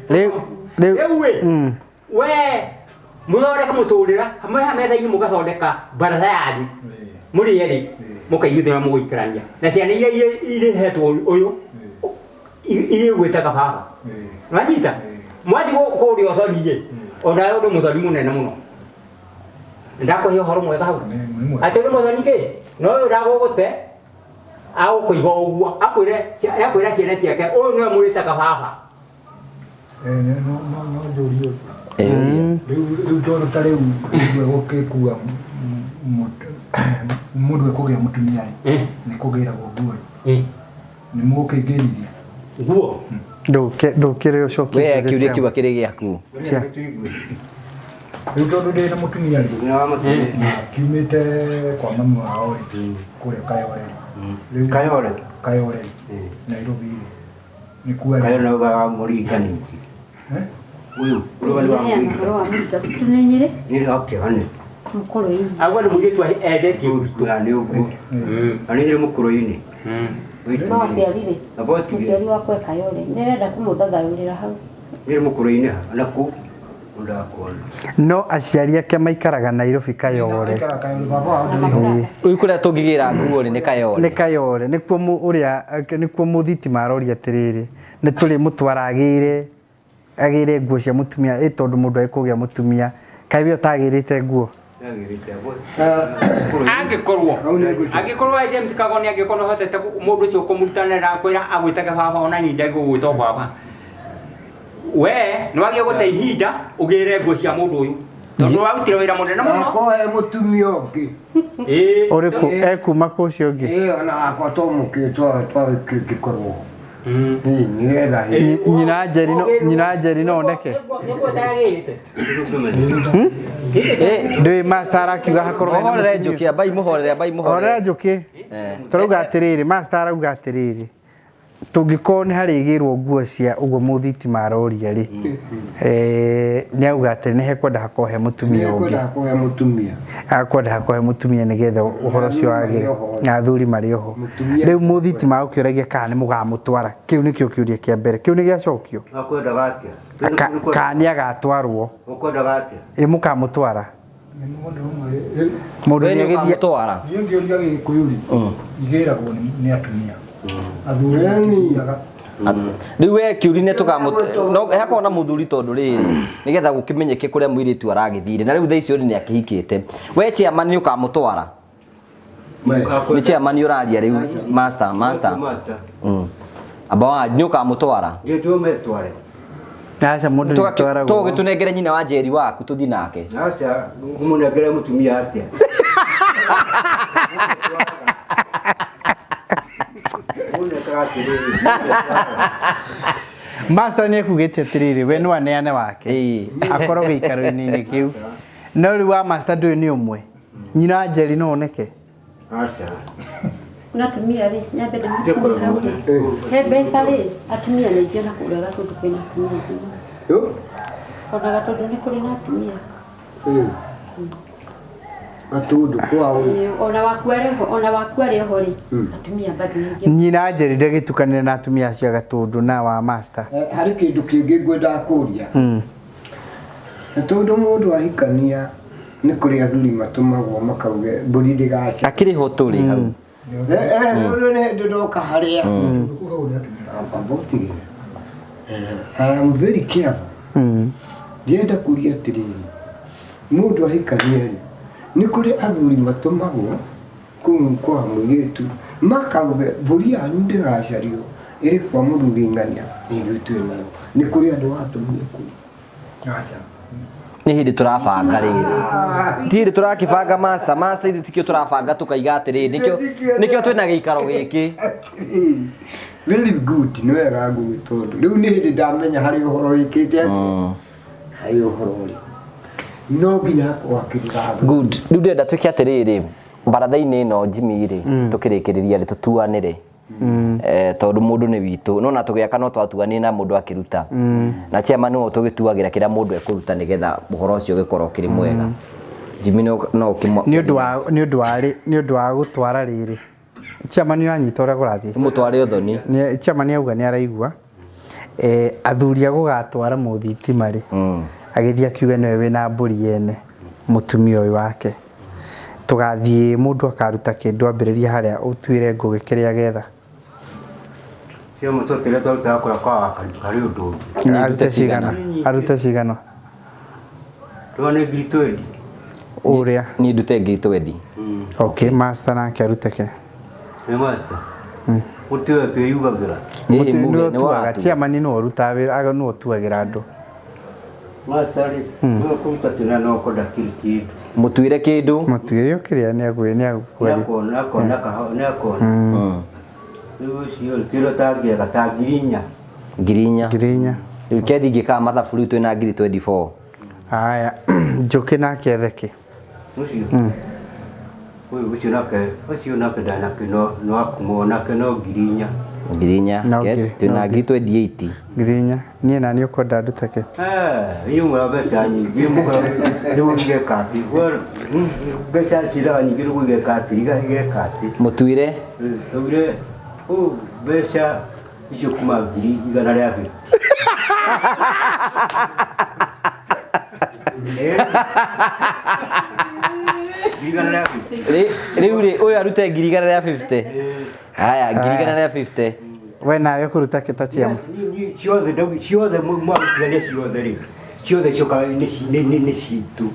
Rĩu ĩ we mũthondeke mũtũrĩre hamwe ha metha-inĩ mũgathondeka baratha yanyu mũrĩ erĩ mũkaiguithania mũgũikarania na ciana iria irehetwo ũyũ irĩ gwĩtaga baba. Nwanyita mwathiĩ kũrĩa ũthoni ĩ ona ũyũ nĩ mũthoni mũnene mũno. Ndakũhe ũhoro mwega hau atĩ nĩ mũthoni kĩ no ũyũ ndagũgũte agũkũiga ũguo akwĩre akwĩra ciana ciake ũyũ nĩwe mwĩtaga baba. No njũrie rĩu tondũ ta rĩu gũgĩkua mũndũ ekũgĩa mũtumia rĩ nĩ kũgĩragwo nguo rĩ nĩ mũgũkĩngĩrithia nguo ndũkĩrĩ ũcokie we kĩũria kĩu akĩrĩ gĩaku. Rĩu tondũ ndĩ na mũtumia rĩ na kiumĩte kwa mami wao rĩ kũrĩa Kayore rĩ Kayore Kayore Nairobi rĩ nĩ kuo Kayore na wa Mũringa ningĩ ũyũ ũrĩa nĩ wa Mũringa wa Mũringa nĩ Nyĩrĩ Nyĩrĩ okay Mũkũrũ-inĩ agwo nĩ mũirĩtu endetie gwitũ nĩ ũguo na nĩ Nyĩrĩ Mũkũrũ-inĩ no aciarire mũciari wakwa e Kayore nĩrenda kũmũthathaũrĩra hau Nyĩrĩ Mũkũrũ-inĩ na kũu no aciari ake maikaraga Nairobi Kayore. Rĩu kũrĩa tũngĩgĩra nguo rĩ nĩ Kayore. Nĩ Kayore nĩkuo ũrĩa nĩkuo mũthitima aroria atĩrĩrĩ nĩ tũrĩ mũtwara agĩre agĩre nguo cia mũtumia ĩ tondũ mũndũ ekũgĩa mũtumia kaĩ we ũtagĩrĩte nguo. Angĩkorwo James Kagoni angĩkorwo hotete mũndũ ũcio kũmũrutana na kwĩra agwĩtage baba ona niĩ ndagũgwĩta baba we nĩ wagĩa gũte ihinda ũgĩre nguo cia mũndũ ũyũ tondũ warutire wĩra mũnene mũno akohe mũtumia ũngĩ ũrĩkũ ekuma kũ ũcio ũngĩ ona wakwa to mũkĩ twagĩkorwo nĩgetha nyina Njeri no oneke ndũĩ master arakiuga hakorwo hena Mũhorere Njũkĩ ambai mũhorere ambai mũhorere horera Njũkĩ tũrauga atĩrĩrĩ master arauga atĩrĩrĩ tũngĩkorwo nĩ harĩgĩrwo nguo cia ũguo mũthitima aroria rĩ nĩ auga atĩ nĩ hekwenda hakorwo he mũtumia ũngĩ akwenda hakorwo he mũtumia nĩgetha ũhoro ũcio wagĩre na athuri marĩ oho rĩu mũthitima agũkĩũragia kana nĩ mũgamũtwara kĩu nĩkĩo kĩũria kĩa mbere kĩu nĩ gĩacokio kana nĩ agatwarwo ĩ mũkamũtwara mũndũ nĩ agĩthiĩ niĩ ngĩũria Gĩkũyũ rĩ igĩragwo nĩ atumia athuri matithiaga. Rĩu we kĩũri nĩ tũkamũ no hakorwo na mũthuri tondũ rĩrĩ nĩgetha gũkĩmenyeke kũrĩa mũirĩtu aragĩthire na rĩu thaa icio nĩ akĩhikĩte. We chairman nĩ ũkamũtwara? Nĩ chairman ũraria rĩu master master. Master. Amba wa nĩ ũkamũtwara? Ndio metware. Aca mũndũ nĩ atwaragwo. Tũgĩtũnengere nyina wa Njeri waku tũthiĩ nake. Aca ngũmũnengere mũtumia atĩa? Mũnekaga atĩrĩrĩ. Master nĩ ekugĩte atĩrĩrĩ we no aneane wake akorwo gĩikaro-inĩ kĩu no rĩu wa master ndũĩ nĩ ũmwe nyina wa Njeri no oneke. Aca. Na atumia rĩ, nyambe ndĩmũkũrie hau rĩ. He mbeca rĩ, atumia nĩ aingĩ ona kũrĩa Gatũndũ kwĩna atumia aingĩ mũno. Ona Gatũndũ nĩ kũrĩ na atumia. Gatũndũ kwao. Ĩĩ, ona waku arĩ ho, ona waku arĩ ho rĩ, atumia bado nĩ aingĩ. Nyina Njeri ndagĩtukanire na atumia acio a Gatũndũ na wa master. Harĩ kĩndũ kĩngĩ ngwendaga kũria. Na tondũ mũndũ ahikania nĩ kũrĩ athuri matũmagwo makauge mbũri ndĩgaca. Akĩrĩ ho tũrĩ hau. Rĩu nĩ hĩndĩ ndoka harĩa. Amba ũtige. I am very careful. Ndĩrenda kũria atĩrĩrĩ, mũndũ ahikania rĩ, nĩ kũrĩ athuri matũmagwo kũu kwa mũirĩtu makauge mbũri yanyu ndĩgacario ĩrĩ kwa mũthuri ng'ania nĩ ithuĩ twĩ nayo. Nĩ kũrĩ andũ watũmire kũu? Aca. Nĩ hĩndĩ tũrabanga rĩ. Ti hĩndĩ tũrakĩbanga master, master ithuĩ tikĩo tũrabanga tũkaiga atĩrĩrĩ, nĩkĩo nĩkĩo twĩna gĩikaro gĩkĩ. Very good, nĩ wega Ngũgĩ tondũ rĩu nĩ hĩndĩ ndamenya harĩ ũhoro wĩkĩte atĩ harĩ ũhoro ũrĩ no nginya hakorwo hakĩrĩ gatho. Good. Rĩu ndĩrenda twĩke atĩrĩrĩ, baratha-inĩ ĩno Jimmy rĩ, tũkĩrĩkĩrĩria rĩ tũtuanĩre. Tondũ mũndũ nĩ witũ no na tũgĩaka no twatuanire na mũndũ akĩruta na chairman nĩwe ũtũgĩtuagĩra kĩrĩa mũndũ ekũruta nĩgetha ũhoro ũcio ũgĩkorwo ũkĩrĩ mwega. Jimmy no no ũkĩmwa Nĩ ũndũ wa nĩ ũndũ wa nĩ ũndũ wa gũtwara rĩrĩ. Chairman nĩ ũranyita ũrĩa kũrathiĩ. Mũtware ũthoni. Nĩ chairman auga nĩ araigua. Athuri a gũgatwara mũthitima rĩ. Agĩthiĩ akiuga nĩwe wĩna mbũri yene mũtumia ũyũ wake. Tũgathiĩ mũndũ akaruta kĩndũ ambĩrĩria harĩa ũtuĩre Ngũgĩ kĩrĩa getha. Cio mũtũtĩre twarutaga kũrĩa kwa wakari harĩ ũndũ ũngĩ. Arute cigana? Arute cigana? Rĩu nĩ ngiri twendi. Ũrĩa? Niĩ ndute ngiri twendi. Okay, master nake arute ke? Nĩ master. Mũtĩ ũyũ kwĩyugagĩra. Mũtĩ nĩwe ũtuaga, chairman nĩwe ũrutaga wĩra, aga nĩwe ũtuagĩra andũ. Master rĩ, nĩwe kũruta kĩrĩa no kwenda kĩrĩ kĩndũ. Mũtuĩre kĩndũ. Mũtuĩre o kĩrĩa nĩ agwĩ nĩ agwĩ. Nĩakona, akona, nĩakona. Rĩu ũcio rĩ, kĩndũ tangĩaga ta ngiri inya. Ngiri inya. Ngiri inya. Rĩu kethi ingĩkaga mathabu rĩu twĩna ngiri 24. Haya, Njũkĩ nake etheke. Ũcio? Ũyũ ũcio nake, ũcio nake ndanake no no akumo nake no ngiri inya. Ngiri inya. No ngiri, Twĩna no ngiri 28. Ngiri inya. Niĩ na niĩ ũkwenda ndute kĩ? Inyuĩ mũra mbeca nyingĩ, mũkora nĩguo igeka atĩ. Mbeca ciraga nyingĩ nĩguo igeka atĩ, igeka atĩ. Mũtuĩre? Tũire, mbeca icio kuma ngiri igana rĩa fifty. Ngiri igana rĩa fifty. Rĩu rĩ, ũyũ arute ngiri igana rĩa fifty. Haya, ngiri igana rĩa fifty. We nawe ũkũruta kĩ ta chairman? Ciothe ndaugi, ciothe mwarutithania ciothe rĩ. Ciothe ciokaga nĩ citũ.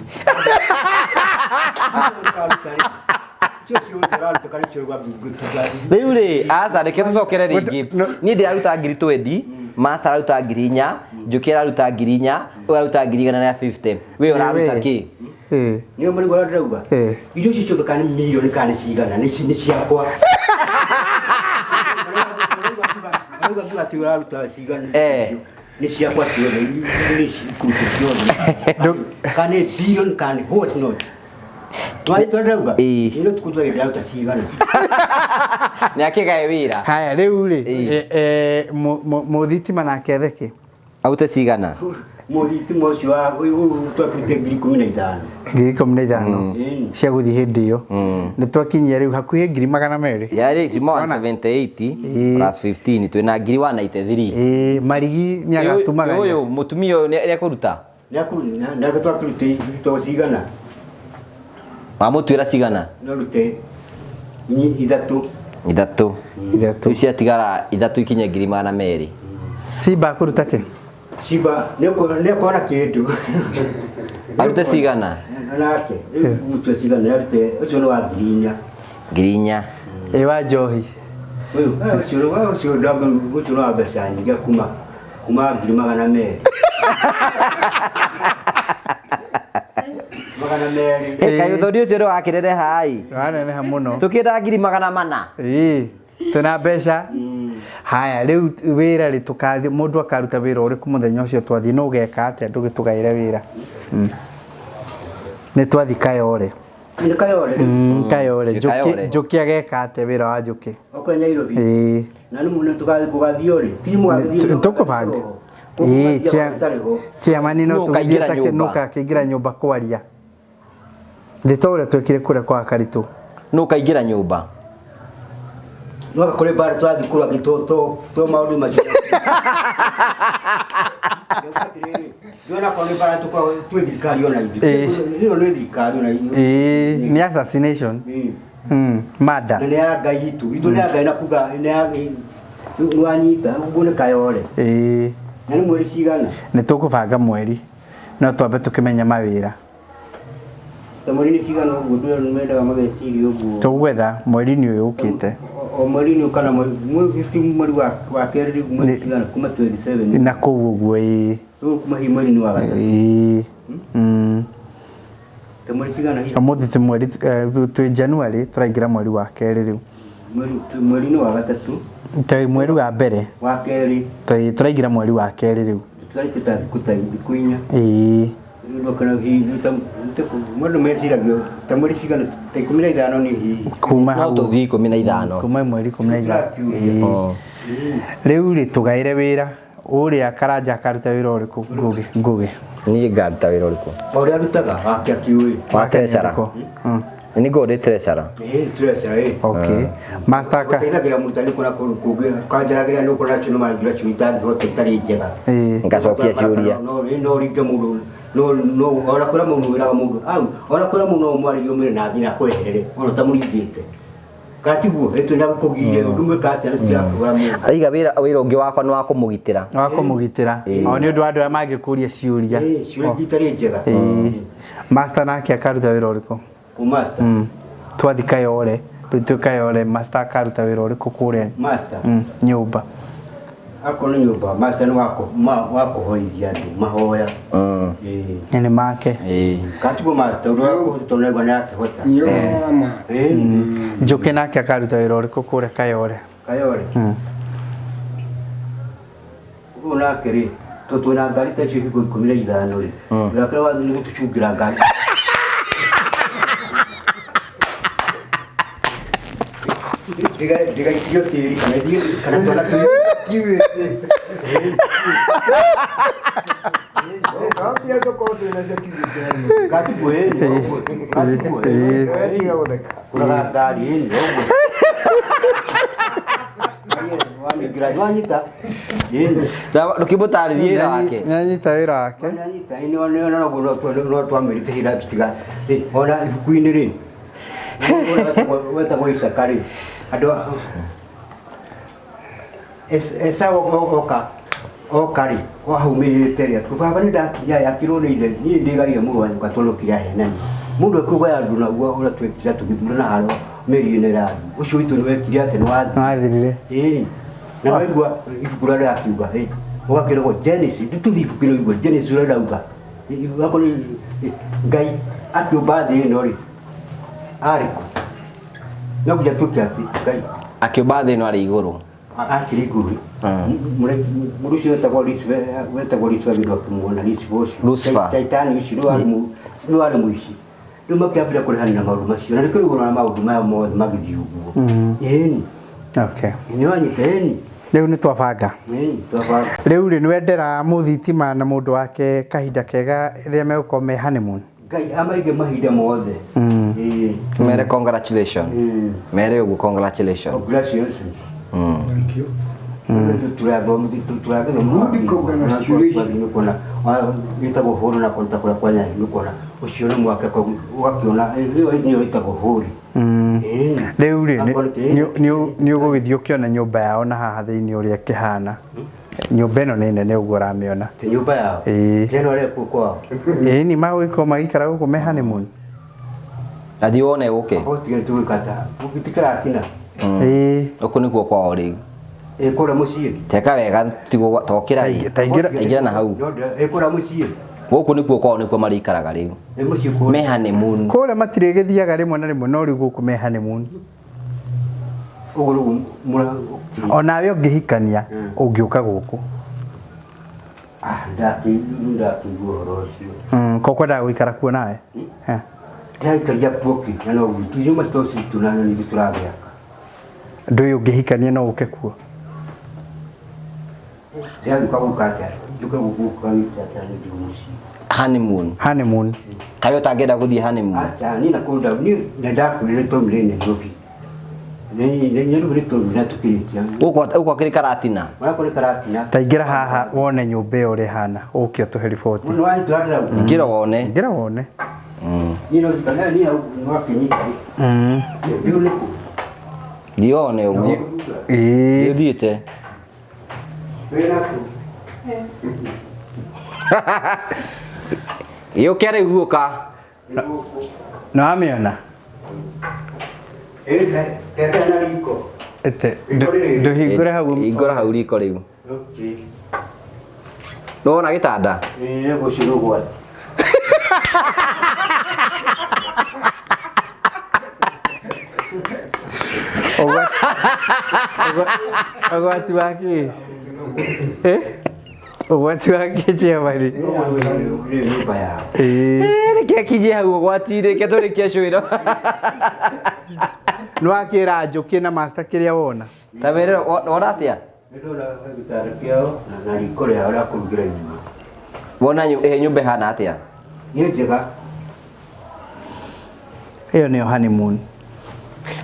Rĩu rĩ, aca reke tũcokere rĩngĩ. Niĩ ndĩraruta ngiri twendi, master araruta ngiri inya, Njũkĩ araruta ngiri inya, ũyũ araruta ngiri igana rĩa fifty. We ũraruta kĩ? Nĩo marigũ ũrĩa ndĩrauga? Irio icio ciothe kana nĩ mirioni kana nĩ cigana, nĩ ciakwa. Marauga ngiuga atĩ ũraruta cigana. Nĩ ciakwa ciothe, nĩ cikũruta ciothe. Kana nĩ bilioni kana nĩ what not. Twanyita ndĩrauga? Ĩno tũkũnjwa ndĩraruta cigana. Nĩ akĩgae wĩra. Haya, rĩu rĩ, mũthitima nake etheke? Arute cigana? Mũthitima ũcio wa twakĩrute ngiri ikũmi na ithano. Ngiri ikũmi na ithano cia gũthiĩ hĩndĩ ĩyo. Nĩ twakinyia rĩu hakuhĩ ngiri magana merĩ. Yarĩ ciuma 178 plus 15 twĩna ngiri 193. Marigi nĩ agatumaga. Ũyũ mũtumia ũyũ nĩ ekũruta? Nĩ twakĩrute to cigana? Wamũtuĩra cigana? No rute ithatũ. Ithatũ. Ithatũ. Rĩu ciatigara ithatũ ikinye ngiri magana merĩ. Simba akũruta kĩ? Simba nĩkuona kĩndũ. Arute cigana? Nake rĩu mũtwe cigana arute ũcio nĩ wa ngiri inya. Ngiri inya. Ĩ wa njohi. Ũyũ ũcio ũcio ũcio nĩ wa mbeca nyingĩ kuma ngiri magana merĩ. Magana merĩ. Kaĩ ũthoni ũcio nĩ wakĩneneha ĩ? Waneneha mũno. Tũkĩendaga ngiri magana mana. Ĩĩ. Twĩna mbeca. Haya rĩu wĩra rĩ tũkathiĩ mũndũ akaruta wĩra ũrĩkũ mũthenya ũcio twathiĩ nũ ũgeka atĩa ndũgĩtũgaĩre wĩra? Nĩ twathiĩ Kayole. Nĩ Kayole. Kayole. Nĩ Kayole. Njũkĩ ageka atĩa wĩra wa Njũkĩ? Okorwo Nairobi. Ĩĩ. Na nĩ mũno tũgathiĩ kũgathiĩ rĩ. Ti mũgathiĩ. Tũkũbanga. Ĩĩ chairman no Nũ ũkaingĩra tũgĩthiĩ take nyũmba? nũ ũgakĩingĩra nyũmba kwaria. Nĩ ta ũrĩa twekire kũrĩa kwa Karitũ. Nũ ũkaingĩra nyũmba? No kũrĩ mbara tũrathiĩ kũrora to maũndũ macio. Ndĩrona korwo nĩ mbara tũkoragwo twĩ thirikari ona ithuĩ. Ĩno nĩ thirikari ona ithuĩ. Ĩĩ nĩ assassination. Murder. Na nĩ ya Ngai itũ. Itũ nĩ ya Ngai na kuga nĩ ya nĩwanyita ũguo nĩ Kayole. Ĩĩ. Na nĩ mweri cigana? Nĩ tũkũbanga mweri. No twambe tũkĩmenye mawĩra. Ta mweri nĩ cigana ũguo ndũrĩa mendaga mageciria ũguo. Tũgwetha mweri-inĩ ũyũ ũkĩte. O mweri-inĩ kana mweri wa kerĩ rĩu mweri cigana kuma 27. Na kũu ũguo ĩĩ. Rĩu kuma hihi mweri-inĩ wa gatatũ. Ĩĩ. Ta mweri cigana hihi? Ũmũthĩ ti mweri twĩ January tũraingĩra mweri wa kerĩ rĩu. Mweri-inĩ wa gatatũ. Twĩ mweri wa mbere. Wa kerĩ. Tũraingĩra mweri wa kerĩ rĩu. Tũtigarĩte ta thikũ ta thikũ inya. Ĩĩ. Mũndũ meciragia ta mweri cigana ta 15 nĩ hihi. Kuma No hau. tũthiĩ 15. Kuma mweri 15. Ĩĩ. Rĩu rĩ tũgaĩre wĩra. Ũrĩa Karanja akaruta wĩra ũrĩkũ? Ngũgĩ. Ngũgĩ. Niĩ ngaruta wĩra ũrĩkũ? O ũrĩa arutaga wake akiũĩ. Wa treasurer. Nĩ ngorwo ndĩ treasurer. Ĩĩ treasurer ĩĩ. Okay. Master ka. Gũteithagĩra mũrutani kũrĩa kũndũ kũngĩ kanjaragĩra nĩ ũkora acio nĩ maranjũra ciũria itangĩhota itarĩ njega. Ĩĩ. Ngacokia ciũria. No ringe mũndũ no ona kwĩra mũndũ wĩraga mũndũ au ona kwĩra mũndũ no ũmwarĩrie ũmwĩre na athiĩ na akweherere ona ũtamũringĩte. Kana tiguo ĩtũ na gũkũgire ũngĩmwĩka atĩa na tũtirakũgũra mũndũ. Aiga wĩra ũngĩ wakwa nĩ wa kũmũgitĩra. Wa kũmũgitĩra. O nĩ ũndũ wa andũ arĩa mangĩkũria ciũria. Ĩĩ ciũria itarĩ njega. Ĩĩ. Master nake akaruta wĩra ũrĩkũ? Kũ master? Twathiĩ Kayole, rĩu twĩ Kayole, master akaruta wĩra ũrĩkũ kũrĩa? Master? Nyũmba. Akorwo nĩ nyũmba, master nĩ wa kũhoithia andũ mahoya. Ĩĩ. Nĩ make. Ĩĩ. Katiguo master ũndũ wa kũhota tondũ naigua nĩ akĩhota. Ĩĩ. Njũkĩ nake akaruta wĩra ũrĩkũ kũrĩa Kayole? Kayole? Ũyũ nake rĩ, tondũ twĩna ngari ta icio hingo 15 rĩ. Wĩra wake wa nĩ gũtũcungĩra ngari. Ndigaikio tĩri kana ithiĩ kana twana Kiwĩte. Katia tũkorwo twĩna security. Katiguo ĩĩ ũguo. Katiguo ĩĩ. Tiga gũtheka. Kũraga ngari ĩĩ ũguo. Wanyita wanyita. Ĩĩ. Ndũkĩmũtarĩrie wĩra wake. Nĩanyita wĩra wake. Nĩanyita ĩĩ nĩ no twamĩrĩte hĩndĩ tũtiga. Ona ibuku-inĩ rĩ. Wetagwo Isaka rĩ. Andũ Esau oka rĩ, ahaumĩrĩte rĩ, atĩ baba nĩ ndakinya yakirwo nĩ ithe, niĩ ndĩgaire mũrũ wa nyũkwa tondũ kĩrĩa ahenani. Mũndũ ekũgaya andũ naguo ũrĩa twekire tũgĩthurana haro mĩri ĩno ĩrathiĩ. Ũcio witũ nĩ wekire atĩ nĩ wathirire. Wathirire. Ĩĩ. Na waigua ibuku rĩrĩa rĩrakiuga, ĩ, ũgakĩragwo Genesis, tũthiĩ ibuku-inĩ ũigue Genesis ũrĩa rĩrauga. Akorwo Ngai akĩũmba thĩ ĩno rĩ, arĩ kũ? No nginya tuĩke atĩ Ngai akĩũmba thĩ ĩno arĩ igũrũ. Akĩrĩ igũrũ. Mũndũ ũcio wetagwo Lucifer, wetagwo Lucifer nĩ ũndũ akĩmuona Lucifer ũcio. Lucifer. Shaitani ũcio nĩ warĩ mũici. Rĩu makĩambĩrĩria kũrehanĩra maũndũ macio. Na nĩkĩo rĩu ũrona maũndũ maya mothe magĩthiĩ ũguo. Ĩni. Okay. Nĩ wanyita ĩni. Rĩu nĩ twabanga. Ĩni, twabanga. Rĩu rĩ, nĩwendera mũthitima na mũndũ wake kahinda kega rĩrĩa megũkorwo me honeymoon. Ngai amaige mahinda mothe. Ĩĩ. Mere congratulations. Mere ũguo congratulations. Congratulations. Thank you. Good congratulations. Wĩtagwo hũri na kũruta kũrĩa kwa Nyayo nĩkuona ũcio nĩ mwake ũgakĩona ĩyo nĩyo ĩtagwo hũri. Rĩu rĩ nĩ ũgũgĩthiĩ ũkĩona nyũmba yao na haha thĩinĩ ũrĩa ĩkĩhana. Nyũmba ĩno nĩ nene ũguo ũramĩona. Ti nyũmba yao. Ĩĩ. Kĩno arĩa kuo kwao. Ĩĩ ni magũgĩkorwo magĩikara gũkũ me honeymoon. Athiĩ wone ũke. Gũtigĩ tũgĩkata. Gũtikaratina. Ĩĩ. Gũkũ nĩkuo kwao rĩu. Ĩ kũrĩa mũciĩ. Teka wega tiguo tokĩra ĩ. Taingĩra na hau. Ĩ kũrĩa mũciĩ. Gũkũ nĩkuo kwao nĩkuo marĩikaraga rĩu. Ĩ mũciĩ kũrĩa. Me honeymoon. Kũrĩa matirĩgĩthiaga rĩmwe na rĩmwe no rĩu gũkũ me honeymoon. Ũguo rĩu mũra. Onawe ũngĩhikania ũngĩũka gũkũ. Ah, ndakĩigua ũhoro ũcio. Ko kwendaga gũikara kuo nawe? Ndĩraikaria kuo kĩ na no gwitũ nyũmba to citũ na nĩ tũragĩaka. Ndũĩ ũngĩhikania no ũke kuo. Ndĩragĩũka gũka atĩa? Njũke gũka atĩa nĩ ndĩ mũciĩ. Honeymoon. Honeymoon. Kaĩ ũtangĩenda gũthiĩ honeymoon? Aca, niĩ na kũu niĩ na ndakwĩrire twaumire Nairobi. Nĩ twaumire na tũkĩrĩkia. Gũkũ akĩrĩ Karatina. Gũkũ nĩ Karatina. Taingĩra haha wone nyũmba ĩyo ũrĩa ĩhana ũke ũtũhe riboti. Nĩ wanyitũrandĩra. Ingĩra wone. Ingĩra wone. Niĩ no njikara niĩ no wakĩnyita. Rĩu nĩ kũ? Thiĩ wone ũguo. Ĩĩ. Ũthiĩte. Wĩna kũ? Gĩũke rĩu guoka. Nĩ wamĩona? Ĩ kete na riko. Ete ndũhingũre hau. Hingũra hau riko rĩu. Okay. Nĩwona gĩtanda? Ĩĩ gũcio nĩ ũgwati. Ũgwati wa kĩ? Ũgwati wa kĩ chairman? Nyũmba yao. Ĩĩ. Reke akinyie hau ũgwati reke tũrĩkie cwĩro. Nĩ wakĩra njũkĩ na master kĩrĩa wona? Ta wĩre wona atĩa? Nĩndona gĩtanda kĩao na riko rĩao rĩa kũrugĩra irio. Wona nyũmba ĩhana atĩa? Nĩ njega. Ĩyo nĩyo honeymoon.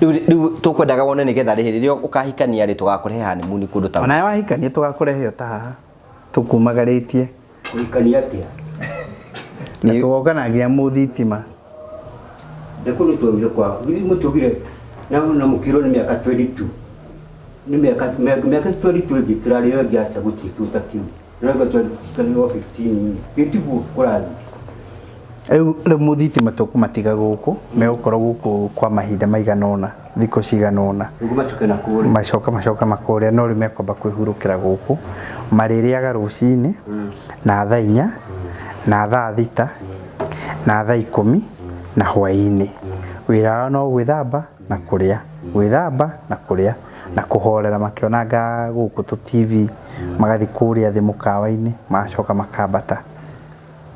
Rĩu tũkwendaga wone nĩgetha rĩrĩ rĩrĩa ũkahikania rĩ tũgakũrehe honeymoon kũndũ ta. Onawe wahikania tũgakũrehe o ta haha. Tũkumagarĩtie. Kũhikania atĩa? Na tũgoka na nginya mũthitima. Na kũu nĩtwaumire kwao. Githĩ mũtiaugire na mũkĩrwo nĩ mĩaka 22. Nĩ mĩaka 22 ĩngĩkĩra rĩo ĩngĩ aca gũtirĩ kĩndũ ta kĩu. No ĩga 22 15. Gĩtiguo kũrathiĩ. Rĩu mũthitima tũkũmatiga gũkũ megũkorwo gũkũ kwa mahinda maigana ũna thikũ cigana ũna. Nĩguo macoke na kũrĩa. Macoka makũrĩa no rĩu mekwamba kwĩhurũkĩra gũkũ. Marĩrĩaga rũcinĩ na thaa 4 na thaa 6 na thaa 10 na hwaĩ-inĩ. Wĩra wao no gwĩthamba na kũrĩa. Gwĩthamba na kũrĩa na kũhorera makĩonanga gũkũ tũ TV magathiĩ kũrĩa thĩ mũkawa-inĩ magacoka makambata.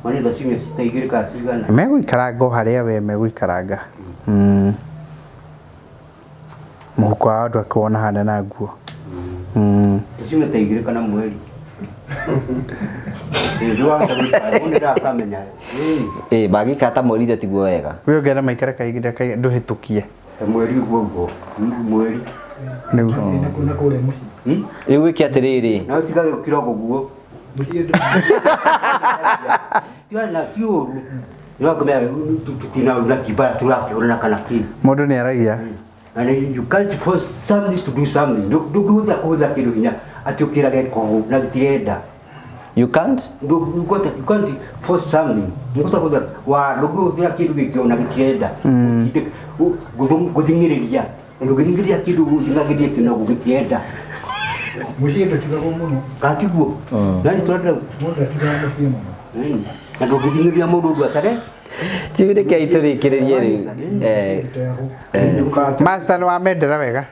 Marĩ thaa ciumia ta igĩrĩ kana cigana? Megũikaranga o harĩa we megũikaranga. Mũhuko wa andũ akĩwona hana na nguo. Ta ciumia ta igĩrĩ kana mweri. Ĩĩ mangĩikara ta mweri ithe tiguo wega. We ũngĩenda maikare kahinda ndũhĩtũkie. Ta mweri ũguo ũguo. Mweri. Rĩu. Rĩu wĩke atĩrĩrĩ. No tigage gũkira ũguo. Tiga ti ũru. No ngomera tutina na kibara turakĩhũrana kana kĩ. Mũndũ nĩ aragia. And you can't force somebody to do something. Ndũngĩhũthĩra kũhũthĩra kĩndũ hinya atĩ ũkĩrage kũhũ na gĩtirenda. You can't? You can't force something. Ndũngĩhota wa ndũngĩhũthĩra kĩndũ gĩkĩ ona gĩtirenda. Gũthing'ĩrĩria. Ndũngĩthing'ĩrĩria kĩndũ gũthing'agĩria kĩndũ na gĩtirenda. Mũciĩ ndũtigagwo mũno. Gatiguo. Nani tũrenda mũndũ atigaga mũciĩ mũno. Na ndũngĩthing'ĩrĩria mũndũ ũndũ atare. Tiureke itũrĩkĩrĩrie rĩu. Master nĩ wamendera wega?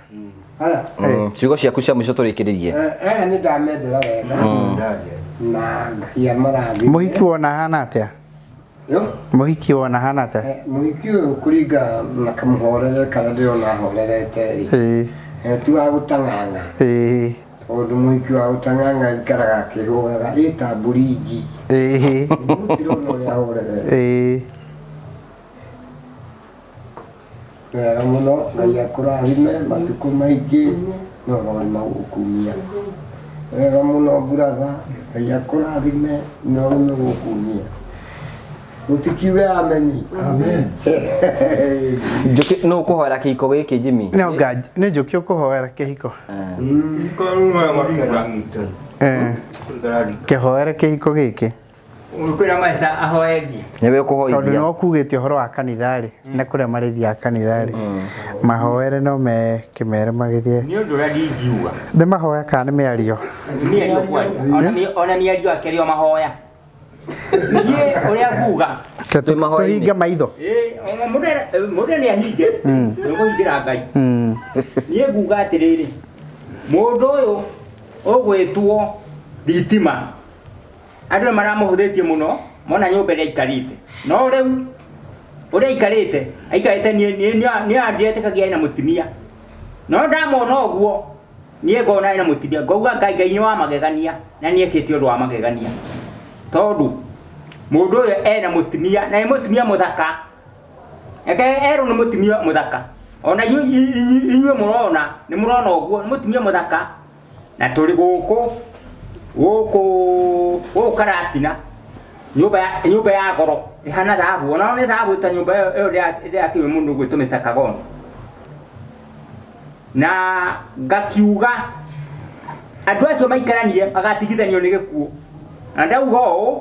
Ciugo ciaku cia mũico tũrĩkĩrĩrie. Nĩ ndamendera wega. Na Ngai amarathime. Mũhiki wona ahana atĩa? Mũhiki wona ahana atĩa? Mũhiki ũyũ kũringana na kamũhorere karĩa ndĩrona ahorerete rĩ. Ti wa gũtang'ang'a. Tondũ mũhiki wa gũtang'ang'a aikaraga akĩhũraga ĩta mburingi. Ndĩrona ũrĩa ahorerete. Wega mũno, Ngai akũrathime matukũ maingĩ no rori magũkumia. Wega mũno buratha, Ngai akũrathime na ũme gũkumia. Mũtikiuge ameni. Amen. Njũkĩ nũ ũkũhoera kĩhiko gĩkĩ Jimmy? No nga nĩ njũkĩ ũkũhoera kĩhiko. Eh. Kĩhoere kĩhiko gĩkĩ. Kwĩra maca ahoerie. Nĩwe Tondũ ũkũhoithia. no kugĩte ũhoro wa kanitha rĩ, na kũrĩa marĩthiaga kanitha rĩ, mahoere no me kĩmere magĩthiĩ. Nĩ ũndũ ũrĩa ndingiuga. Nĩ mahoya kana nĩ mĩario? Mĩario kwaria. Ona mĩario akĩrĩ o mahoya. Niĩ ũrĩa nguga. Ke Twĩ mahoya-inĩ. tũhinge maitho. Ĩĩ, ona mũndũ nĩ ahinge. Nĩ kũhingĩra Ngai. Niĩ nguga atĩrĩrĩ, mũndũ ũyũ ũgwĩtwo thitima, andũ nĩ maramũhũthĩtie mũno, mona nyũmba ĩrĩa aikarĩte. No rĩu ũrĩa aikarĩte, aikarĩte niĩ andiretĩkagia ena mũtumia. No ndamona ũguo, niĩ ngona ena mũtumia, ngauga Ngai, Ngai nĩ wa magegania, na nĩ ekĩte ũndũ wa magegania. Tondũ mũndũ ũyũ ena mũtumia, na nĩ mũtumia mũthaka. Reke erwo nĩ mũtumia mũthaka. Ona inyuĩ mũrona, nĩ mũrona ũguo, nĩ mũtumia mũthaka. Na tũrĩ gũkũ, gũkũ, gũkũ Karatina, nyũmba ya goro, ĩhana thahabu. Ona nĩ thahabu ta nyũmba ĩyo ndĩrakĩrwo mũndũ ũgwĩtwo Mr. Kagono. Na ngakiuga andũ acio maikaranie magatigithanio nĩ gĩkuũ. Na ndauga ũũ,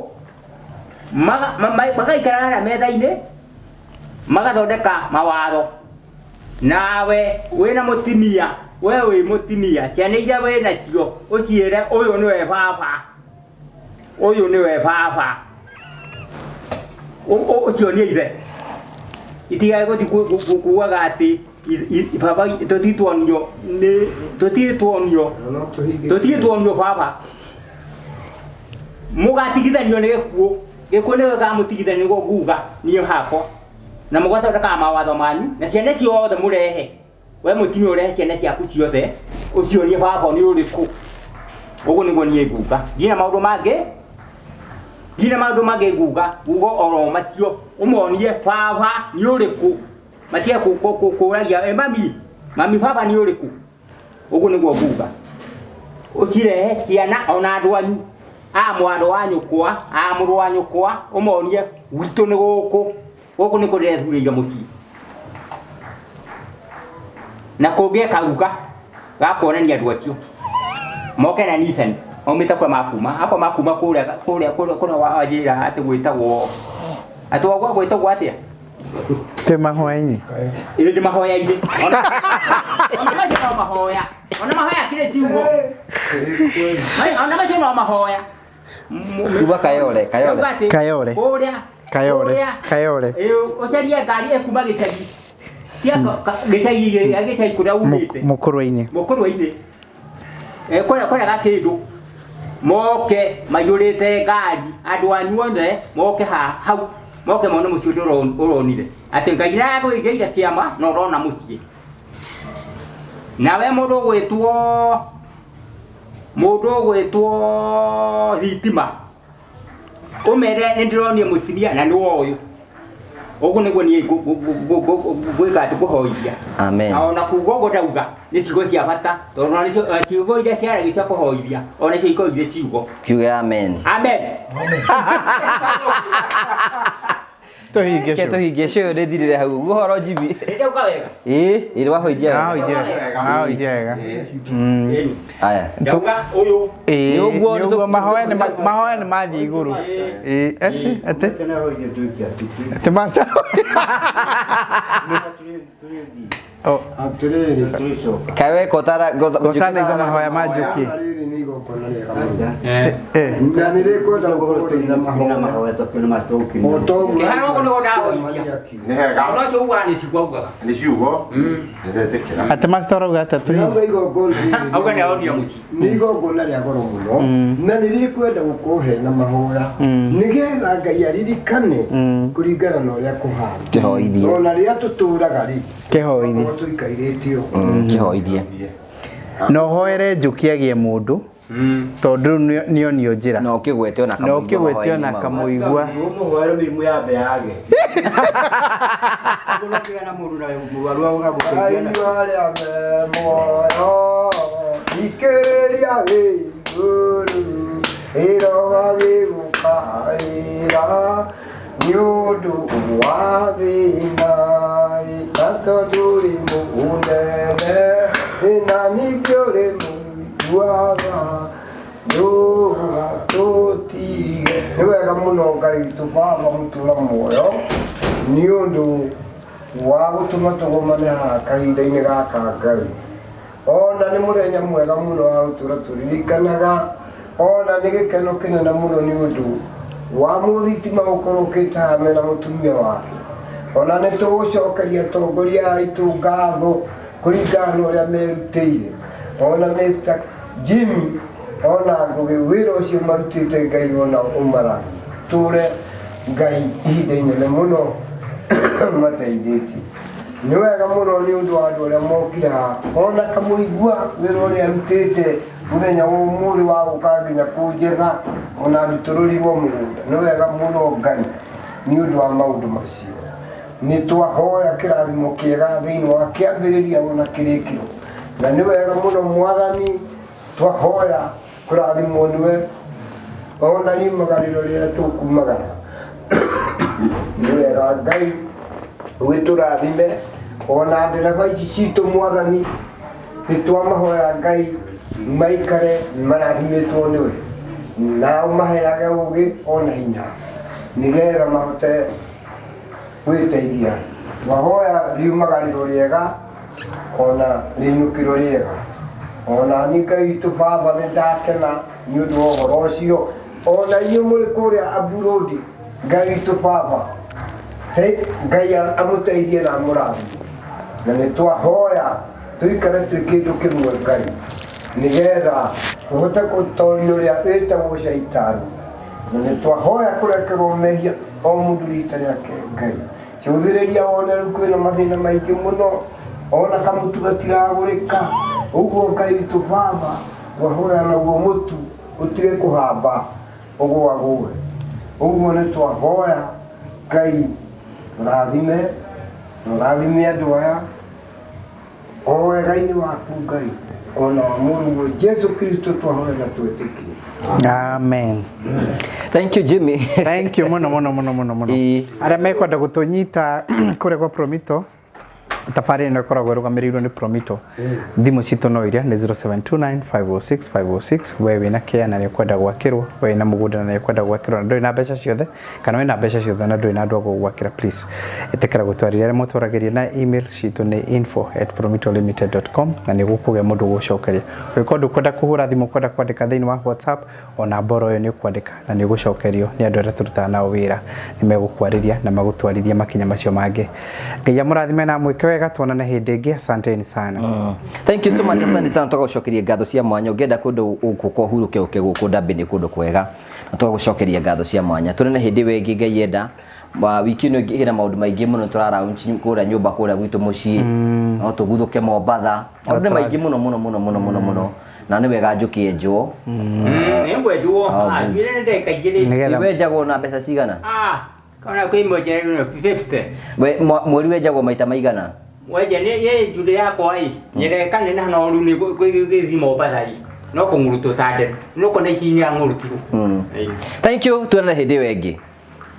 magaikara harĩa metha-inĩ, magathondeka mawatho. Nawe wĩna mũtumia, we wĩ mũtumia, ciana iria wĩ nacio ũciĩre ũyũ nĩwe baba, ũyũ nĩwe baba, ũcio nĩ ithe. Itigae gũthiĩ kuugaga atĩ baba tũtituonio nĩ, tũtituonio, tũtituonio baba. Mũgatigithanio nĩ gĩkuũ. Gĩkuũ nĩkĩo gĩkamũtigithania nĩguo nguga niĩ hakwa. Na mũgathondekaga mawatho manyu, na ciana ciothe mũrehe. We mũtumia ũrehe ciana ciaku ciothe, ũcionie baba nĩ ũrĩkũ. Ũguo nĩguo niĩ nguga. Ndirĩ na maũndũ mangĩ, ndirĩ na maũndũ mangĩ nguga, nguga oro macio. Ũmonie baba nĩ ũrĩkũ. Matige kũragia, mami, mami baba nĩ ũrĩkũ. Ũguo nĩguo nguga. Ũcirehe ciana ona andũ anyu, a mwana wa nyũkwa, a mũrũ wa nyũkwa, ũmonie gwitũ nĩ gũkũ. Gũkũ nĩkuo ndĩrethurĩire mũciĩ. Na kũngĩ karuga ga kuonania andũ acio. Moke na Nissan, maumĩte kũrĩa makuma. Akorwo makuma kũrĩa, kũrĩa, kũrĩa, kũrĩa wanjĩra atĩ gwĩtagwo, atĩ gwakwa gwĩtagwo atĩa? Twĩ mahoya-inĩ. Ĩĩ, ndĩ mahoya-inĩ. Ona macio no mahoya. Ona mahoya kĩrĩ ciugo. Ona macio no mahoya. Kuga Kayole, Kayole. Kuga atĩ Kayole. Kũrĩa, Kayole, kũrĩa. Kayole. Ĩĩ, ũcarie ngari ĩkuma gĩcagi. Tia gĩcagi, gĩcagi kũrĩa umĩte. Mũkũrwe-inĩ. Mũkũrwe-inĩ. Kũrĩa, kũrĩa Gakĩndũ. Moke maiyũrĩte ngari, andũ anyu othe moke hau, moke mone mũciĩ ũrĩa ũronire. Atĩ Ngai nĩaragũigĩire kĩama na ũrona mũciĩ. Nawe mũndũ ũgwĩtwo, mũndũ ũgwĩtwo thitima, ũmere nĩ ndĩronire mũtumia na nĩ ũyũ. Ũguo nĩguo niĩ ngwĩka atĩ ngũhoithia. Amen. Na ona kuga ũguo ndauga nĩ ciugo cia bata, tondũ ona nĩcio, ciugo iria ciaragio cia kũhoithia, ona icio ikoragwo irĩ ciugo. Kiuge amen. Amen. Tũhinge Reke cio. tũhinge cio rĩthirĩre hau. Ũguo ũhoro Jimmy. Nĩ ndauga wega. Ĩĩ, ĩĩ wahoithia wega. Wahoithia wega. Wahoithia wega. Ĩni. Aya. Ndauga ũyũ. Ĩĩ, Nĩ ũguo nĩ ũguo mahoya nĩ mathiĩ igũrũ. Ĩĩ, atĩ, atĩ master. Oh. Atĩrĩrĩ. Kaĩ weka ũtara- Ũtanaigua mahoya ma Njũkĩ. Rĩrĩ nĩ igongona rĩega mũno. Eh. Na nĩ rĩkwenda gũkorwo tũrĩ na mahoya. O ta ũguo Kĩharo ũguo nĩguo ndahoithia. Nĩ hega. Ũndũ ũcio ugaga nĩ ciugo augaga. Nĩ ciugo. Nĩndetĩkĩra. Atĩ master arauga atĩa tũhinge? Ndĩrauga igongona rĩrĩ Auga nĩ aronire mũciĩ. nĩ igongona rĩa goro mũno na nĩ rĩkwenda gũkorwo hena mahoya nĩgetha Ngai aririkane kũringana na ũrĩa kũhana. Kĩhoithie. Ona rĩrĩa tũtũraga rĩ, Kĩhoithie. Tũkorwo tũikarĩte ũguo. Kĩhoithie. Na ũhoere Njũkĩ agĩe mũndũ, tondũ rĩu nĩonio njĩra. Na ũkĩgwete ona Na ũkĩgwete ona kamũigua. Ũmũhoere mĩrimũ yambe yage. Ũguo ũkĩgĩa na mũndũ na mũrwaru agagũteithia na- Ngai wa arĩa me muoyo, thikĩrĩria wĩigue. Igũrũ ĩrogagĩgũkaĩra nĩ ũndũ wa thĩna na tondũ ũrĩ mũnene na ningĩ ũrĩ mũigua tha ndũgatũtige. Nĩ wega mũno Ngai witũ Baba mũtũra muoyo nĩ ũndũ wa gũtũma tũgomane haha kahinda-inĩ gaka Ngai. Ona nĩ mũthenya mwega mũno wa gũtũra tũririkanaga, ona nĩ gĩkeno kĩnene mũno nĩ ũndũ wa mũthitima gũkorwo ũkĩte haha mena mũtumia wake. Ona nĩ tũgũcokeria atongoria aitũ ngatho kũringana na ũrĩa merutĩire. Ona Mr. Jimmy ona Ngũgĩ wĩra ũcio marutĩte Ngai ona ũmarathime. Tũre Ngai ihinda inene mũno mateithĩtie. Nĩ wega mũno nĩ ũndũ wa andũ arĩa mokire haha ona kamũigua wĩra ũrĩa arutĩte mũthenya wa ũmũthĩ wa gũka nginya kũnjetha ona ndutũrũrirwo mũgũnda. Nĩ wega mũno Ngai nĩ ũndũ wa maũndũ macio. Nĩ twahoya kĩrathimo kĩega thĩinĩ wa kĩambĩrĩria ona kĩrĩkĩro. Na nĩ wega mũno Mwathani twahoya kũrathimwo nĩwe ona riumagarĩro rĩrĩa tũkumagara. Nĩ wega Ngai ũgĩtũrathime ona ndereba ici citũ Mwathani nĩ twamahoya Ngai maikare marathimĩtwo nĩwe na ũmaheage ũgĩ ona hinya nĩgetha mahote gwĩteithia. Twahoya riumagarĩro rĩega ona rĩinũkĩro rĩega. Ona niĩ Ngai witũ Baba nĩ ndakena nĩ ũndũ wa ũhoro ũcio. Ona inyuĩ mũrĩ kũrĩa abroad Ngai witũ Baba Ngai amũteithie na amũrathime. Na nĩ twahoya tũikare twĩ kĩndũ kĩmwe Ngai nĩgetha tũhote gũtoria ũrĩa wĩtagwo caitani. Na nĩ twahoya kũrekerwo mehia o mũndũ rita rĩake Ngai. Cũthĩrĩria wone rĩu kwĩna mathĩna maingĩ mũno ona kamũtu gatiragũrĩka. Ũguo Ngai witũ Baba twahoya naguo mũtu ũtige kũhamba ũgũagũe. Ũguo nĩ twahoya Ngai ũrathime na ũrathime andũ aya o wega-inĩ waku Ngai ona wa mũrũguo Jesu Kristo twahoya na twĩtĩkie. Amen. Thank you Jimmy. Thank you mũno mũno mũno mũno mũno. Arĩa mekwenda gũtũnyita kũrĩa kwa Promito tabarĩra ĩno ĩkoragwo ĩrũgamĩrĩirwo nĩ Promito. Thimũ citũ no iria nĩ 0729 506 506. We wĩna kĩa na nĩ ũkwenda gwakĩrwo, we wĩna mũgũnda na nĩ ũkwenda gwakĩrwo na ndũrĩ na mbeca ciothe kana wĩna mbeca ciothe na ndũrĩ na andũ a gũgwakĩra, please ĩtĩkĩra gũtwarĩria. Arĩa mũtwaragĩria na email citũ nĩ info@promitolimited.com na nĩ gũkũgĩa mũndũ ũgũcokeria. Ũngĩkorwo ndũkwenda kũhũra thimũ ũkwenda kwandĩka thĩinĩ wa WhatsApp, ona mboro ĩyo nĩ ũkwandĩka na nĩ ũgũcokerio nĩ andũ arĩa tũrutaga nao wĩra, nĩ megũkwarĩria na magũtwarithie makinya macio mangĩ. Ngai amũrathime na amwĩke wega, tuonane hĩndĩ ĩngĩ. Asanteni sana. Thank you so much, asante sana. Tũgagũcokeria ngatho cia mwanya. Ũngĩenda kũndũ gũkũ ũhurũke ũke gũkũ Ndambĩ nĩ kũndũ kwega. Na tũgagũcokeria ngatho cia mwanya. Tuonane hĩndĩ ĩyo ĩngĩ Ngai enda. Wiki ĩno ĩngĩ ĩna maũndũ maingĩ mũno tũraraunch kũrĩa nyũmba kũrĩa gwitũ mũciĩ. No tũguthũke Mombatha. Maũndũ nĩ maingĩ mũno mũno mũno mũno mũno mũno. Na nĩ wega njũkie njũo. Nĩ ngwenjwo. Oh, good. Njĩra nĩ ndagĩka igĩrĩ. Nĩgetha Wenjagwo na mbeca cigana? Kana kwĩ imwe njĩra 50. We mweri wenjagwo maita maigana? Wenja nĩ nĩ njũrĩ yakwa ĩ. Nyereka nĩ na noru nĩ gũthiĩ Mombatha ĩ. No kũng'urutwo ta ndebe. No kona ici nĩ ang'urutirwo. Thank you, tuonane hĩndĩ ĩyo ĩngĩ.